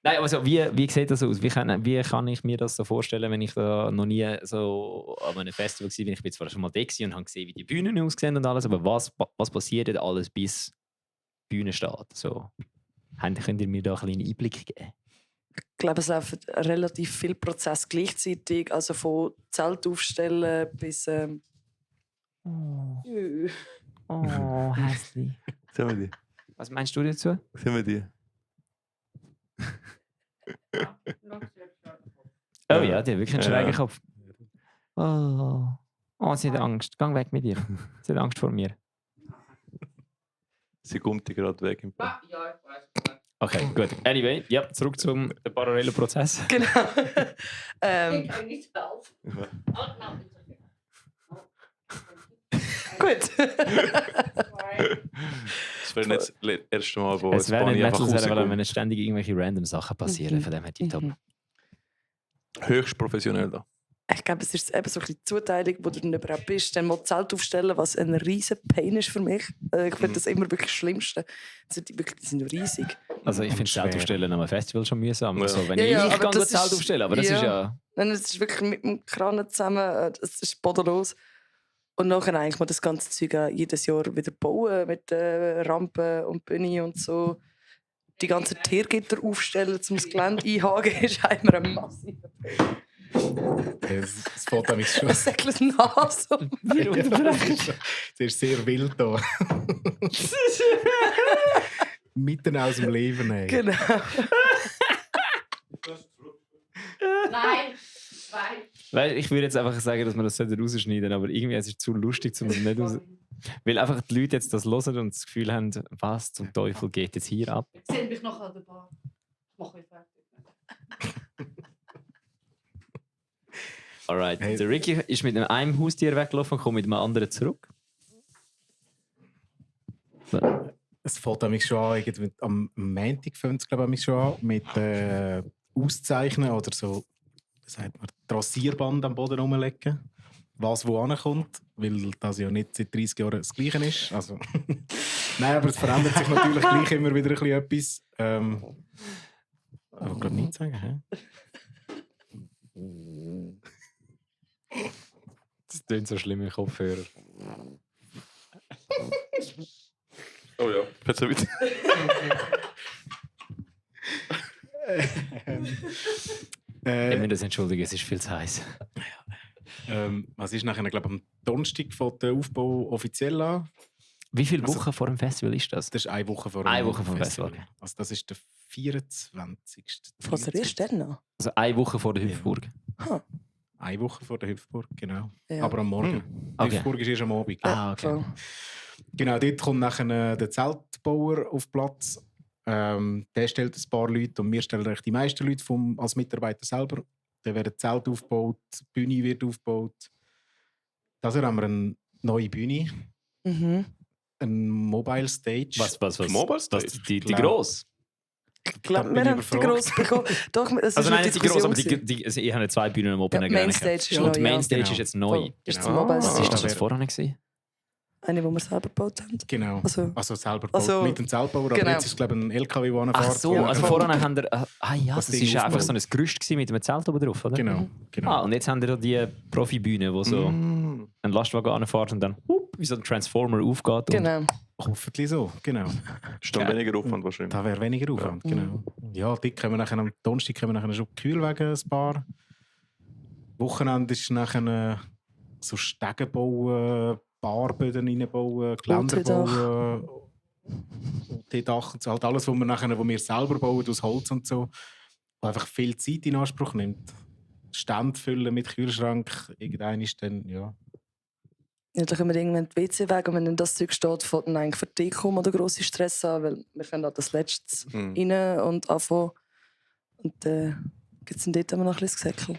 Nein, also wie sieht das aus? Wie kann ich mir das so vorstellen, wenn ich da noch nie so an einem Festival war? Ich bin zwar schon mal da und habe gesehen, wie die Bühnen aussehen und alles, aber was passiert denn alles, bis die Bühne steht? So, könnt ihr mir da einen kleinen Einblick geben? Ich glaube, es laufen relativ viele Prozesse gleichzeitig. Also von Zelt aufstellen bis. Oh, hässlich. Sehen wir die? Was meinst du dazu? Sehen wir die? Oh ja, die hat wirklich einen Ja. schrägen Kopf. Oh, sie hat Angst. Geh weg mit ihr. Sie hat Angst vor mir. Sie kommt gerade weg. Im Ja, ich weiß. Okay, gut. Anyway, ja, zurück zum parallelen Prozess. Genau. Ich kann nicht helfen. Ja. Oh, no, it's okay. Gut. Das wäre nicht das erste Mal, wo Es wäre nicht Bunny einfach Metal sein, rauskommt. wenn ständig irgendwelche random Sachen passieren. Von dem her tipptopp. Höchst professionell da. Ich glaube, es ist eben so ein bisschen die Zuteilung, wo du dann überhaupt bist. Dann mal Zelt aufstellen, was ein riesen Pain ist für mich. Ich finde das immer wirklich das Schlimmste. Die sind riesig. Also ich finde schwer. Zelt aufstellen am Festival schon mühsam. Ja. So, wenn Ja, ja, ich aber kann das Zelt ist- aufstellen, aber das ja. ist ja... Nein, es ist wirklich mit dem Kran zusammen, es ist bodenlos. Und nachher eigentlich mal das ganze Zeug auch jedes Jahr wieder bauen mit Rampen und Bühne und so. Die ganzen Tiergitter aufstellen, um das Gelände einhaken, ist immer ein massiver Pain. Es fällt mich schon. Es säckelt Nase. Es ist sehr wild hier. Mitten aus dem Leben. Ey. Genau. Nein, zwei. Weil ich würde jetzt einfach sagen, dass wir das rausschneiden, aber irgendwie es ist zu lustig, um das nicht raus... Weil einfach die Leute jetzt das hören und das Gefühl haben, was zum Teufel geht jetzt hier ab? Ich sehe mich noch an der Bar. Mach ich fertig. Alright, Hey. der Ricky ist mit einem Haustier weggelaufen und kommt mit einem anderen zurück. Es fällt mich schon an, irgendwie am Montag fängt es glaube ich schon an, mit Auszeichnen oder so, wie sagt man, Trassierband am Boden rumlegen, was wo ankommt, weil das ja nicht seit 30 Jahren das Gleiche ist. Also, nein, aber es verändert sich natürlich gleich immer wieder ein bisschen etwas. Aber ich glaube nicht sagen, hä? Das klingt so schlimm im Kopfhörer. Oh ja, bitte weiter. Ich muss das entschuldigen, es ist viel zu heiß. Was ist nachher, glaube ich, am Donnerstag fängt der Aufbau offiziell an. Wie viele Also- Wochen vor dem Festival ist das? Das ist eine Woche vor Eine Woche vor dem Festival, okay. Also das ist der 24. Was ist denn noch? Also eine Woche vor der Hüpfburg. Eine Woche vor der Hüpfburg, genau. Ja. Aber am Morgen. Die Okay. Hüpfburg ist erst am Abend. Ah, okay. Voll. Genau, dort kommt nachher der Zeltbauer auf Platz. Der stellt ein paar Leute und wir stellen eigentlich die meisten Leute als Mitarbeiter selber. Dann wird ein Zelt aufgebaut, die Bühne wird aufgebaut. Das haben wir eine neue Bühne, Mhm. eine Mobile Stage. Was? Mobile Stage? Die Klar. gross? Ich glaube, bin wir ich haben die überfragt. grosse bekommen. Doch, es Also ist nein, eine nicht die gross, aber Diskussion also ich habe zwei Bühnen am Open Ja, Air Mainstage gesehen. ist Und neu, die ja. Mainstage Genau. ist jetzt neu. Voll. Ist Genau. das Mobile Was Stage. ist das, was wär- vorher war? Eine, die wir selber gebaut haben. Genau. Also, selber Also, gebaut, mit dem Zeltbauer. Aber genau. jetzt ist glaube ich ein LKW, der anfährt. Ach so, wo also nachher- vorher haben wir... ja, Das das Ding war einfach so aufbaut. ein Gerüst gewesen mit einem Zelt oben drauf, oder? Genau, genau. Ah, und jetzt haben wir die Profibühne, wo so Mm. ein Lastwagen anfährt und dann wie so ein Transformer aufgeht. Und genau. Hoffentlich so, genau. Ist dann weniger Aufwand wahrscheinlich. Da wäre weniger Aufwand, genau. Ja, dort können wir nachher, am Donnerstag können wir nachher schon Kühlwagen ein paar. Wochenende ist nachher so Stege bauen, Barböden reinbauen, Geländer bauen, OT-Dach und so. Halt alles, was wir selber bauen, aus Holz und so, was einfach viel Zeit in Anspruch nimmt. Stände füllen mit Kühlschrank, irgendein ist dann, ja. Ja, dann können wir irgendwann die WC weg und wenn dann das Zeug steht, fängt dann eigentlich für die Deko mal der grosse Stress an, weil wir können da das Letzte Mhm. rein und anfangen. Und gibt es dann dort immer noch ein bisschen Gesäckel.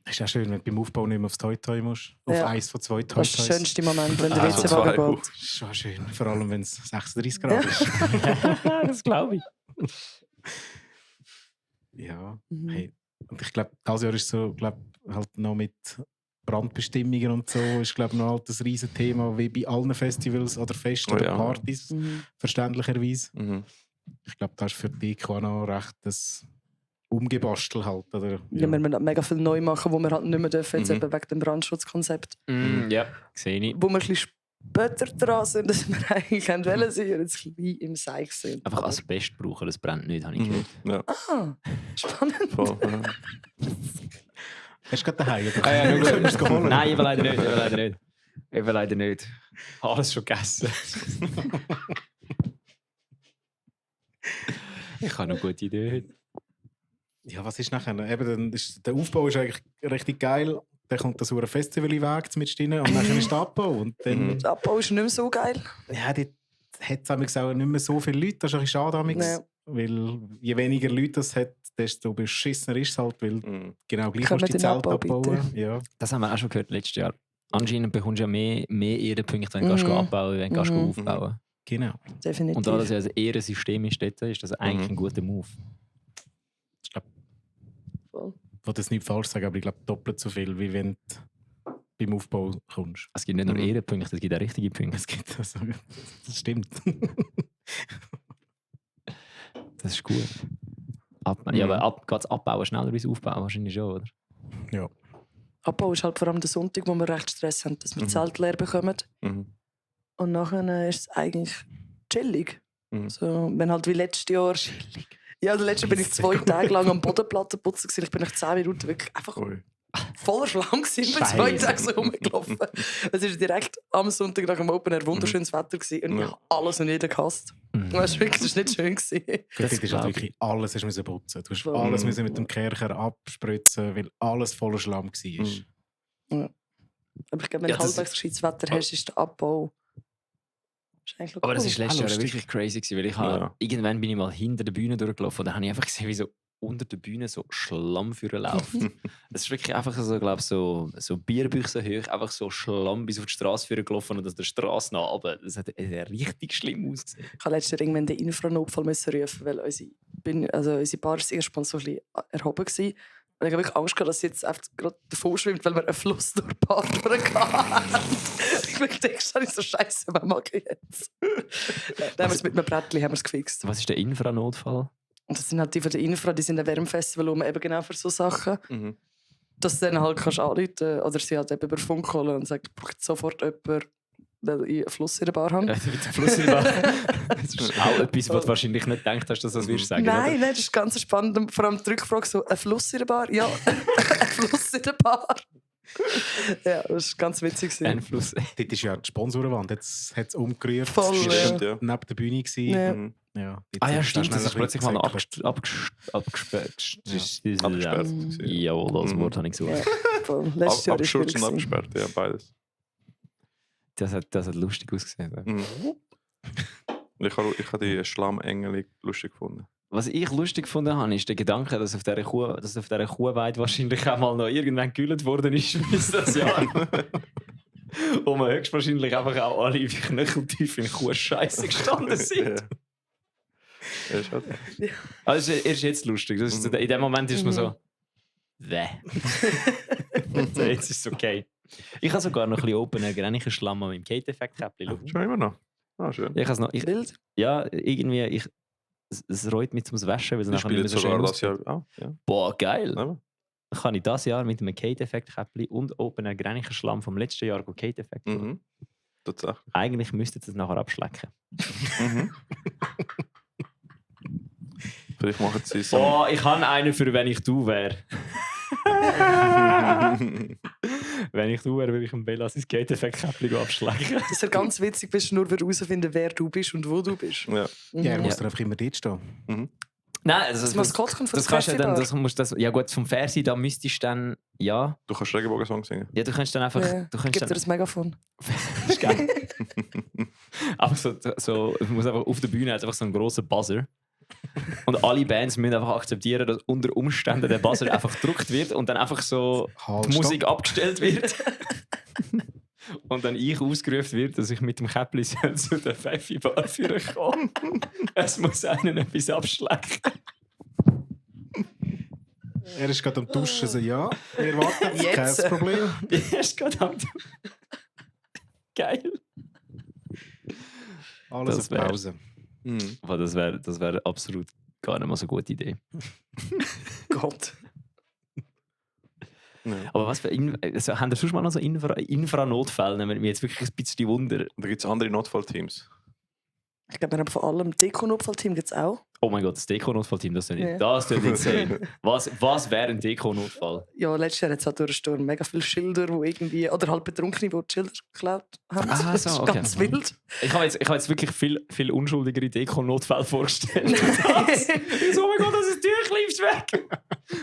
Es ist auch schön, wenn du beim Aufbau nicht mehr aufs Toy-Toy musst. Auf Ja. eins von zwei Das Toy-Toys. ist der schönste Moment, wenn der Also WC-Wagen zwei. geht. Das ist schon schön, vor allem wenn es 36 Grad ist. das glaube ich. Ja, Mhm. hey. Und ich glaube, dieses Jahr ist so, halt noch mit Brandbestimmungen und so, ist glaube noch halt ein riesen Thema, wie bei allen Festivals oder Festen Oh oder ja. Partys, Mhm. verständlicherweise. Mhm. Ich glaube, das ist für die Deko auch noch recht das Umgebastel halt, oder? Ja, wir müssen mega viel neu machen, wo wir halt nicht mehr dürfen, jetzt Mhm. eben wegen dem Brandschutzkonzept. Ja, sehe ich. Wo wir ein bisschen später dran sind, dass wir eigentlich wollen sein und jetzt ein bisschen im Seich sind. Einfach Asbest brauchen, das brennt nicht, habe ich Mhm. gehört. Ja, Ah, spannend. voll. Ja. Hast du gerade daheim? Oder? Ah, ja, nur gut. Könntest du holen? Nein, eben leider nicht. Alles schon gegessen. Ich habe noch gute Ideen. Ja, was ist nachher? Eben, dann ist, der Aufbau ist eigentlich richtig geil. Dann kommt das so ein Festival-Weg mit rein und dann ist der Abbau. Und dann, Mhm. Der Abbau ist nicht mehr so geil. ja, dort hat es auch nicht mehr so viele Leute. Das ist ein bisschen schade. Amigs. Ja. Weil je weniger Leute es hat, desto beschissener ist es halt. Weil Mhm. genau gleich Können musst du wir die den Zelte Abbau abbauen. Ja. Das haben wir auch schon gehört letztes Jahr. Anscheinend bekommst du ja mehr Ehrenpunkte, wenn du abbauen wenn du aufbauen. Genau. Definitiv. Und da das ja ein Ehrensystem ist, dort, ist das eigentlich ein guter Move. Ich glaube, Voll. ich will das nicht falsch sagen, aber ich glaube doppelt so viel, wie wenn du beim Aufbau kommst. Es gibt nicht nur Ehrenpunkte, es gibt auch richtige Punkte. Es gibt das, das stimmt. Das ist gut. Ja, aber geht das Abbauen schneller als Aufbauen? Wahrscheinlich schon, oder? Ja. Abbau ist halt vor allem der Sonntag, wo wir recht Stress haben, dass wir das Zelt leer bekommen. Mhm. Und nachher ist es eigentlich chillig. Mhm. So, wenn halt wie letztes Jahr... Chillig? Ja, letztes Jahr bin ich 2 Tage lang am Bodenplatte putzen. Ich bin nach 10 Minuten wirklich einfach voller Schlamm gewesen. Ich bin 2 Tage so rumgelaufen. Es war direkt am Sonntag nach dem Open Air wunderschönes Wetter gewesen. Und ich habe alles und jeden gehasst. Das war wirklich nicht schön gewesen. Das ist halt wirklich alles hast müssen putzen. Du hast Voll. alles müssen mit dem Kercher abspritzen, weil alles voller Schlamm war. Ja. Aber ich glaube, wenn du halbwegs gescheites Wetter hast, ist der Abbau... Ist eigentlich noch Aber das cool. war letztes Jahr lustig. wirklich crazy gewesen, weil ich irgendwann bin ich mal hinter der Bühne durchgelaufen und dann habe ich einfach gesehen, wie so unter der Bühne so Schlamm läuft. Es ist wirklich einfach so, glaube so Bierbüchse hoch, einfach so Schlamm bis auf die Straße gelaufen und aus der Straße nach runter. Das hat richtig schlimm ausgesehen. Ich habe letztes Jahr irgendwann den Infranotfall rufen, weil unsere Bar war erst mal so ein bisschen erhoben war. Und ich habe wirklich Angst gehabt, dass sie jetzt einfach gerade davon schwimmt, weil wir einen Fluss durch die Bar durchgehen. Ich bin extra nicht so scheiße, was mache ich jetzt? Dann haben wir es mit einem Brettchen gefixt. Was ist der Infranotfall? Und das sind halt die von der Infra, die sind ein Wärmfestival eben genau für so Sachen. Mhm. Dass du dann halt kannst anrufen oder sie halt eben über Funk holen und sagen, braucht sofort jemand, der einen Fluss in der Bar hat. Mit dem Fluss in der Bar. Das ist auch etwas, was du wahrscheinlich nicht gedacht hast, dass du das wirst sagen. Nein, oder? nein, das ist ganz spannend. Und vor allem die Rückfrage so, ein Fluss in der Bar? Ja, ein Fluss in der Bar. Ja, das war ganz witzig. Ein Fluss. Dort ist ja die Sponsorenwand, jetzt hat es umgerührt. Voll, Das war ja. Stimmt, ja. neben der Bühne. Gewesen. Ja. Mhm. Ja, Ja, dort stimmt, das ist schnell plötzlich ein mal bisschen abgesperrt. Abgesperrt. Jawohl, das Mhm. Wort habe ich gesucht. Ja, voll. Letztes Jahr ist Abschutz und es abgesperrt, ja, beides. Das hat lustig ausgesehen. Mhm. Ich habe die Schlammengel lustig gefunden. Was ich lustig gefunden habe, ist der Gedanke, dass auf dieser Kuhweide wahrscheinlich auch mal noch irgendwann gekühlt worden ist bis das Jahr. Wo man höchstwahrscheinlich einfach auch alle knöcheltief in Kuhscheiße gestanden sind. Ja, ist halt. Also er ist jetzt lustig. Das ist, in dem Moment ist man so... Wäh. So, jetzt ist es okay. Ich habe sogar noch ein bisschen Open-Air Schlamm mit dem Kate-Effekt-Käppchen. Schon immer noch. Ah, schön. Ich habe noch... wild. Ja, irgendwie... Es reut mich zum Waschen, weil es Ich nachher spiele nicht jetzt mehr so schön sogar das aussieht. Jahr auch. Ja. Boah, geil! Ja. Kann ich dieses Jahr mit einem Kate-Effekt-Käppchen und Open-Air Schlamm vom letzten Jahr Kate-Effekt machen. Mhm. Tatsächlich. Eigentlich müsste es nachher abschlecken. Mhm. Vielleicht machen sie so. Boah, ich habe einen für wenn ich du wäre. Wenn ich du wäre, würde ich dem Bella sein Kate-Effekt-Käppchen abschlecken. Das ist ganz witzig, bist du nur herausfinden, wer du bist und wo du bist. Ja. Ja, er Mhm. muss dann einfach immer dort stehen. Mhm. Nein, also Das Maskottchen von das der kannst du dann, Kaffeebar. ja gut, vom Fernsehen, da müsstest du dann, ja, Du kannst Regenbogen-Song singen. du kannst dann einfach, Ja. du kannst Gib dir dann, das Megafon. das ist geil. Aber so, es muss einfach auf der Bühne einfach so ein grosser Buzzer. Und alle Bands müssen einfach akzeptieren, dass unter Umständen der Buzzer einfach gedrückt wird und dann einfach so Halt, die Musik stopp. abgestellt wird. Und dann ich ausgerufen wird, dass ich mit dem Käppli zu der Pfeffi-Bar führen kann. Es muss einen etwas abschlecken. Er ist gerade am Duschen, so ja, wir warten, Jetzt. kein Problem. Erst gerade am Geil. Alles Das auf wär- Pause. Mhm. Aber das wär absolut gar nicht mal so eine gute Idee. Gott. Ja. Aber was für also, haben da sonst mal noch so Infranotfälle? Nimmt mich jetzt wirklich ein bisschen Wunder. Da gibt es andere Notfallteams. Ich glaube, wir haben vor allem Deko-Notfallteam gibt es auch. Oh mein Gott, das Deko-Notfallteam, das ist Ja. nicht. Das ist insane. Was wäre ein Deko-Notfall? Ja, letztes Jahr hat es halt durch den Sturm mega viele Schilder, die irgendwie, oder halt Betrunkene, die die Schilder geklaut haben. Ah, Das so, ist okay. ganz wild. Ich habe jetzt wirklich viel unschuldigere Deko-Notfälle vorgestellt. Das. Ich so, oh mein Gott, das Tüchlein ist weg.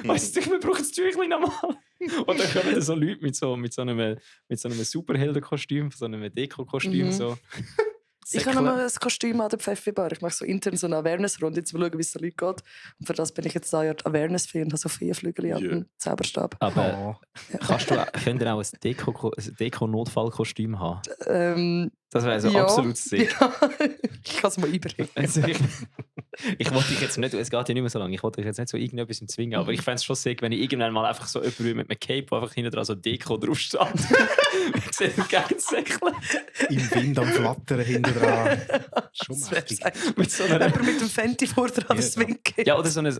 Weißt du, wir brauchen das Tüchlein nochmal. Und dann kommen da so Leute mit so einem Superheldenkostüm, so einem Deko-Kostüm. Mhm. So Ich habe noch mal ein Kostüm an der Pfeffi-Bar. Ich mache so intern so eine Awareness-Runde, um zu schauen, wie es den Leuten geht. Und für das bin ich jetzt da ja die Awareness-Fee und habe so 4 Flügel an dem Zauberstab. Aber könnt ihr auch ein Deko-Notfallkostüm haben? Das wäre so absolut sick. Ja. Ich kann es mal einbringen. Also ich wollte dich jetzt nicht, es geht ja nicht mehr so lange, ich wollte dich jetzt nicht so irgendetwas zwingen, aber ich fände es schon sick, wenn ich irgendwann mal einfach so jemanden mit einem Cape, wo einfach hinten dran so Deko draufsteht. Ich sehe den Gegensäckchen. Im Wind am Flattern hinten dran. Schon mächtig. Mit so einer... Jemand mit dem Fenty vor dran, das winkt. Ja, oder so ein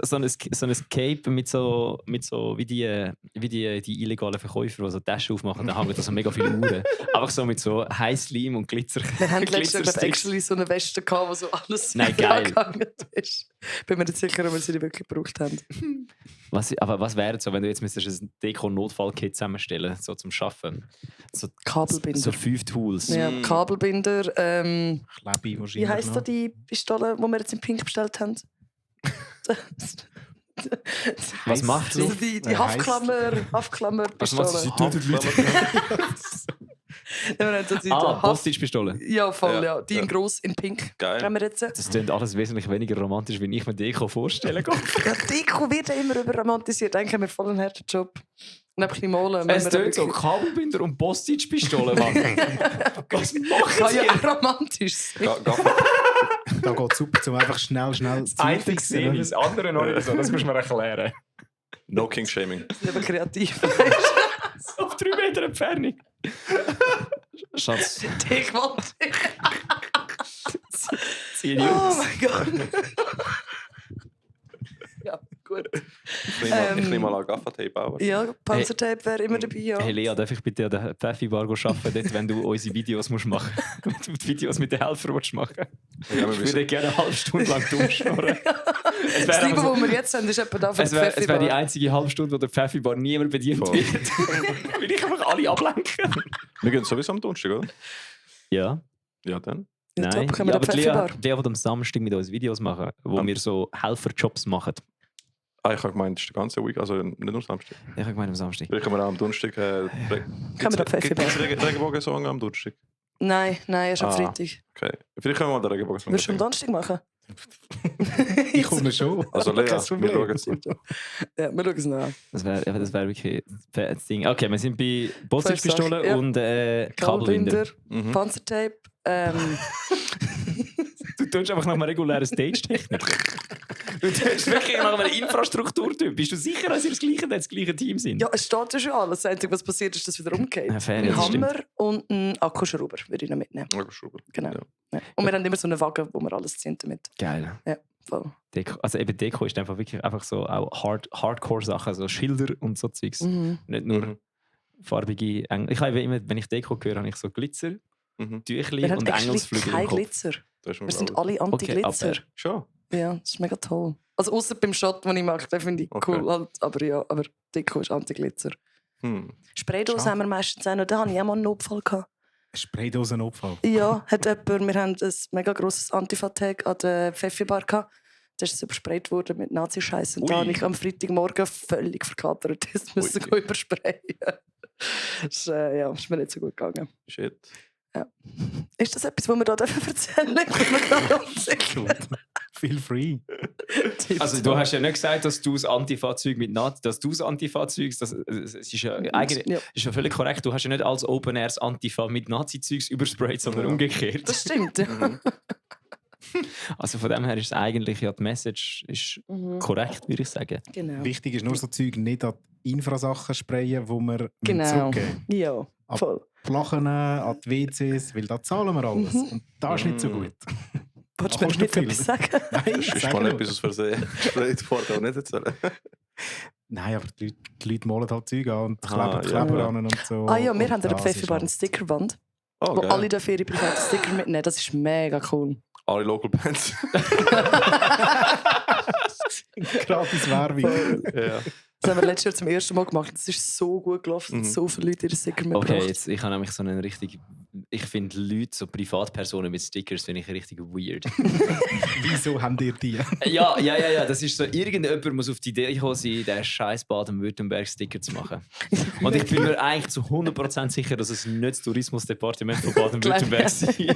Cape mit so wie die illegalen Verkäufer, die so Taschen aufmachen, da hängen da so mega viele Uhren. Einfach so mit so Heißleim und Glitzer. Wir haben letztens actually so eine Weste gehabt, wo so alles geil. ist. Bin mir nicht sicher, ob wir sie wirklich gebraucht haben. Aber was wäre so, wenn du jetzt ein Deko-Notfall-Kit zusammenstellen so zum Schaffen? So, Kabelbinder. So 5 Tools. Ja, Kabelbinder. Klebi wahrscheinlich. Wie heisst da die Pistole, die wir jetzt in Pink bestellt haben? Was macht sie? Also die Haftklammer-Pistole. Postage-Pistole. Ja, voll, ja. Die in gross, in Pink. Geil. Haben wir jetzt. Das klingt alles wesentlich weniger romantisch, wie ich mir Deko vorstellen kann. Ja, Deko wird ja immer überromantisiert. Eigentlich haben wir voll einen harten Job. Und ein bisschen malen. Es tönt so Kabelbinder und Postage-Pistole, Mann. Was machen Kann Sie? ja auch romantisch sein. Da geht es super, um einfach schnell Das eine gesehen, das andere noch nicht so. Das musst du mir erklären. No King Shaming. Das ist eben kreativ. Auf 3 Meter Entfernung. Schatz, Ich wollte. zieh die Oh aus. mein Gott. Ja, gut. Ich nehme mal an Gaffertape auch. Ja, Panzertape wäre immer dabei, ja. Hey Lea, darf ich bitte an der Pfeffi-Bar arbeiten, dort, wenn du unsere Videos musst machen musst? Wenn du die Videos mit den Helfern machen willst. Ja, Ich würde gerne eine halbe Stunde lang durchschnorren. Das Niveau, das wir jetzt haben, ist etwa da für die Es wäre die Pfeffi-Bar. einzige halbe Stunde, wo der Pfeffi-Bar niemand bedient Voll. wird. Will ich einfach alle ablenken. Wir gehen sowieso am Donnerstag, oder? Ja. Ja, dann. Ja, Nein, top, können wir aber den die Pfeffi-Bar. Lea wird am Samstag mit uns Videos machen, wo wir so Helferjobs machen. Ich habe gemeint, das ist der ganze Week, also nicht nur Samstag. Ich habe gemeint am Samstag. Vielleicht können wir auch am Donnerstag... Können wir den Pfeffi-Bar? Regenbogensong am Donnerstag? Nein, erst am Freitag. Okay. Vielleicht können wir mal den Regenbogensong Würdest du am Donnerstag machen? Ich komme schon. Also Lea, Kein wir Problem. schauen es. Ja, wir schauen es noch an. Das wäre wirklich das Ding. Okay, wir sind bei Postage-Pistole Ja. und Kabelbinder. Mhm. Panzertape. Du tust einfach nach einem regulären Stage-Technik. Du tust wirklich nach einem Infrastrukturtyp. Bist du sicher, dass ihr das gleiche Team sind? Ja, es steht ja schon alles. Das Einzige, was passiert, ist, dass es wieder umgeht. Ja, fair, Ein ja, das Hammer und ein Akkuschrauber würde ich noch mitnehmen. Genau. Ja. Ja. Und wir haben immer so einen Wagen, wo wir alles ziehen damit. Geil. Ja, voll. Deko, also eben Deko ist einfach wirklich einfach so auch Hardcore-Sachen, so Schilder und so Zeugs. Mhm. Nicht nur farbige Engel. Ich habe immer, wenn ich Deko höre, habe ich so Glitzer, Mhm. Tüchli Wir haben und actually Engelsflügel im kein Kopf. Glitzer. Das ist mir Wir sind klar. alle Anti-Glitzer. Okay, Schon? Ja, das ist mega toll. Also außer beim Shot, den ich mache, den finde ich Okay. cool. Halt, aber ja, aber Deko ist Anti-Glitzer. Spraydose Schade. haben wir meistens auch noch. Da hatte ich auch mal einen Notfall gehabt. Spraydosenopfall. Ja, hat jemand, wir haben ein mega grosses Antifa-Tag an der Pfeffi-Bar gehabt. Da ist es übersprayt worden mit Nazi-Scheiß. Und da Ui. habe ich am Freitagmorgen völlig verkatert. Das müssen Ui. übersprayen. Das ist mir nicht so gut gegangen. Shit. Ist das etwas, was wir hier erzählen dürfen? Ich bin mir gerade unsicher. Feel free. Also du hast ja nicht gesagt, dass du das Antifa-Zeug mit Nazi, dass du das Antifa-Zeug, das ist ja eigentlich Ja, ist ja völlig korrekt. Du hast ja nicht als Open Airs Antifa mit Nazi-Zeugs übersprayt, sondern Ja. umgekehrt. das stimmt. Ja. Mhm. Also von dem her ist es eigentlich ja die Message ist Mhm. korrekt, würde ich sagen. Genau. Wichtig ist nur so Zeug nicht an die Infrasachen sprayen, wo wir Genau. zurückgeben. Ja, voll. Plachen an die WCs, weil da zahlen wir alles. Mhm. Und das ist nicht so gut. Wolltest du mir kostet nicht viel. etwas sagen? Nein, Das ist sag mal nur. etwas aus Versehen. Sprayt vorher auch nicht erzählen. Nein, aber die Leute malen halt Zeug an und Ah, kleben ja. Kleber an und so. Ah ja, wir Und haben an der das Pfeffi-Bar ist eine Stickerwand, Oh, wo geil. alle dafür ihre privaten Sticker mitnehmen. Das ist mega cool. Alle Local Bands. gratis Werbung. Ja. Das haben wir letztes Jahr zum ersten Mal gemacht. Das ist so gut gelaufen. Mhm. So viele Leute ihre Sticker mitgebracht. Okay, jetzt, ich habe nämlich so einen richtig. Ich finde Leute, so Privatpersonen mit Stickers, finde ich richtig weird. Wieso haben ihr die? ja. Das ist so, irgendjemand muss auf die Idee gekommen sein, den scheiß Baden-Württemberg-Sticker zu machen. Und ich bin mir eigentlich zu 100% sicher, dass es nicht das Tourismusdepartement von Baden-Württemberg war.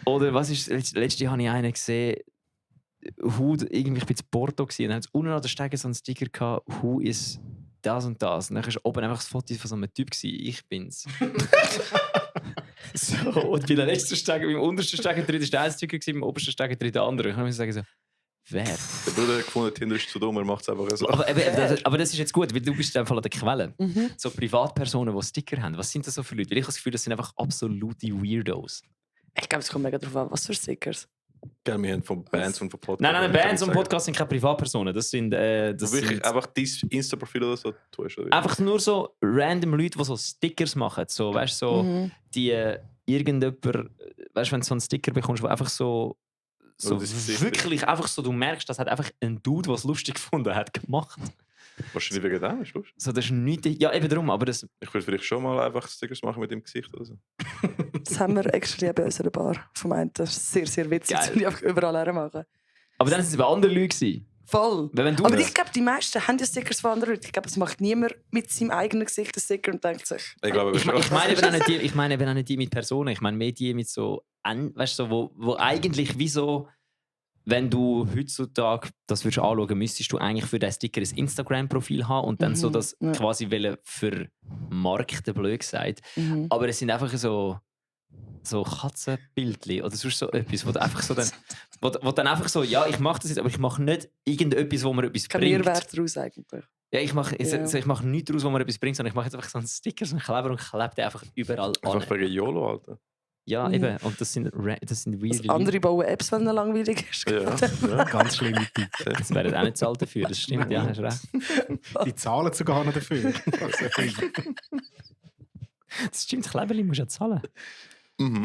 Oder was ist, letztes Jahr habe ich einen gesehen, irgendwie, ich bin in Porto gewesen, und dann hat es unten an der Stege so einen Sticker gehabt, «Who is das und das?» Und dann war oben einfach das Foto von so einem Typ gewesen, «Ich bin's.» So, und bei der letzten Stege, beim untersten Stegentritt war der eine Sticker, beim obersten Stegentritt der andere. Ich muss sagen so, wer? Der Bruder hat gefunden, Tinder ist zu dumm, er macht es einfach so. Aber das ist jetzt gut, weil du bist in dem Fall an der Quelle. So Privatpersonen, die Sticker haben, was sind das so für Leute? Weil ich habe das Gefühl, das sind einfach absolute Weirdos. Ich glaube, es kommt mega darauf an, was für Stickers. Gell, wir haben von Bands und von Podcasts. Nein, Bands und Podcasts sind keine Privatpersonen. Das sind. Das wirklich sind einfach dein Insta-Profil oder so tust. Oder? einfach nur so random Leute, die so Stickers machen. So, weißt du, so, die irgendjemand, weißt du, wenn du so einen Sticker bekommst, der einfach so wirklich einfach so, du merkst, das hat einfach ein Dude, der es lustig gefunden hat, gemacht. Wahrscheinlich wegen dem, ist lustig. So, das ist nichts. Ja, eben darum, aber das. Ich würde vielleicht schon mal einfach Stickers machen mit dem Gesicht oder so. Das haben wir actually bei unserer Bar vermeint. Das ist sehr, sehr witzig, Geil. das will ich einfach überall hermachen. Aber dann sind es bei anderen Leuten gewesen. Voll. Wenn du Aber ich glaube, die meisten haben ja Stickers von anderen Leuten. Ich glaube, es macht niemand mit seinem eigenen Gesicht einen Sticker und denkt sich... Ich glaube, Ich meine eben auch nicht die mit Personen. Ich meine mehr die mit so, weißt du, so, wo eigentlich wie so, wenn du heutzutage das würdest anschauen, müsstest du eigentlich für diesen Sticker ein Instagram-Profil haben und dann so das quasi für Markten, blöd gesagt. Aber es sind einfach so Katzenbildchen oder sonst so etwas, wo du einfach so dann, wo dann einfach so, ja, ich mache das jetzt, aber ich mache nicht irgendetwas, wo mir etwas Kein bringt. Mehrwert daraus eigentlich. Ja, ich mache nichts daraus, wo mir etwas bringt, sondern ich mache jetzt einfach so einen Sticker, so einen Kleber und klebe den einfach überall an. Einfach wegen YOLO, Alter. Ja, eben. Und das sind weird. Andere bauen Apps, wenn es langweilig ist. Ja. Ganz schlimme Typen. Das werden auch nicht zahlt dafür, das stimmt, ja, hast recht. Die zahlen sogar noch dafür. Das stimmt, Kleberli musst du ja zahlen.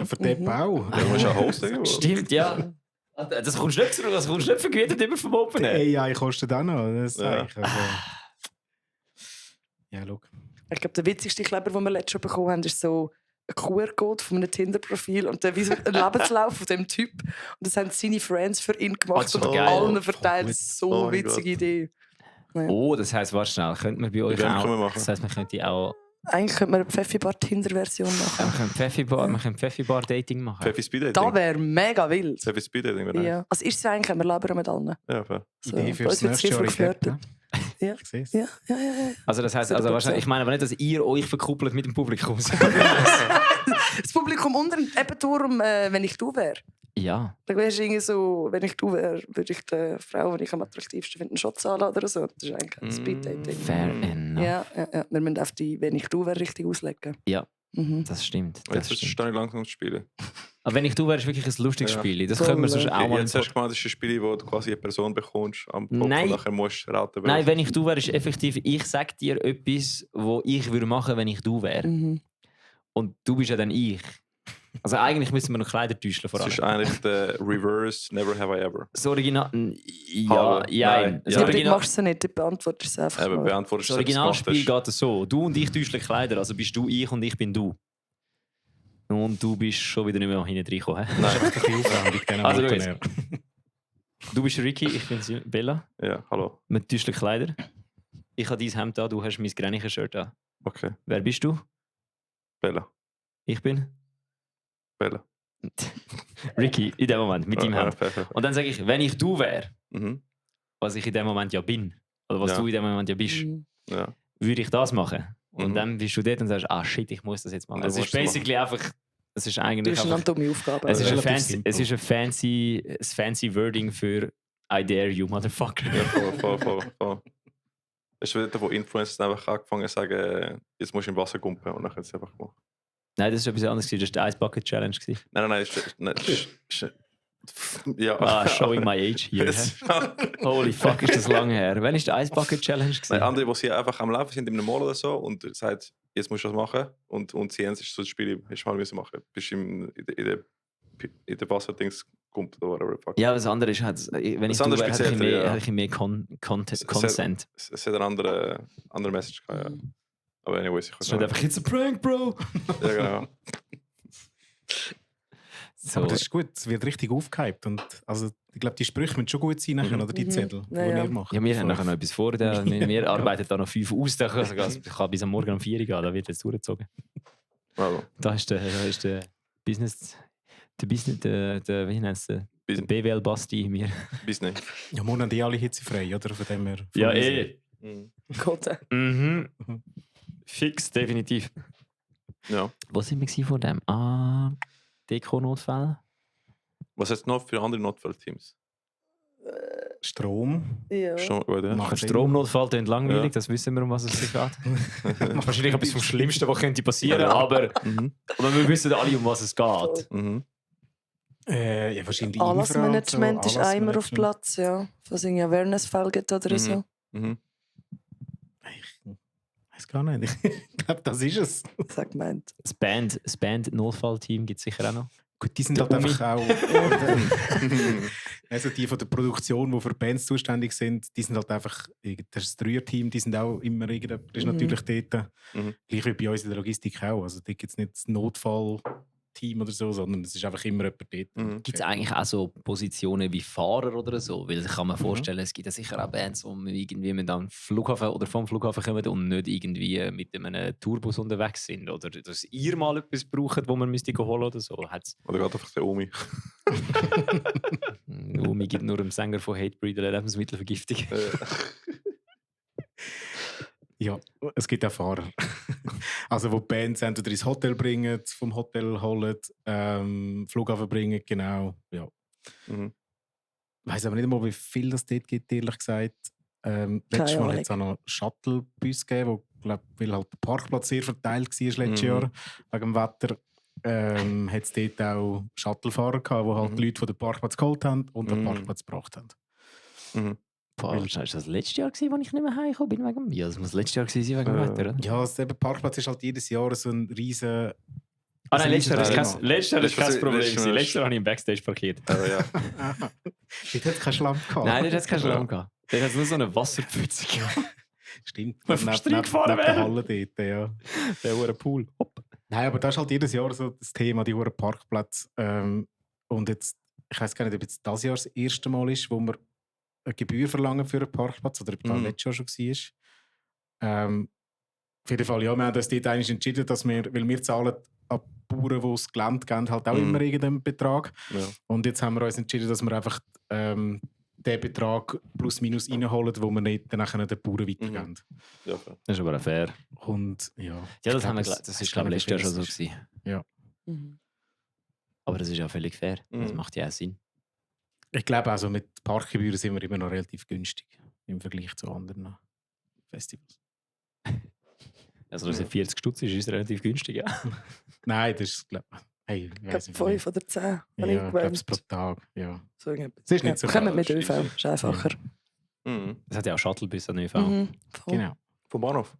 Für den Bau. Ja, du musst auch hosten. Stimmt, ja. Das kommst du nicht vergütet immer vom Open Air. AI kostet auch noch. Das Ja. sage ich. Also. Ja, schau. Ich glaube, der witzigste Kleber, den wir letztes Jahr bekommen haben, ist so ein QR-Code von einem Tinder-Profil und dann wie so ein Lebenslauf von dem Typ. Und das haben seine Friends für ihn gemacht das ist und geil. allen verteilt. Das ist so Oh eine mein witzige Gott. Idee. Ja. Oh, das heisst, warte schnell, könnten wir bei euch Ja, auch... können wir machen. Das heisst, wir könnten auch... Eigentlich könnte man eine Pfeffi-Bar-Tinder-Version machen. Wir können Pfeffi-Bar-Dating machen. Pfeffi Speed Das Dating. wäre mega wild. Pfeffi Speed Dating wäre nice. Ja. Als erstes eigentlich können wir labern mit allen. Ja, fair. So, Idee bei fürs uns wird nächste sehr Jahr viel in geflirtet. Ja. Ich sehe es. Ja. Also das heisst, wahrscheinlich, ich meine aber nicht, dass ihr euch verkuppelt mit dem Publikum. Das Publikum unter eben darum, wenn ich du wäre. Ja. Dann wärst du irgendwie so, wenn ich du wäre, würde ich der Frau, die ich am attraktivsten finde, einen Shot zahlen oder so. Das ist eigentlich ein Speed-Dating. Fair enough. Ja. Wir müssen auf die, wenn ich du wäre, richtig auslegen. Ja. Mhm. Das stimmt. Jetzt stehe ich langsam zu spielen. Aber wenn ich du wärst, wirklich ein lustiges Ja. Spiel. Das Voll, können wir sonst auch mal... Jetzt hast du gemeint, das ist ein Spiel, wo du quasi eine Person bekommst am Kopf Nein. und nachher musst du raten. Nein, wenn ich du wäre, ist effektiv, ich sage dir etwas, was ich würde machen, wenn ich du wäre. Mhm. Und du bist ja dann ich. Also eigentlich müssen wir noch Kleider täuschen vor Das ist allem. eigentlich der Reverse Never Have I Ever. Das Original... Hallo. Ja, Nein. das Ja, aber du Original... machst es nicht, du beantwortest es einfach Eben, mal. beantwortest Das du selbst, was Originalspiel du machst. geht so. Du und ich täuschen Kleider, also bist du ich und ich bin du. Und du bist schon wieder nicht mehr hinten reingekommen. hä? Das ist einfach ein bisschen aufwendig, diesen Also, Motornähr. Du bist Ricky, ich bin Bella. Ja, hallo. Wir täuschen Kleider. Ich habe dein Hemd an, du hast mein Grenichen-Shirt an. Okay. Wer bist du? Bella. Ich bin Bella. Ricky, in dem Moment, mit deinem Hemd. Fair. Und dann sage ich, wenn ich du wäre, Mhm. was ich in dem Moment ja bin, oder was Ja. du in dem Moment ja bist, Mhm. Ja. würde ich das machen. Und Mhm. dann bist du dort und sagst, shit, ich muss das jetzt machen. Ja, Es ist musst du basically einfach, es ist Du eigentlich hast eine einfach, dumme Aufgabe. es ist ein relativ fancy, simpel. es ist ein fancy Wording für I dare you, motherfucker. Ja, voll. Es ist wieder, wo Influencer einfach angefangen zu sagen, jetzt musst du im Wasser kumpen und dann hat es einfach gemacht. Nein, das war etwas anderes. Das war die Ice Bucket Challenge. Nein, ja. Ah, showing my age hier. hä? Holy fuck, ist das lange her. Wann war die Ice Bucket Challenge? Nein, andere, die sie einfach am Laufen sind in einem Mall oder so und sagt, jetzt musst du das machen und sie haben sich so das Spiel hast du mal müssen machen. Bist in der Wasserdings kumpelt oder whatever. Fuck. Ja, das andere ist halt, wenn ich Das du andere wäre, ist hätte ich speziell, mehr, ja. hätte ich mehr Consent. Es hat eine andere Message gehabt, ja. Aber anyways, ich Es ist nicht einfach, it's a prank, bro! Ja, genau. So. Aber das ist gut, es wird richtig aufgehypt. Und also, ich glaube, die Sprüche müssen schon gut sein, nachher, oder die Zettel, die Ja. wir machen. Ja, wir haben nachher noch etwas vor. Wir arbeiten da noch 5 aus. Da kann bis am Morgen um 4 Uhr gehen. Da wird jetzt durchgezogen. Also, Da ist der Business. Wie nennt es der BWL-Basti mir. Bis nicht. Ja, morgen haben die alle hitzefrei, oder? Von dem her. Ja, eh. Gott. Mhm. Fix, definitiv. Ja. Wo sind wir gewesen vor dem? Deko-Notfall? Was hast du noch für andere Notfallteams? Strom. Ja. Schon gut, ja. Macht Ein Sinn. Stromnotfall klingt langweilig, Ja. das wissen wir, um was es sich geht. Wahrscheinlich etwas vom Schlimmsten, was könnte passieren, Ja. aber Mhm. wir wissen alle, um was es geht. Mhm. Ja, wahrscheinlich Anlassmanagement ist Infra und so. einmal auf Platz, ja. Was irgendwie Awareness-Fälle gibt oder Mhm. so. Mhm. Ich weiß gar nicht. Ich glaube, das ist es. Segment. Das Band-Notfallteam gibt es sicher auch noch. Gut, die sind Der halt einfach auch. Also die von der Produktion, die für Bands zuständig sind, die sind halt einfach. Das ist das Dreierteam, die sind auch immer irgendjemand ist natürlich dort. Mhm. Gleich wie bei uns in der Logistik auch. Also da gibt es nicht das Notfallteam oder so, sondern es ist einfach immer jemand dort. Mhm. Gibt es eigentlich auch so Positionen wie Fahrer oder so? Weil ich kann mir vorstellen, es gibt ja sicher auch Bands, wo man irgendwie mit am Flughafen oder vom Flughafen kommen und nicht irgendwie mit einem Tourbus unterwegs sind. Oder dass ihr mal etwas braucht, wo man müsste holen oder so. Hat's Oder geht einfach der Omi. Omi gibt nur dem Sänger von Hatebreed eine Lebensmittelvergiftung. Ja, es gibt auch Fahrer. Also wo die Bands entweder ins Hotel bringen, vom Hotel holen, Flughafen bringen, genau. Ja. Mhm. Ich weiss aber nicht einmal, wie viel das dort gibt, ehrlich gesagt. Letztes Mal hat es auch noch Shuttlebus gegeben, wo, glaub, weil halt der Parkplatz sehr verteilt war letztes Jahr, wegen dem Wetter. Hat es dort auch Shuttlefahrer gehabt, die halt die Leute von den Parkplatz geholt haben und den Parkplatz gebracht haben. Mhm. Boah, war das letztes Jahr, als ich nicht mehr heimgekommen bin? Wegen dem? Ja, das muss letztes Jahr gewesen sein wegen dem Wetter, oder? Ja, der Parkplatz ist halt jedes Jahr so ein riesen... Ah nein, letztes Jahr ist Thema. kein Problem. Letztes Jahr habe ich im Backstage parkiert. Ja. Dort hat es keinen Schlamm gehabt. Nein, dort hat es keinen Schlamm gehabt. Dort hat es nur so eine Wasserpfütze gehabt. Stimmt. Wenn Neben vom Streik gefahren der wäre. Halle dort, ja. Der hohe Pool. Hopp. Nein, aber das ist halt jedes Jahr so das Thema, die hohen Parkplätze. Und jetzt, ich weiß gar nicht, ob jetzt das Jahr das erste Mal ist, wo wir eine Gebühr verlangen für einen Parkplatz oder ob das letztes Jahr schon war. Auf jeden Fall, ja, wir haben uns dort eigentlich entschieden, dass weil wir zahlen an Bauern, die das Gelände geben, halt auch immer irgendeinen Betrag. Ja. Und jetzt haben wir uns entschieden, dass wir einfach den Betrag plus minus reinholen, wo wir nicht dann nachher den Bauern weitergeben. Ja, fair. Das ist aber auch fair. Und ja, Ja, ich glaub, das ist glaube ich letztes Jahr schon so gewesen. gewesen. Ja. Mhm. Aber das ist ja völlig fair. Das Mhm. macht ja auch Sinn. Ich glaube, also mit Parkgebühren sind wir immer noch relativ günstig im Vergleich zu anderen Festivals. Also das 40 Stutz ist relativ günstig, ja. Nein, das ist, glaube ich, hey, ich Ich weiss glaube, nicht. 5 oder 10. Ja, habe ich ich glaube, gewählt. pro Tag, ja. So irgendetwas. Es ist nicht so Kommen mit falsch, ÖV, ist einfacher. Mhm. Es hat ja auch Shuttlebus an ÖV. Mhm. Voll. Genau. Vom Bahnhof.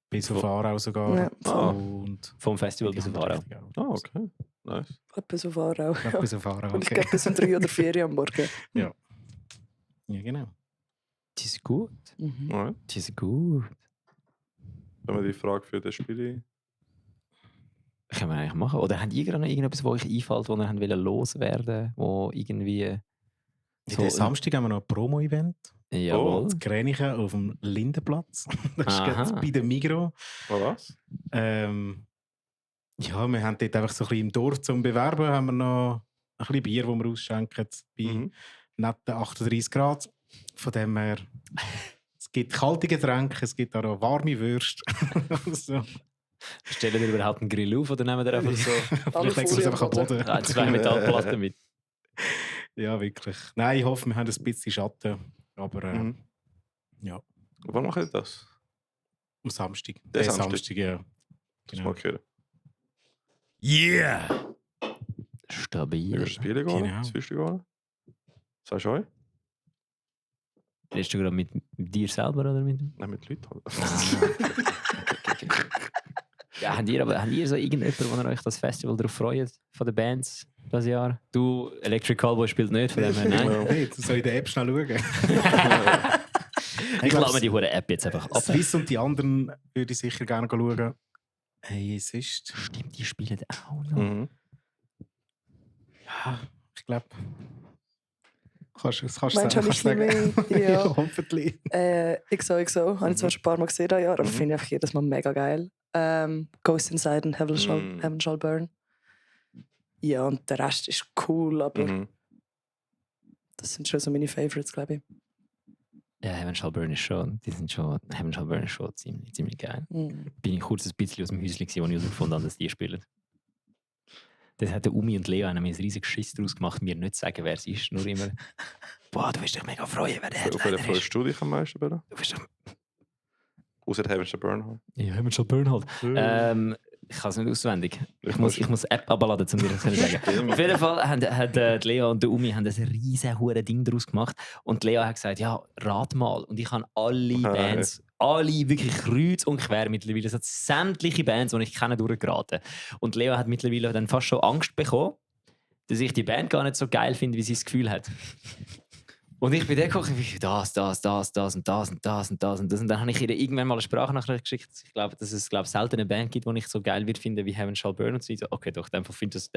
Bis auf Aarau sogar. Ja. Und Vom Festival bis auf Aarau. Ah, okay. Nice. Etwas auf Aarau. Ja, bis auf Aarau, Und ich okay. gehe bis um 3 oder 4 Uhr am Morgen. Ja, genau. Die ist gut. Mhm. Alright. Die ist gut. Dann haben wir die Frage für das Spiel. Können wir eigentlich machen. Oder habt ihr gerade noch irgendetwas, wo euch einfällt, wo ihr wollt loswerden, wo irgendwie... So, Samstag haben wir noch ein Promo-Event. Jawohl. In Gränichen auf dem Lindenplatz. Das ist Aha. gerade bei der Migros. Was? Ja, wir haben dort einfach so ein bisschen im Dorf zum Bewerben haben wir noch ein bisschen Bier, das wir ausschenken, bei netten 38 Grad. Von dem her, es gibt kalte Getränke, es gibt auch noch warme Würste. So. Stellen wir überhaupt einen Grill auf oder nehmen wir einfach so Vielleicht legen wir es einfach am Boden. 2 Metallplatten mit? Ja, wirklich. Nein, ich hoffe, wir haben ein bisschen Schatten. Aber ja, Wann macht ihr das? am Samstag. Der Samstag. Samstag, ja. Das Genau. mal hören. Yeah! Wie Stabil. wirst du spielen gehen? Genau. Was willst du gehen? Sagst du euch? Redest du gerade mit dir selber oder mit... Nein, mit Leuten. Halt. Ja, habt ihr so irgendjemanden, wo ihr euch das Festival darauf freut, von den Bands das Jahr? Du, Electric Callboy spielt nicht, von dem her, nein. Hey, du soll in der App schnell schauen. Ich lade mir die hure App jetzt einfach ab. Swiss und die anderen würde ich sicher gerne schauen. Hey, sonst... Stimmt, die spielen auch noch. Mhm. Ja, ich glaube... Das kannst Meinst du, du habe ich ein bisschen mehr? Ja. hoffentlich. XO. Habe ich zwar schon ein paar Mal gesehen dieses Jahr, aber finde ich einfach jedes Mal mega geil. Ghost Inside und Heaven Shall Burn. Ja, und der Rest ist cool, aber Mhm. das sind schon so meine Favorites, glaube ich. Ja, Heaven Shall Burn ist schon, Heaven Shall Burn ist schon ziemlich geil. Mhm. Bin ich kurz ein bisschen aus dem Häuschen gewesen, wo ich herausgefunden habe, dass die spielen. Das hat der Umi und Leo haben mir ein riesiges Schiss daraus gemacht, mir nicht zu sagen, wer es ist. Nur immer, boah, du wirst dich mega freuen, wer der Auf welcher Headliner Folge ist. du dich am meisten, Bella? Du wirst Außer Heaven Shall Burn halt. Ja, Heaven Shall Burn halt. Ich kann es nicht auswendig. Ich muss App abladen, um dir das zu sagen. Auf jeden Fall haben die Leo und der Umi haben ein riesen hure Ding daraus gemacht. Und Leo hat gesagt, ja, rat mal. Und ich habe alle Bands, alle wirklich kreuz und quer mittlerweile, es hat sämtliche Bands, die ich kenne, durchgeraten. Und Leo hat mittlerweile dann fast schon Angst bekommen, dass ich die Band gar nicht so geil finde, wie sie das Gefühl hat. Und ich bin der gekocht, das und das und das und das und das. Und dann habe ich ihr irgendwann mal eine Sprachnachricht geschickt. Ich glaube, dass es selten eine Band gibt, die ich so geil wird finden wie Heaven Shall Burn. Und sie so, okay, doch, in dem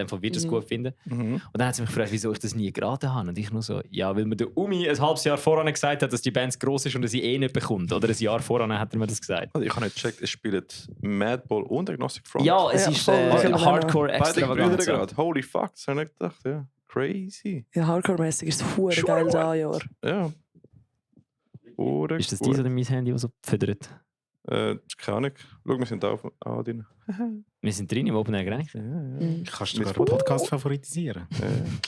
Fall wird es gut finden. Mhm. Und dann hat sie mich gefragt, wieso ich das nie geraten habe. Und ich nur so, ja, weil mir der Umi ein halbes Jahr voran gesagt hat, dass die Band gross ist und dass sie eh nicht bekommt. Oder ein Jahr voran hat er mir das gesagt. Also ich habe nicht gecheckt, es spielt Madball und Agnostic Front. Ja, es Ja, ist voll. Hardcore Beide Brüder extravagant. gerade. Holy fuck, das habe ich nicht gedacht. Ja. Crazy. Ja, Hardcore-mäßig ist es hure geil da Jahr. Ja. Ist das dies oder mein Handy, das so pfedert? Keine Ahnung. Schau, wir sind da drin. Wir sind drin im Open Air Grenich. Kannst du sogar einen Podcast favoritisieren?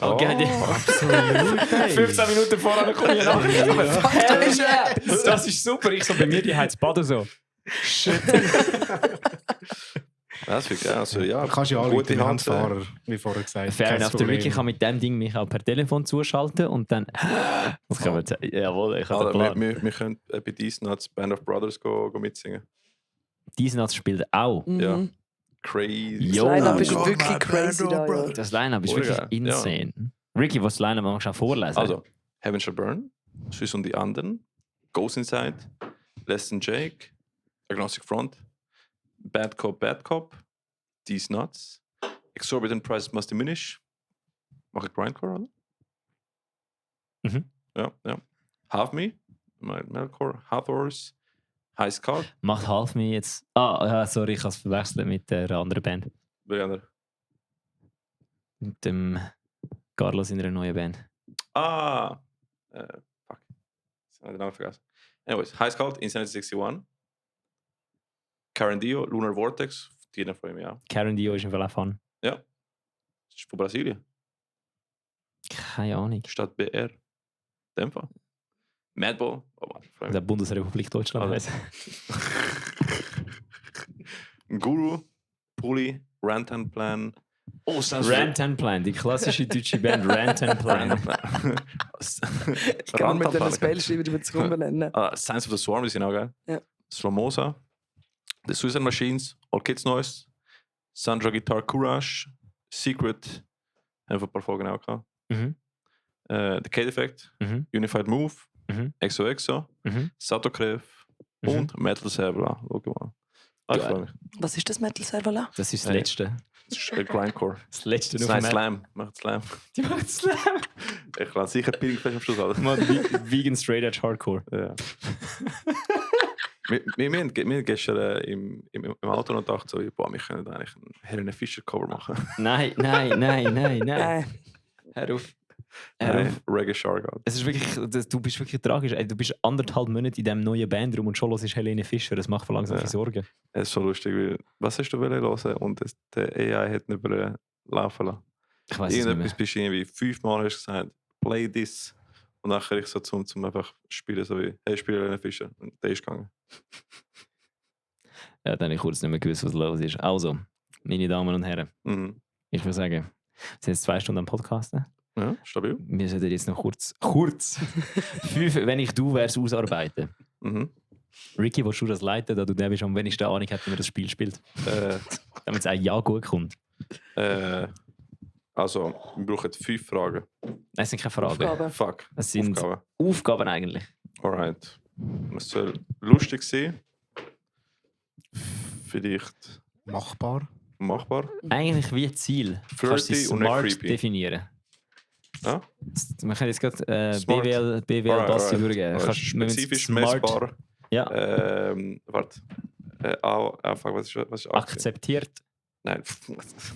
Okay, Absolut. 15 Minuten voran komme ich nach. Das ist super. Ich so bei mir, die heizt Baden so. Das wird geil. Also, ja, Du kannst ja alle gute die Hand, Handfahrer, wie vorher gesagt. Fair kein enough. Der Problem. Ricky kann mit dem Ding mich auch per Telefon zuschalten und dann. Das kann man sagen. Jawohl, ich habe den Alter, Plan. wir können bei These Nuts Band of Brothers go mitsingen. Diesen spielt auch. Ja. Mhm. Crazy. Das Jo. Line-Up ist Oh, wirklich my crazy band da of Jahr. brothers. Das Line-Up ist wirklich Ja. insane. Ricky, was das Line-Up magst du auch vorlesen? Also, Heaven Shall Burn, Swiss und die anderen, Ghost Inside, Less Than Jake, Agnostic Front, Bad Cop, These Nuts, Exorbitant Prices Must Diminish, mache ich Grindcore, oder? Mhm. Ja. Half Me, Metalcore, Hathors, High Skull, Macht Half Me jetzt. Ja, sorry, ich habe es verwechselt mit der anderen Band. wer Mit dem Carlos in einer neuen Band. fuck. Ich habe den Namen vergessen. Anyways, High Skull, Insanity 61, Karen Dio, Lunar Vortex, die freue ich mich auch. Karen Dio ist im Fall auch Fun. Ja. Das ist von Brasilien. Keine Ahnung. Stadt BR. In dem Fall. Madball. Oh Mann, freue Der mich. Bundesrepublik Deutschland Also. heisst. Guru, Puli, Rant and Plan. Oh, Rant and Plan, die klassische deutsche Band Rant and Plan. Ich kann mit einem Spell schreiben, die wir zu rumbenennen. Science of the Swarm, die sind auch geil. Ja. Slomosa, The Suicide Machines, All Kids Noise, Sandra Guitar Courage, Secret, haben wir ein paar Folgen auch gehabt. Mhm. The Kate Effect, Mhm. Unified Move, Mhm. XOXO, Mhm. Satokrev Mhm. und Metal Server. Schau mal. Ich Geil. freue mich. Was ist das Metal Server? Das ist das Hey. Letzte. Das ist Grindcore. Das Letzte Das nur ist von Slam. Macht Slam. Die macht Slam. Ich kann sicher Pilling am Schluss. Alter. Mann, Vegan Straight Edge Hardcore. Ja. wir haben gestern im Auto noch gedacht, so, boah, wir können eigentlich ein Helene Fischer Cover machen. Nein. Hör auf. Nein, Reggae Shark. Alter. Es ist wirklich, du bist wirklich tragisch. Ey, du bist 1,5 Monate in diesem neuen Bandraum und schon los ist Helene Fischer. Das macht langsam Ja. Sorgen. Es ist so lustig, weil, was hast du hören und der AI hat nicht mehr laufen lassen. Ich weiß es nicht Irgendetwas mehr. bist du irgendwie 5-mal hast du gesagt, play this. Und nachher ich so zum einfach spielen, so wie, hey, spiele Helene Fischer. Und der ist gegangen. Ja, dann habe ich kurz nicht mehr gewusst, was los ist. Also, meine Damen und Herren, Mhm. ich würde sagen, wir sind jetzt 2 Stunden am Podcasten. Ja, stabil. Wir sollten jetzt noch kurz 5, wenn ich du wär's, ausarbeiten. Mhm. Ricky, willst du das leiten, da du der bist am wenigsten Ahnung hat, wie man das Spiel spielt? Damit es auch ja gut kommt. Also, wir brauchen 5 Fragen. Nein, es sind keine Fragen. Aufgabe. Fuck. Es sind Aufgaben. Aufgaben eigentlich. Alright. Es soll lustig sein. Vielleicht Machbar. machbar. Eigentlich wie Ziel. Kannst du Flirty sie und nicht smart creepy. definieren. Ja? Wir können jetzt gerade Smart. BWL Alright, Bassi alright. durchgehen. Spezifisch messbar. Ja, Warte. Fuck, was ist Aktie? akzeptiert. Nein.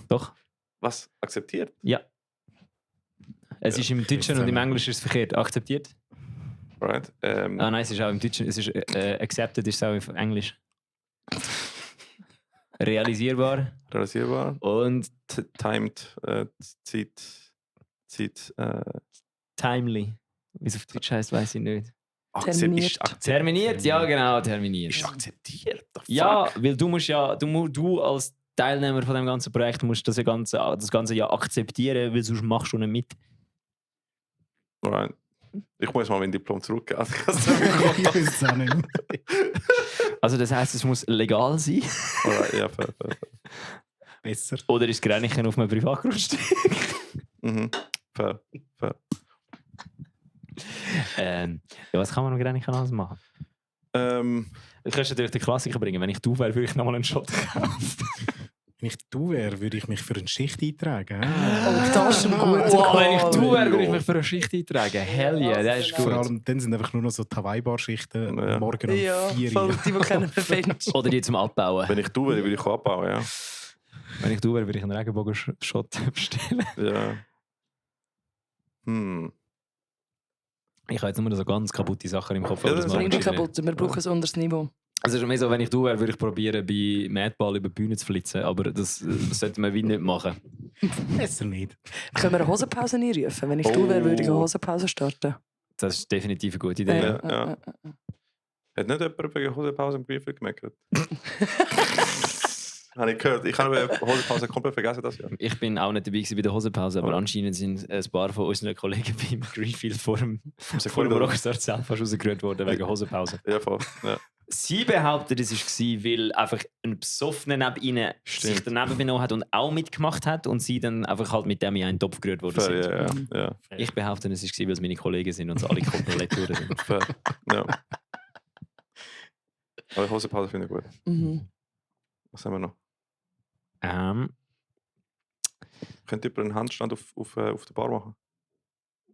Doch. Was? Akzeptiert? Ja. Es ist im Deutschen und im Englischen ist es verkehrt. Akzeptiert? Right. Nein, es ist auch im Deutschen. Es ist accepted, ist es auch im Englisch. Realisierbar. Realisierbar. Und Timed. Zeit. timely. Wie es auf Deutsch heisst, weiß ich nicht. Terminiert. Terminiert? Ja, genau, terminiert. Ist akzeptiert. The fuck? Ja, weil du musst ja, du als Teilnehmer von dem ganzen Projekt musst das ganze ja akzeptieren, weil sonst machst du nicht mit. Right. Ich muss mal mein Diplom zurückgeben. Ich weiß es auch nicht. Also das heisst, es muss legal sein. Alright, ja, fair. Besser. Oder ist Grenchen auf einem Privatgrundstück? Fair. Ja, was kann man mit Grenchen alles machen? Du kannst natürlich den Klassiker bringen. Wenn ich du wäre, würde ich nochmal einen Shot kaufen. Wenn ich du wäre, würde ich mich für eine Schicht eintragen. Oh, das ist ein guter Wow, wenn ich Call. du wäre, würde ich mich für eine Schicht eintragen. Hell yeah, das ist gut. Vor allem, dann sind einfach nur noch so die Hawaii-Bar-Schichten Ja. morgen um Ja, 4 voll, Uhr. die kennen wir findest. Oder die zum Abbauen. Wenn ich du wäre, würde ich auch abbauen, ja. Wenn ich du wäre, würde ich einen Regenbogen-Shot bestellen. Ja. Ich habe jetzt nur so ganz kaputte Sachen im Kopf. Ja, aber das das ist mache Bring ich dich nicht. kaputt, wir brauchen ein anderes Niveau. Also es ist mehr so, wenn ich du wäre, würde ich probieren, bei Madball über die Bühne zu flitzen. Aber das sollte man wie nicht machen. Besser nicht. Können wir eine Hosenpause einrufen? Wenn ich du wäre, würde ich eine Hosenpause starten. Das ist definitiv eine gute Idee. Ja. Hat nicht jemand wegen Hosepause im Brief gemerkt? Habe ich gehört. Ich habe Hosepause komplett vergessen das Jahr. Ich bin auch nicht dabei gewesen bei der Hosenpause, aber Oh. anscheinend sind ein paar von unseren Kollegen beim Greenfield vor dem Sekunde. Rockstar selbst fast rausgerührt worden wegen Hosenpause. Ja, voll. Ja. Sie behauptet, es war, weil einfach ein Besoffener neben ihnen Stimmt. sich daneben benommen hat und auch mitgemacht hat und sie dann einfach halt mit dem in einen Topf gerührt worden sind. Fair, ja. Ich behaupte, es war, weil es meine Kollegen sind und sie alle komplett durch sind. Fair. Ja. Aber Hosepause finde ich gut. Mhm. Was haben wir noch? Könnt ihr einen Handstand auf der Bar machen?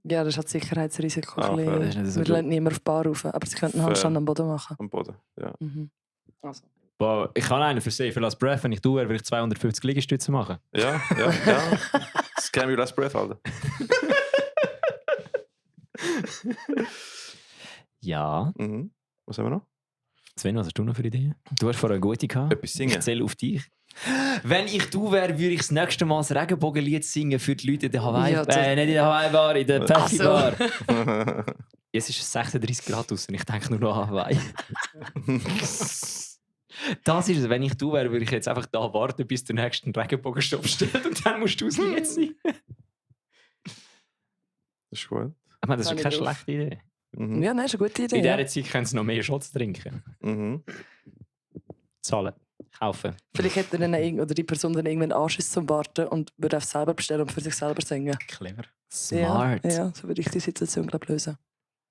Ja, das hat Sicherheitsrisiko. Ah, ein fair. bisschen. Das ist nicht so Wir gut. lassen niemand auf die Bar rauf, aber sie könnten einen Fair. Handstand am Boden machen. Am Boden, ja. Mhm. Also. Boah, ich kann einen für Safe Last Breath, wenn ich du wäre, würde ich 250 Liegestütze machen. Ja. Scam your last breath, Alter. Ja. Mhm. Was haben wir noch? Sven, was hast du noch für Ideen? Du hast vorher eine gute gehabt. Etwas singen. Ich zähle auf dich. Wenn ich du wäre, würde ich das nächste Mal das Regenbogenlied singen für die Leute in der Hawaii. Ja, Nicht in der Hawaii-Bar, in der Ach so. Pepsi-Bar. Es ist 36 Grad draußen. Ich denke nur noch an Hawaii. Das ist es. Wenn ich du wäre, würde ich jetzt einfach da warten, bis der nächste Regenbogenstopp steht und dann musst du das Lied singen. Das ist gut. Ich meine, das ist Kann keine ich drauf. schlechte Idee. Mhm. Ja, nein, ist eine gute Idee. In Ja. dieser Zeit können sie noch mehr Shots trinken. Mhm. Zahlen. Kaufen. Vielleicht hätte oder die Person dann irgendwann Anschiss zum Warten und würde einfach selber bestellen und für sich selber singen. Clever. Smart. Ja, ja, so würde ich die Situation, glaube ich, lösen.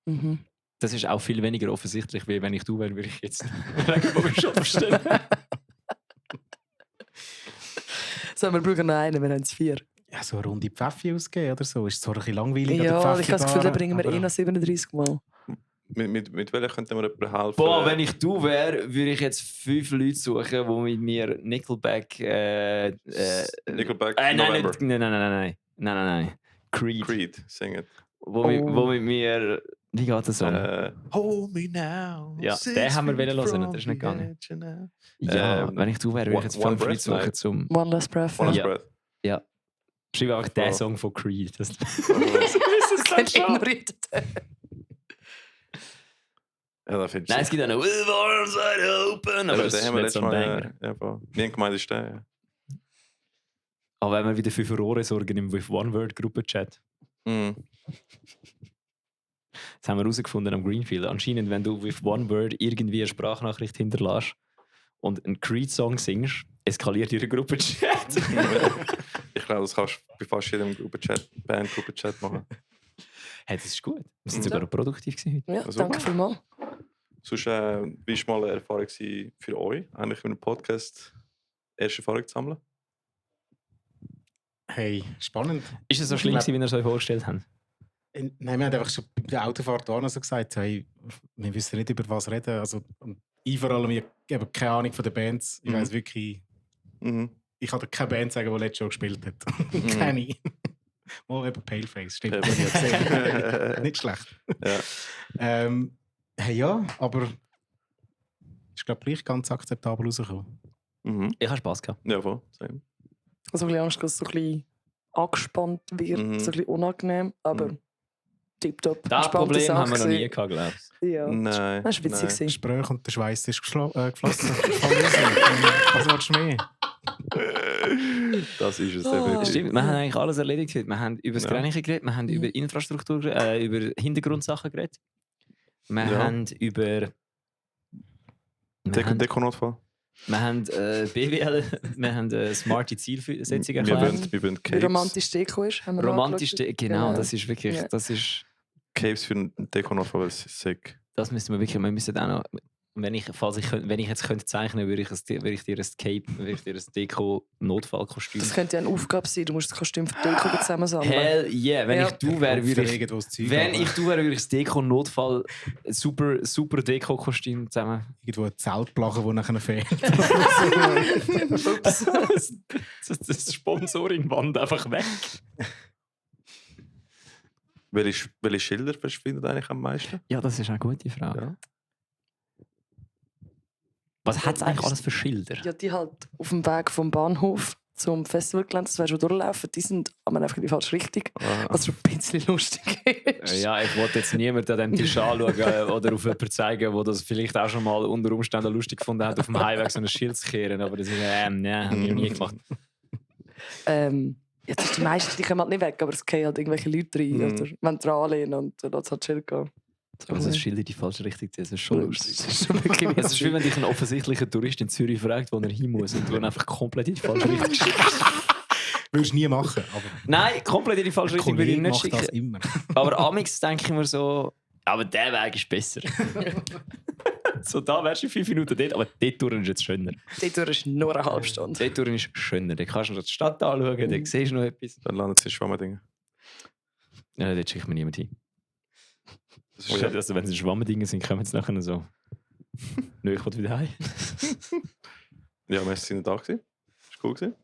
Mhm. Das ist auch viel weniger offensichtlich, weil wenn ich du wäre, würde ich jetzt einen Regenbogenshot bestellen. So, wir brauchen noch einen, wir haben es 4. Ja, so eine Runde Pfeffi ausgeben oder so. Ist zwar ein bisschen langweilig. Ja, an der ich habe das Gefühl, da Pfeffi-Bar, bringen wir aber- eh noch 37 Mal. Mit welcher könnte mir jemand helfen? Boah, wenn ich du wäre, würde ich jetzt 5 Leute suchen, die mit mir Nickelback. Nickelback Nein, November. Nein. Creed. Creed singen. Wo mit mir. Wie geht das so? Hold me now. Ja, den haben wir hören, das ist nicht gegangen. Ja, wenn ich du wäre, würde ich jetzt One 5 Leute Breath, suchen nein. zum. One Last Breath. One Ja. Last Breath. Schreib einfach den Oh. Song von Creed. Das Kennt ignoriert. Ja, da finde ich. Nein, es gibt auch noch With Arms Wide Open. Aber das den ist haben wir nicht so letztes ein Mal. Banger. Ja, voll. Nie haben gemeint, ist der. Ja. Aber wenn wir wieder für Furore sorgen im With One Word Gruppenchat. Mhm. Das haben wir herausgefunden am Greenfield. Anscheinend, wenn du with one word irgendwie eine Sprachnachricht hinterlässt und einen Creed-Song singst, eskaliert ihre Gruppenchat. Ich glaube, das kannst du bei fast jedem Band-Gruppenchat machen. Hey, das ist gut. Wir sind Ja. sogar noch produktiv gewesen heute. Ja, Also- danke vielmals. Sonst, wie war mal eine Erfahrung gewesen für euch, eigentlich mit einem Podcast erste Erfahrung zu sammeln? Hey, spannend. Ist es so schlimm gewesen, wie ihr es euch vorgestellt habt? Nein, wir haben einfach schon bei der Autofahrt auch noch so gesagt, hey, wir wissen nicht, über was reden. Also, und ich vor allem, ich habe keine Ahnung von den Bands. Ich Mhm. weiss wirklich Mhm. Ich kann dir keine Band sagen, die letztes Jahr gespielt hat. Keine. Oh, eben Paleface, stimmt. Eben. Das habe ich ja gesehen. Nicht schlecht. Ja. Hey, ja, aber ist, glaube ich, gleich ganz akzeptabel rausgekommen. Mhm. Ich habe Spass gehabt. Ja, voll. Same. Also ein bisschen Angst, dass es so ein bisschen angespannt wird, Mhm. so ein bisschen unangenehm, aber tipptopp. Das Entspannte Problem Sache haben wir noch nie gewesen. gehabt, glaube ich. Ja. Nein. Das war witzig. nein. gewesen. Gespräch und der Schweiß ist geflossen. Was willst du mehr? Das ist es Ah. definitiv. Stimmt, wir haben eigentlich alles erledigt. Wir haben über das Ja. Grenchen geredet, wir haben über Infrastruktur geredet, über Hintergrundsachen geredet. Wir Ja. haben über... Dekonotfall. Wir haben BWL, wir haben smarte Zielsetzung Wir erklärt. wollen Wie Caves, romantisch Deko ist, haben wir noch Romantisch, angeschaut. genau, das ist wirklich, Ja. das ist... Caves für einen Dekonotfall, weil es ist sick. Das müssen wir wirklich, wir müssen auch noch... Wenn ich jetzt könnte zeichnen, würde ich dir ein Cape, würde ich dir ein Deko-Notfallkostüm... Das könnte ja eine Aufgabe sein, du musst das Kostüm für Deko zusammensammeln. Hell yeah, wenn Ja. ich du wäre, würde ich... Irgendwo das Zeug Wenn haben. ich du wäre, würde ich das Deko-Notfall super Deko-Kostüm zusammen... Irgendwo eine Zeltplache, die nachher fehlt. das Sponsoring-Wand einfach weg. Welche Schilder verschwinden eigentlich am meisten? Ja, das ist eine gute Frage. Ja. Was hat es eigentlich alles für Schilder? Ja, die halt auf dem Weg vom Bahnhof zum Festivalgelände, das wäre schon durchlaufen, die sind aber einfach in die falsche Richtung. Ah. Was schon ein bisschen lustig ist. Ja, ich wollte jetzt niemanden an dem Tisch anschauen oder auf jemanden zeigen, der das vielleicht auch schon mal unter Umständen lustig gefunden hat, auf dem Heimweg so ein Schild zu kehren. Aber das ist nein, habe ich noch nie gemacht. Jetzt ist die meisten, die kommen halt nicht weg, aber es gehen halt irgendwelche Leute rein, Mhm. oder wenn dran anlehnen und dann lässt es halt chill gehen. Aber so ein Schild in die falsche Richtung, das ist schon lustig. Das ist schon wirklich Es ist wie wenn dich ein offensichtlicher Tourist in Zürich fragt, wo er hin muss und du ihn einfach komplett in die falsche Richtung schickst. Würdest du nie machen. Aber Nein, komplett in die falsche Richtung würde ich Kollege nicht macht das schicken. immer. Aber amix denke ich mir so, aber der Weg ist besser. So, da wärst du in 5 Minuten dort, aber dort durch ist jetzt schöner. Dort ist nur eine halbe Stunde. Dort durch ist schöner. Da kannst du noch die Stadt anschauen, da siehst du noch etwas. Dann landet es in Schwammendingen. Ja, dort schickt mir niemand hin. Das ist Also, wenn es Schwammendinge sind, kommen sie nachher so. Nö, ich will wieder heim. Ja, wir sind da gewesen. Ist cool gewesen.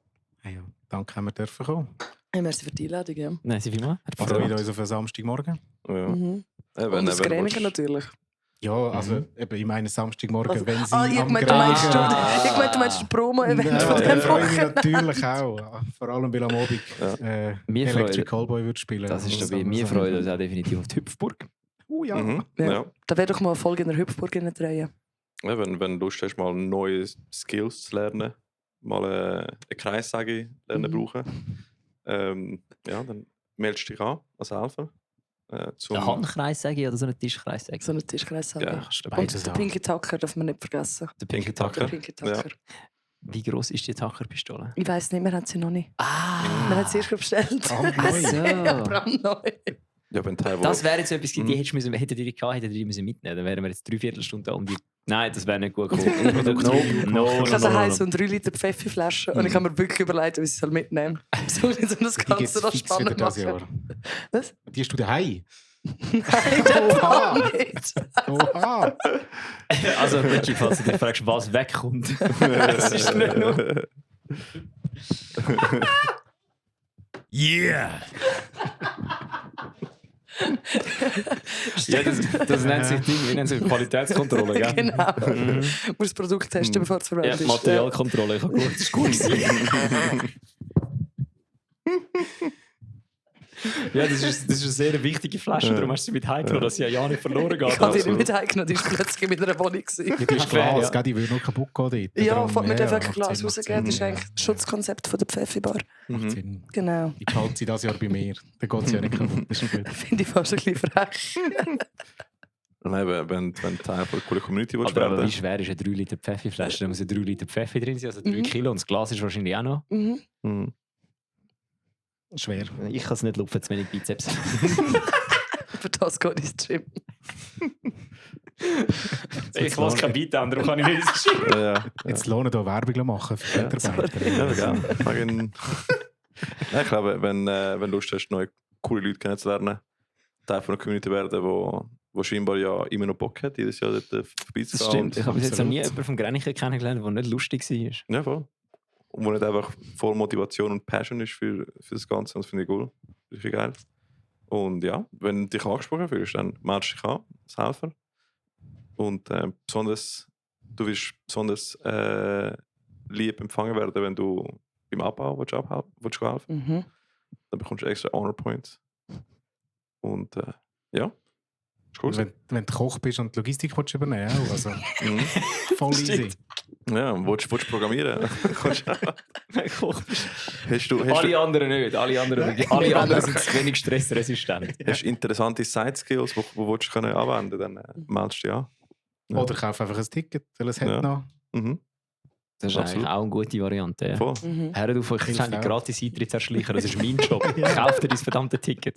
Hey, ja, danke, haben wir dürfen kommen. Hey, merci für die Einladung. Ja. Nein, sie vielmal. Wir freuen uns auf einen Samstagmorgen. Ja. Mhm. Eben, Und das eben, Gränigen willst- natürlich. Ja, also eben, ich meine Samstagmorgen, Also- wenn Sie ich am meine, du meinst, Gränigen- du meinst das Promo-Event Nein, von da dem freue ich mich Wochenende. natürlich auch. Vor allem, weil am Abend Wir Electric freuen- Callboy wird spielen. Das ist Und dabei. so- Wir freuen uns auch definitiv auf die Hüpfburg. Ja. Mhm. Ja. Ja. Da werde ich mal eine Folge in der Hüpfburg drehen. Ja, wenn du Lust hast, mal neue Skills zu lernen, mal eine Kreissage lernen brauchen, ja, dann meldest du dich an als Helfer. Zum Ein Handkreis sage ich oder so ein Tischkreis sage ich. So einen Tischkreis haben. Ja, Kannst du Und beides der haben. Pinky Tucker darf man nicht vergessen. Der Pinky Pinky Tucker. Der Pinky Tucker. Wie gross ist die Tucker-Pistole? Ich weiss nicht, wir haben sie noch nicht. Ah! Wir haben sie erst bestellt. Brandneu. So. Brandneu. Ja, wenn Teil Das wäre jetzt so etwas, die Mhm. hättest du hättet ihr die gehabt, hättet ihr die müssen mitnehmen. Dann wären wir jetzt 3/4 Stunde da um die... Nein, das wäre nicht gut gekommen. No. Ich habe daheim so eine 3 Liter Pfeffi-Flasche und ich habe mir wirklich überlegt, ob ich sie mitnehmen soll. So das Die gibt Ganze es noch fix wieder spannend das machen. Jahr. Was? Die hast du daheim? Nein, das Oha. war nicht. Oha! Also, Richie, falls du dich fragst, was wegkommt. Das ist nicht nur... Yeah! Ja, das nennt sich Ding, wie nennt sich Qualitätskontrolle, gell? Genau. Mhm. Du musst das Produkt testen, bevor es Ja, verwendet ist. Materialkontrolle, ich habe gut, das ist gut gewesen. Ja, das ist eine sehr wichtige Flasche, darum hast du sie mit heimgenommen, dass sie ja nicht verloren geht. Ich habe die Also. nicht mit heimgenommen, die war plötzlich mit einer Wohnung. gewesen. Du hast fair, Glas, ja. gell? Die würde noch kaputt gehen dort. Ja, Darum, wir dürfen wirklich macht Glas Sinn, macht rausgeben. Das ist Sinn. eigentlich das Schutzkonzept von der Pfeffi-Bar. Macht Mhm. Sinn. Genau. Ich behalte sie dieses Jahr bei mir. Dann geht sie ja nicht kaputt. Das ist gut. Finde ich fast ein bisschen frech. Nein, wenn du Teil von der coolen Community willst Aber wie werden. schwer ist eine 3 Liter Pfeffi-Flasche? Da muss ja 3 Liter Pfeffi drin sein, also 3 Mhm. Kilo. Und das Glas ist wahrscheinlich auch noch. Mhm. Mhm. Schwer. Ich kann es nicht lupfen, zu wenig Bizeps. Für das geht ins Gym. Ich lasse kein Beat an, darum kann ich nicht ins Gym. Ja, Jetzt lohnt hier Werbung machen für Ja. Mitarbeiter. ja, gell. Ja, ich glaube, wenn du Lust hast, neue coole Leute kennenzulernen, Teil von einer Community werden, wo scheinbar ja immer noch Bock hat, jedes Jahr dort Das vorbeizufahren. stimmt. Ich habe bis jetzt noch nie Absolut. jemanden vom Grenichen kennengelernt, der nicht lustig war. Ja, voll. wo nicht einfach voll Motivation und Passion ist für das Ganze. Und das finde ich cool. Richtig geil. Und ja, wenn du dich angesprochen fühlst, dann meldest du dich an als Helfer. Und besonders, du wirst besonders lieb empfangen werden, wenn du beim Abbau willst helfen. Mhm. Dann bekommst du extra Honor Points. Und ja, ist cool. Wenn du Koch bist und die Logistik willst übernehmen willst, also voll easy. Ja, willst du programmieren? hast du Alle anderen nicht. Alle anderen sind zu wenig stressresistent. hast interessante Side-Skills, die du anwenden können, dann meldest du dich an. Ja. Oder kauf einfach ein Ticket, weil es hat noch. Mhm. Das ist Absolut. eigentlich auch eine gute Variante. Ja. Voll. Mhm. Hört auf, euch Hilft die auch. gratis Eintritt zu erschleichen. Das ist mein Job. Kauft dir dein verdammte Ticket.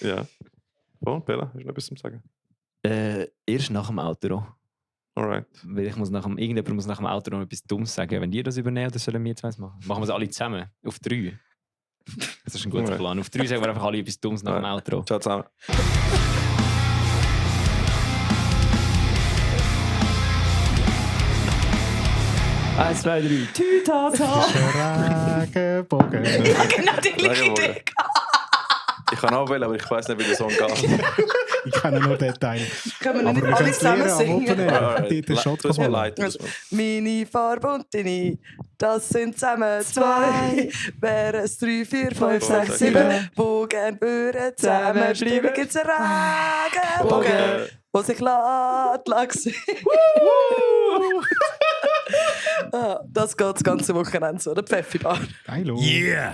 Ja. Voll, Bella, hast du noch etwas zu sagen? Erst nach dem Outro. Alright. Weil irgendjemand muss nach dem Outro noch etwas Dummes sagen. Wenn ihr das übernehmen, dann sollen wir zwei es machen. Machen wir es alle zusammen. Auf 3. Das ist ein guter Alright. Plan. Auf 3 sagen wir einfach alle etwas Dummes nach dem Outro. Ciao zusammen. Eins, zwei, drei. Tütata! Regenbogen. Genau die gleiche Regenbogen. Idee. Ich kann auch wählen, aber ich weiß nicht, wie der Song geht. Ich kenne nur den Teil. Können wir Aber nicht wir alle können es zusammen lernen am singen? Open Air. Den Shot Tu es mir holen. leid. tu es mir. Meine Farbe und deine, das sind zusammen zwei. Wären es 3, 4, 5, 6, 7, wo gern würden zusammenbleiben, gibt's einen Regenbogen, wo sich lässt sehen. Das geht das ganze Wochenende so, der Pfeffi-Bar. Geilo. Yeah!